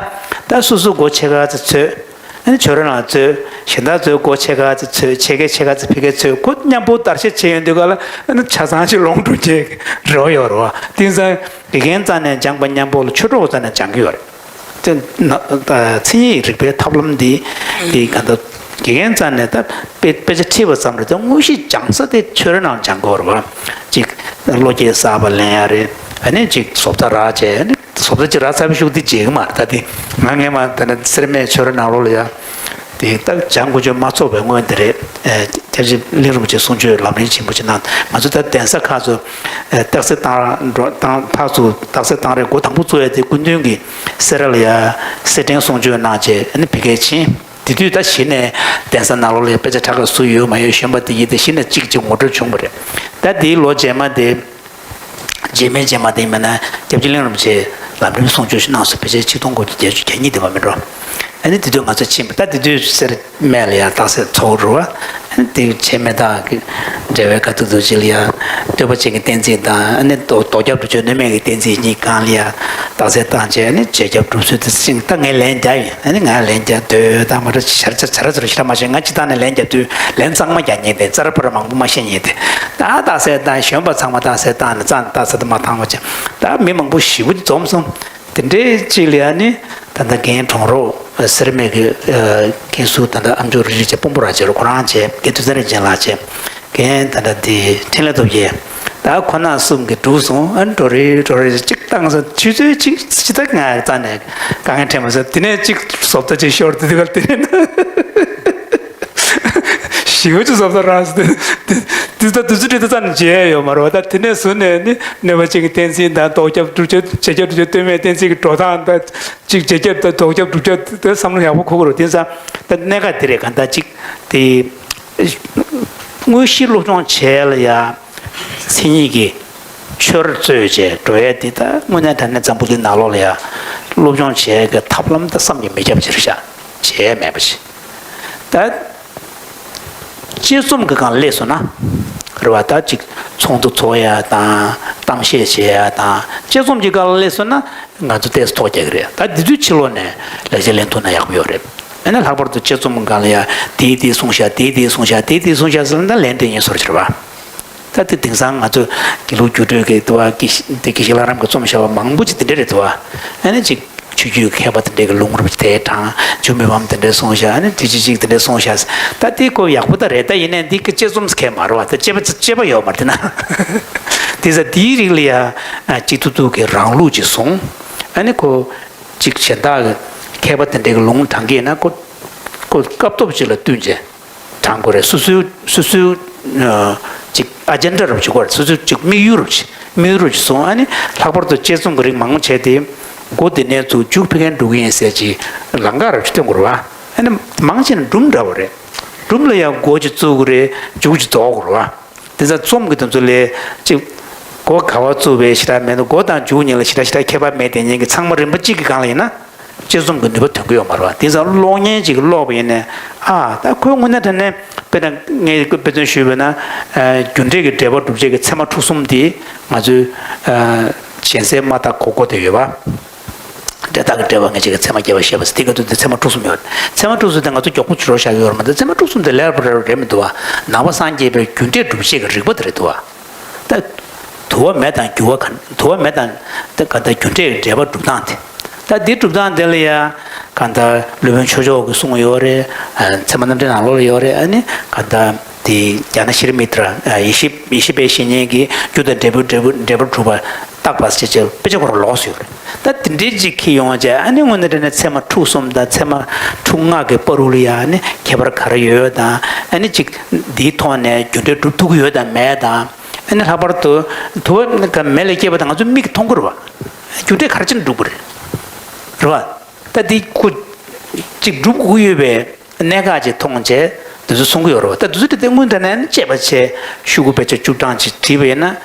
ད་སོ་སོ་སྒོ་ཕྱེད་ཀ་ཙམ་འཚོལ། ཨ་ནི་ཆོས་ར་ནང་འཚོལ། གཞན་དག་ཚོའི་སྒོ་ཕྱེད་ཀ་ཙམ་འཚོལ། ཕྱེད་ཀ་ཕྱེད་ཀ་ཙམ་ཕ་གིར་འཚོལ། ཁོ་མཉམ་པོ་བརྡར་ཤ་བྱེད་ཡོང་དུས་ག་ལ། ཨ་ནི་ཆ་ཚང་ཅིག་ལོངས་འགྲོ་རྒྱུའི་རེ་བ་ཡོད་རེད་བ། དེང་སང་དགེ་རྒན་རྩ་ནས་སྦྱངས་པ་མཉམ་པོ་ལ་ཆོས་གྲོགས་རྩ་ནས་སྦྱང་གི་ཡོད་རེད། དེ་ན་ད་མཚན་ཉིད་རིག་པའི་ཐབས་ལམ་འདི་འདི་ག་འདྲ་དགེ་རྒན་རྩ་ནས་ད་དཔེ་དཔེ་ཆ་ཁྲིད་པ་ཙམ་རེད་དེ། དངོས་གཞི་སྦྱང་ས་དེ་ཆོས་ར་ནང་སྦྱང་དགོས་རེད་བ། གཅིག་བློ་སྐྱེད་གསར་པ་ལེན་ཡ་རེད། ཨ་ནི་གཅིག་བཟོ་ལྟ་རག་བྱས། ཨ་ནི་བཟོ་ལྟ་ཅིག་རག་ཚར་བའི་གཞུག་དེ་བརྗེད་གི་མ་རེད། ད་དེ་ང་སྔས་མ་ད་ནི་སེར་སྨད་ཆོས་ར་ནང་ལོགས་ལ་ཡ་དེ་ད་སྦྱང་དགོས་ཆོས་མ་ཚོགས་པའི་སྔོན་དེ་རེད། ཨེ་སྐྱབས་རྗེ་གླིང་རིན་པོ་ཆེ་གསུང་ཆོས་ལམ་རིམ་ཆེན་པོ་ཅིག་གནང་། ང་ཚོ་ད་གདན་ས་ཁག་ཚོ་ཨེ་རྟགས་གསལ་བཏང་ར་འགྲོ་བཏང་། ཕར་ཚུར་རྟགས་གསལ་བཏང་རེས་འགོ་དང་པོ་བཙུགས་ཡ་དེ་སྐུ་མདུན་གྱིས་སེ་ར་ལ་ཡ་སེར་སྦྲེང་གསུང་ཆོས་གནང་བྱས། ཨ་ནི་ཕ་གིར་ཕྱིན། དེ་དུས་ད་གཞི་ནས་གདན་ས་ནང་ལོགས་ལ་དཔེ་ཆ་ཁྲ་ཁ་བཟོ་ཡོད་མ་ཡོད་གཞོན་པ་དེ་ཡིན་ཏེ། གཞི་ནས་གཅིག་གཅིག་ངོ་སྤྲོད་བྱུང་བ་རེད། ད་དེའི་ལོ་རྗེས་མ་དེ། རྗེས་མའི་རྗེས་མ་དེ་མིན་ན་སྐྱབས་རྗེ་གླིང་རིན་པོ་ཆེ་ལམ་རིམ་གསུང་ཆོས་ཞིག་གནང་སོང་། ཕལ་ཆེར་ཆིག་སྟོང་དགུ་བརྒྱ་བརྒྱད་ཅུ་གྱ་གཉིས་དེ་བ་མིན་འགྲོ། ཨ་ནི་དེ་དུས་ང་ཚོ་ཕྱིན་པ། ད་དེ་དུས་སེར་སྨད་ལ་ཡང་རྟགས་གསལ་ཚོགས་རུ་བ། ཨ་ནི་དེ་ཆེ་མེ་ད་གི་འབྲེལ་བའི་དཀའ་ཐུབ་རྡོ་རྗེ་ལ་ཡ་སྟོན་པ་ཆེན་གྱི་བསྟན་འཛིན་དང་། ཨ་ནི་ལྡོག་ལྡོག་ཁྱབ་སྒྲུབ་མཆོད་སྣོད་མེད་ཀྱི་བསྟན་འཛིན་གཉིས་སྒང་ལ་ཡ་རྟགས་གསལ་བཏང་བྱས། ཨ་ནི་རྗེས་ཁྱབ་སྒྲུབ་ཚུལ་དེ་ཚོ་ཅིག་ད་ངས་ལན་རྒྱག་ཡིན། ཨ་ནི་ང་ལན་རྒྱག་འདོད། ད་མ་གཏོགས་བྱ་ར་བྱ་ར་ཚོ་ལ་ཞེ་དྲག་མ་བྱེད། ང་སྤྱིར་བཏང་ནས་ལན་རྒྱག་དུས་ལན་གཙང་མ་རྒྱག་མཁན་དེ། རྩ་ར་པ་ར་མང་པོ་མ་བཤད་མཁན་དེ། ད་རྟགས་གསལ་བཏང་། གཞོན་པ་ཚང་མ་རྟགས་གསལ་བཏང་ནས་རྩ་རྟགས་གསལ་དུ་མ་བཏང་བ་བྱས། ད་མི་མང་པོ་ཞེ་པོ་ཅིག་འཛོམས་སོང་། དེ་འདྲའི་ཅིག་ལ་ཡ་ནི་ད་ལྟ་རྒན་གྲོང་རོགས་སེར་སྨད་ཀྱི་ཨ་མཁན་ཟུར་ད་ལྟ་ཨ་མཆོག་རིན་ཆེན་དཔོན་པོ་ར་བྱས་རོགས། ཁོ་རང་བྱས། རྒན་དུས་ཚོད་རིན་ཆེན་ལགས་བྱས། རྒན་ད་ལྟ་འདི་འཕྲིན་ལས་སྟོབས་རྒྱལ། ད་ཁོ་ན་གསུམ་གྱིས་འགྲོ་སོང་། ཨ་འགྲོ་རེ་འགྲོ་རེ་གཅིག་བཏང་སོང་། ཆུ་ཚོད་གཅིག་ཕྱི་ད་ང་རྩ་ནས་དཀའ་ངལ་འཕྲད་མ་སོང་། དེ་ནས་གཅིག་བཟོ་ལྟ་གཅིག་ཤོར། དེ་དུས་ག་དེ་ནས་ན་ཞེ་པོ་ཅིག་བཟོ་ལྟ་རག་སོང་། དེ་དེ་ད་དུས་ཚོད་དེ་ད་རྩ་ནས་བརྗེད་ཡ་ཡོད་མ་རེད་བ། ད་དེ་ནས་བཟུང་ནས་ནི་སྣོད་པ་ཅན་གྱི་བསྟན་འཛིན་དང་། ལྡོག་ཁྱབ་སྒྲུབ་བྱེད་རྗེས་ཁྱབ་སྒྲུབ་བྱེད་སྟོད་སྨད་བསྟན་འཛིན་གྱི་འགྲོ་སྟངས་དང་། གཅིག་རྗེས་ཁྱབ་དང་ལྡོག་ཁྱབ་སྒྲུབ་བྱེད་དེ་བསམ་བློ་ཡག་པོ་འཁོར་དགོས་རེད། དེང་སང་ད་གནད་འགག་དེ་རེད། གང་ལྟར་གཅིག་དེ་དངོས་གཞི་སློབ་སྦྱོང་བྱས་ལ་ཡ་མཚན་ཉིད་ཀྱི་ཆོས་ར་རྩོད་བྱས་འགྲོ་ཡ་དེ། ད་དངོས་གནས་དྲང་གནས་འཛམ་བུ་གླིང་ནང་ལོགས་ལ་ཡ་སློབ་སྦྱོང་བྱས་ཀྱི་ཐབས་ལམ་ད་བསམ་གྱིས་མི་ཁྱབ་ཅིག་རེད་ཤག་བྱས་མེད་པ་ཞིག་ད་དཔྱད་རྩོམ་གྱི་སྒང་སླེབས་སོང་ན་རེད་བ། ད་ཅིག་ཚོགས་འདུ་ཚོགས་ཡ་དང་། གཏམ་བཤད་བྱེད་ཡ་དང་། དཔྱད་རྩོམ་གྱི་སྒང་ལ་སླེབས་སོང་ན་ང་ཚོ་ཏོག་ཙམ་ཐོག་རྒྱག་གི་རེད། ད་དེ་དུས་ཕྱི་ལོགས་ནས་ལེགས་ཆ་ལེན་ཐུབ་ན་ཡག་པོ་ཡོད་རེད། ཨ་ནི་ལྷག་པར་དུ་དཔྱད་རྩོམ་གྱི་སྒང་ལ་ཡ་དེས་དེ་གསུངས་ཤག་དེས་དེ་གསུངས་ཤག་དེས་དེ་གསུངས་ཤག་ཟེར་ན་ད་ལན་སྤྲད་མཁན་བཟོ་འདྲ་ཅིག་རེད་བ། ད་དེ་དེང་སང་ང་ཚོ་དགེ་ལུགས་འགྱུར་འགྲོས་ཀྱི་དུ་བ་དགེ་བཤེས་དགེ་བཤེས་ལྷ་རམས་ཀྱིས་རྩོམ་བཞག་པ་མང་པོ་ཅིག་དེ་འདྲ་རེད་དུ་བ། ཨ་ནི་ཅིག་ཆོས་བརྒྱུད་མཁས་པ་དེ་འདྲ་གི་ལུང་རབས་དེ་དྲངས། ཇོ་མི་ཕམ་དེ་འདྲས་གསུངས་ཤག་ཨ་ནི་དེ་ཅི་ཅིག་དེ་འདྲས་གསུངས་ཤག་ད་དེ་ཁོ་ཡག་པོ་ད་རེད། ད་ཡིན་ནའི་འདི་གི་དཔྱད་རྩོམ་ཟེར་མཁན་མ་རེད་བ། ད་དཔྱད་པ་དཔྱད་པ་ཡོད་མ་རེད་དེ་ན། དེ་ས་དེའི་རིགས་ལ་ཡ་གཅིག་ཐུབ་ཐུབ་ཀྱི་རང་ལུགས་ཅིག་བཟུང་། ཨ་ནི་ཁོ་ཅིག་གཞན་དག་གི་མཁས་པ་དེ་འདྲས་གི་ལུང་དྲངས་ཀྱི་ཡིན་ན་ཁོ་ཁོ་སྐབས་ཐོབ་ཅིག་ལ་བསྟུན་བྱས། དྲང་དགོས་རེད། སོ་སོའི་སོ་སོའི་ཨ་ཅིག་ཨ་ཇེན་ཌ་རབ་ཅིག་དགོས་རེད། སོ་སོའི་ཅིག་དམིགས་ཡུལ་རབ་ཅིག་དམིགས་ཡུལ་རབ་ཅིག་བཟུང་། ཨ་ནི་ལྷག་པར་དུ་དཔྱད་རྩོམ་གྱི་རིགས་མང་པོ་བྱས་ཏེ་འགོ་འདི་ནས་ཚུར་མཇུག་ཕ་གིར་འགྲོ་གི་ཡིན་ཟེར་ཅིག་ལམ་ཁ་རབ་ཅིག་སྟོན་དགོས་རེད་བ། ཨ་ནི་མང་ཆེ་ནས་སྒྲུང་འདྲ་བོ་རེད། སྒྲུང་ལ་ཡང་འགོ་ཅིག་བཙུགས་དགོས་རེད། མཇུག་ཅིག་རྫོགས་དགོས་རེད་བ། དེ་ཚོ་རྩོམ་གྱི་དེ་ཚོ་ལས་ཅིག་འགོ་ག་བ་བཙུགས་པའི་ཞེ་དྲག་མེད་འདུག་འགོ་དང་མཇུག་གཉིས་ལ་ཞེ་དྲག་ཞེ་དྲག་ཁྱད་པར་མེད། དེ་ཉིན་གྱི་ཚང་མ་རིམ་པ་གཅིག་གི་སྒང་ལ་ཡིན་ན། དཔྱད་རྩོམ་གྱི་ནུས་པ་ཐོན་གྱི་ཡོད་མ་རེད་བ། དེང་སང་གློག་བརྙན་ཅིག་གློག་པ་ཡིན་ནའི། ཨ་ད་ཁོས་དངོས་གནས་དྲང་གནས་དཔེར་ན་ངས་དཔེ་མཚོན་ཞུས་པ་ན། ཨ་རྒྱུ་འབྲས་ཀྱི་འབྲེལ་པ་སྒྲུབ་བྱེད་ཀྱི་ཚད་མ་དྲུག་གསུམ་དེ་ང་ཚོས་ཨ་གཞན་སེལ་མ་དག་གོ་གོ་དེ་ཡོད་པ། འབྲས་རྟགས་ཀྱི་འབྲེལ་བ་ངེས་བྱེད་ཀྱི་ཚད་མ་བརྒྱད་པ་ཞེས་པ་དེ་ག་དུས་དེ་ཚད་མ་དྲུག་གསུམ་ཡོད། ཚད་མ་དྲུག་གསུམ་དེ་ང་ཚོ་མགྱོགས་པོ་བྱེད་རོགས་བྱ་གི་ཡོད་རེད་མ་གཏོགས། ཚད་མ་དྲུག་གསུམ་དེ་ལེགས་པ་རེད་མི་འདུག་བ། ནང་པ་སངས་རྒྱས་པའི་རྒྱུ་འབྲས་སྒྲུབ་བྱེད་ཀྱི་རིགས་པ་དེ་རེད་འདུག་བ། ད་དུ་བ་མེ་དང་རྒྱུ་བ་ག་དུ་བ་མེ་དང་ད་ག་ད་རྒྱུ་འབྲས་ཀྱི་འབྲེལ་པ་སྒྲུབ་སྟངས་དེ། ད་འདི་སྒྲུབ་སྟངས་དེ་ལ་ཡ་ག་ད་སློབ་དཔོན་ཆོས་མཆོག་གིས་གསུངས་ཡོད་རེད། ཨ་ཚད་མ་རྣམ་འགྲེལ་ནང་ལོགས་ལ་ཡོད་རེད། ཨ་ནི་ག་ད་དེ་ཛྙཱ་ན་ཤྲི་མི་ཏྲ་ཡེ་ཤེས་ཡེ་ཤེས་དཔལ་བཤེས་གཉེན་གྱིས་རྒྱུ་དང་འབྲས་བུའི་འབྲས་བུ་འབྲས་བུར་གྲུབ་པ་བརྟག་པ་ཟེར་བྱས་དཔེ་ཆ་ཁོ་རང་ལོགས་སུ་ཡོད་རེད། ད་དེ་འདྲའི་ཅིག་ཁྱེར་ཡོང་བྱས། ཨ་ནི་དངོས་གནས་དྲང་གནས་ཚད་མ་དྲུག་གསུམ་དང་ཚད་མ་དྲུག་ལྔ་གི་བར་དུ་ལ་ཡ་ཨ་ནི་ཁྱད་པར་ག་རེ་ཡོད་དང་། ཨ་ནི་ཅིག་འདིའི་ཐོག་ནས་རྒྱུ་འབྲས་སྒྲུབ་ཐུབ་ཀྱི་ཡོད་དང་མེད་དང་། ཨ་ནི་ལྷག་པར་དུ་དུ་བ་མེ་ལ་སྐྱེས་པ་དང་ང་ཚོའི་མིག་གིས་མཐོང་གི་རེད་བ། རྒྱུ་འབྲས་ག་རེ་བྱས་ནས་འགྲུབ་ཀྱི་རེད། རེད་བ། ད་འདི་ཁོ་གཅིག་སྒྲུབ་དགོས་ཡོད་པའི་གནད་འགག་ཅིག་མཐོང་བྱས་འདི་ཚོ་གསུང་གི་ཡོད་རེད་བ། ད་འདི་ཚོ་དེ་སྔོན་དེ་ནས་དཔྱད་པ་བྱས་ཤོག་གུ་དཔེ་ཆ་བཅུ་གྲངས་ཅིག་བྲིས་པ་ཡིན་ན།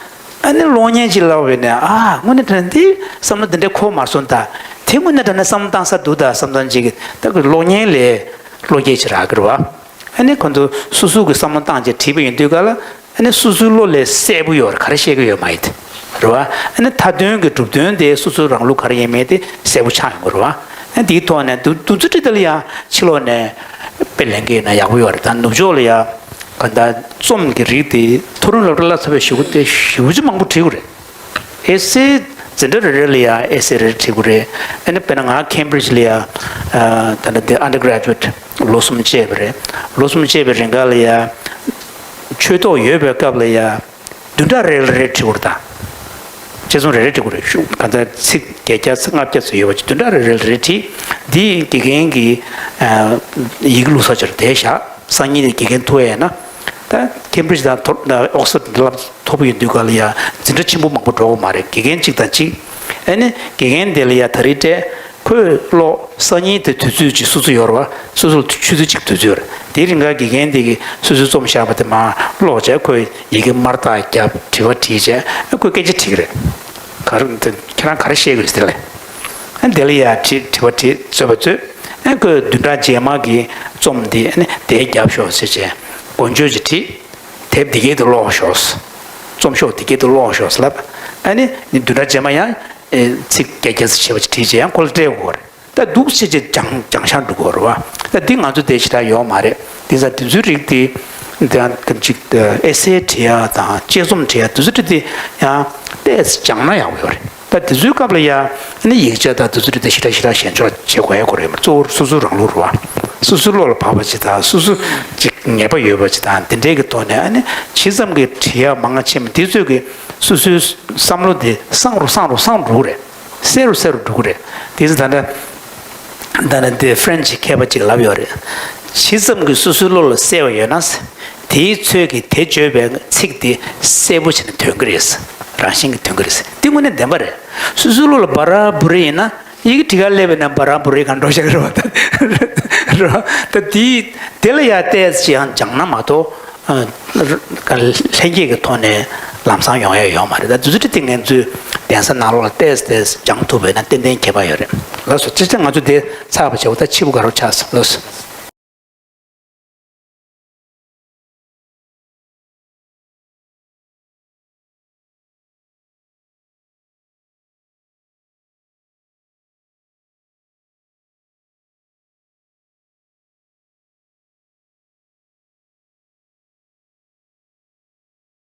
ཨ་ནི་གློག་བརྙན་ཅིག་ལབ་པ་ཡིན་ན། ཨ་དངོས་གནས་དྲང་གནས་འདི་བསམ་བློ་འདི་འདྲ་འཁོར་མ་སོང་ད། དེ་དངོས་གནས་དྲང་གནས་བསམ་བློ་བཏང་ས་འདུག་ད་བསམ་བཏང་ཅིག་ད་གློག་བརྙན་ལས་བློ་སྐྱེད་ཅིག་རག་གི་རེད་བ། ཨ་ནི་ཁོ་ཚོ་སོ་སོ་གི་བསམ་བློ་བཏང་བྱས་བྲིས་པ་ཡིན་དུས་ག་ལ། ཨ་ནི་སོ་སོའི་བློ་ལས་གསལ་པོ་ཡོད་རེད། ག་རེ་བཤད་ཀྱི་ཡོད་མ་ཡིན་ཏེ། རེད་བ། ཨ་ནི་མཐའ་དོན་གྱི་གྲུབ་དོན་དེ་སོ་སོའི་རང་ལུགས་ག་རེ་ཡིན་མིན་དེ་གསལ་པོ་ཆགས་ཡོང་གི་རེད་བ། ཨ་ནི་དེའི་ཐོག་ནས་འདུ་འདུ་འཛི་ཁྲི་ད་ལ་ཡ་ཕྱི་ལོགས་ནས་དཔེ་ལེན་གྱི་ཡིན་ན་ཡག་པོ་ཡོད་རེད། ད་ནུབ་ཕྱོགས་ལ་ཡ་ག་ད་རྩོམ་གྱི་རིགས་དེ་མཐོ་རིམ་སློབ་གྲྭ་བསླབ་ཚར་བའི་གཞུག་གུ་དེ་ཞེ་པོ་ཅིག་མང་པོ་བྲིས་ཀྱི་རེད། ཨེ་སེ་འཛིན་གྲྭ་རེ་རེ་ལ་ཡ་ཨེ་སེ་རེ་རེ་བྲིས་དགོས་རེད། ཨ་ནི་དཔེར་ན་ང་Cambridge་ལ་ཡ་ཨ་ད་ལྟ་དེ་undergraduate་ལོ་གསུམ་བྱས་པ་རེད། ལོ་གསུམ་བྱས་པའི་རིང་ག་ལ་ཡ་ཆོས་ཐོག་ཡོད་པའི་སྐབས་ལ་ཡ་བདུན་ཕྲག་རེ་ལ་རེ་བྲིས་དགོས་རེད་ད། དཔྱད་རྩོམ་རེ་རེ་བྲིས་དགོས་རེད། ཤུགས་ག་ཚོད་ཚིག་བརྒྱད་བརྒྱ་ཚིག་ལྔ་བརྒྱ་ཚོད་ཡོད་པ་ཅིག་བདུན་ཕྲག་རེ་རེ་ལ་རེ་བྲིས། འདི་དགེ་རྒན་གྱི་ཨ་ཡི་གེ་བླུགས་ས་ཆར་དེ་བཞག་སང་ཉིན་དགེ་རྒན་ཐུག་ཡས་ན། ད་Cambridge་དང་ཐོ་ད་Oxford་འདི་ལ་ཐོབ་ཡོད་དུས་ག་ལ་ཡ་འཛིན་གྲྭ་ཆེན་པོ་མང་པོ་འགྲོ་གི་མ་རེད། དགེ་རྒན་གཅིག་དང་གཅིག་ཨ་ནི་དགེ་རྒན་དེ་ལ་ཡ་ད་རེས་སྤྲད། ཁོས་ཀློག་སང་ཉིན་དེ་དུས་ཚོད་ཅིག་སོ་སོ་ཡོད་རེད་བ། སོ་སོ་ལ་ཆུ་ཚོད་གཅིག་དུས་ཚོད་ཡོད་རེད། དེའི་རིང་ག་དགེ་རྒན་དེ་གིས་སོ་སོའི་རྩོམ་བཞག་པ་དེ་མར་ཀློག་བྱས། ཁོས་ཡི་གེ་དམར་རྟགས་བརྒྱབ། དྲི་བ་དྲིས་བྱས། ཨ་ཁོས་སྐད་ཆ་དྲིས་ཀྱི་རེད། ག་རེ་འདི་ཁྱེད་རང་ག་རེ་བཤད་ཀྱི་རེད་དེ་ལ། ཨ་དེ་ལ་ཡ་དྲི་དྲི་བ་དྲིས། རྩོད་པ་རྩོད། ཨ་ཁོས་བདུན་ཕྲག་རྗེས་མ་གི་རྩོམ་འདི་ཨ་ནི་དེ་རྒྱབ་ཤོག་ཟེར་བྱས་མགོ་བརྗོད་ཅིག་བྲིས། དེབ་འདི་གའི་དུ་ཀློག་ཤོག་རྩོམ་ཤོག་འདི་གའི་དུ་ཀློག་ཤོག་ལབ། ཨ་ནི་བདུན་ཕྲག་རྗེས་མ་ཡང་ཨེ་ཚིག་བརྒྱད་བརྒྱ་ཙམ་བྱས་པ་ཅིག་བྲིས་བྱས་ཡང་ཁོ་ལ་སྤྲད་དགོས་རེད། ད་འདུག་སེ་ཅིག་སྦྱང་སྦྱང་བཞག་འགྲོ་དགོས་རེད་བ། ད་འདི་ང་ཚོ་དེ་ཞེ་དྲག་ཡོད་མ་རེད། དེ་ཙང་དེ་ཚོའི་རིགས་དེ་འདི་ཡང་གམ་ཅིག་ཨེ་སེ་བྲིས་ཡ་དང་དཔྱད་རྩོམ་བྲིས་ཡ་དེ་ཚོ་དེ་དེ་ཡང་ཏོག་ཙམ་སྦྱངས་ན་ཡག་པོ་ཡོད་རེད། ད་དེ་ཚོའི་སྐབས་ལ་ཡ་ཨ་ནི་ཡིག་ཆ་དང་དེ་ཚོ་དེ་དེ་ཞེ་དྲག་ཞེ་དྲག་ཞེན་ཆོག་བྱེད་དགོས་ཡ་ཁོ་རེད་མ། གཙོ་བོ་སོ་སོའི་རང་ལུགས་རེད་བ། སོ་སོའི་བློ་ལ་བབས་པ་ཅིག་དང་སོ་སོ་ཅིག་ངེས་པ་ཡོད་པ་ཅིག་དང་དེ་འདྲའི་གི་ཐོག་ནས་ཨ་ནི་ཇི་ཙམ་གྱི་བྲིས་ཡ་མང་ང་ཆེ་མ་དེ་ཚོས་གི་སོ་སོའི་བསམ་བློ་དེ་སངས་རུ་སངས་རུ་སངས་རུ་འགྲོ་གི་རེད། གསལ་རུ་གསལ་རུ་འགྲོ་གི་རེད། དེ་ཚོ་ད་ལྟ་ད་ལྟ་འདི་French་མཁས་པ་ཅིག་ལབ་ཡོད་རེད། ཇི་ཙམ་གྱིས་སོ་སོའི་བློ་ལ་གསལ་བ་ཡོད་ན། དེའི་ཚོད་ཀྱིས་དེ་བརྗོད་པའི་ཚིག་དེ་གསལ་པོ་བྱས་ནས་ཐོན་གྱི་རེད། རང་བཞིན་གྱིས་ཐོན་གྱི་རེད། འདི་དངོས་གནས་བདེན་པ་རེད། སོ་སོའི་བློ་ལ་འབའ་ར་འབུ་རེ་ཡིན་ན་ཡི་གེ་བྲིས་ཁ་སླེབས་པ་ན་འབའ་ར་འབུ་རེ་གང་འགྲོ་བཞག་གི་རེད་བ། ད་རེད་བ། ད་དེ་དེ་ལ་ཡ་ཏོག་ཙམ་ཅིག་ཡང་སྦྱངས་ན་མ་གཏོགས། ཨ་ལྷན་སྐྱེས་ཀྱི་ཐོག་ནས་ལམ་སང་ཡོང་ཡ་ཡོད་མ་རེད། ད་དུས་ཚོད་དེ་ང་ཚོའི་གདན་ས་ནང་ལོགས་ལ་ཏོག་ཙམ་ཏོག་ཙམ་སྦྱང་ཐུབ་པ་ཡིན་ན་ཏན་ཏན་ཁྱད་པར་ཡོད་རེད། ལགས་སོ། ཅི་ཅི་ང་ཚོ་དེ་ཚར་བ་བྱེད་འོ། ད་ཕྱི་པོ་དགའ་རབ་ཆགས་སོང་། ལགས་སོ།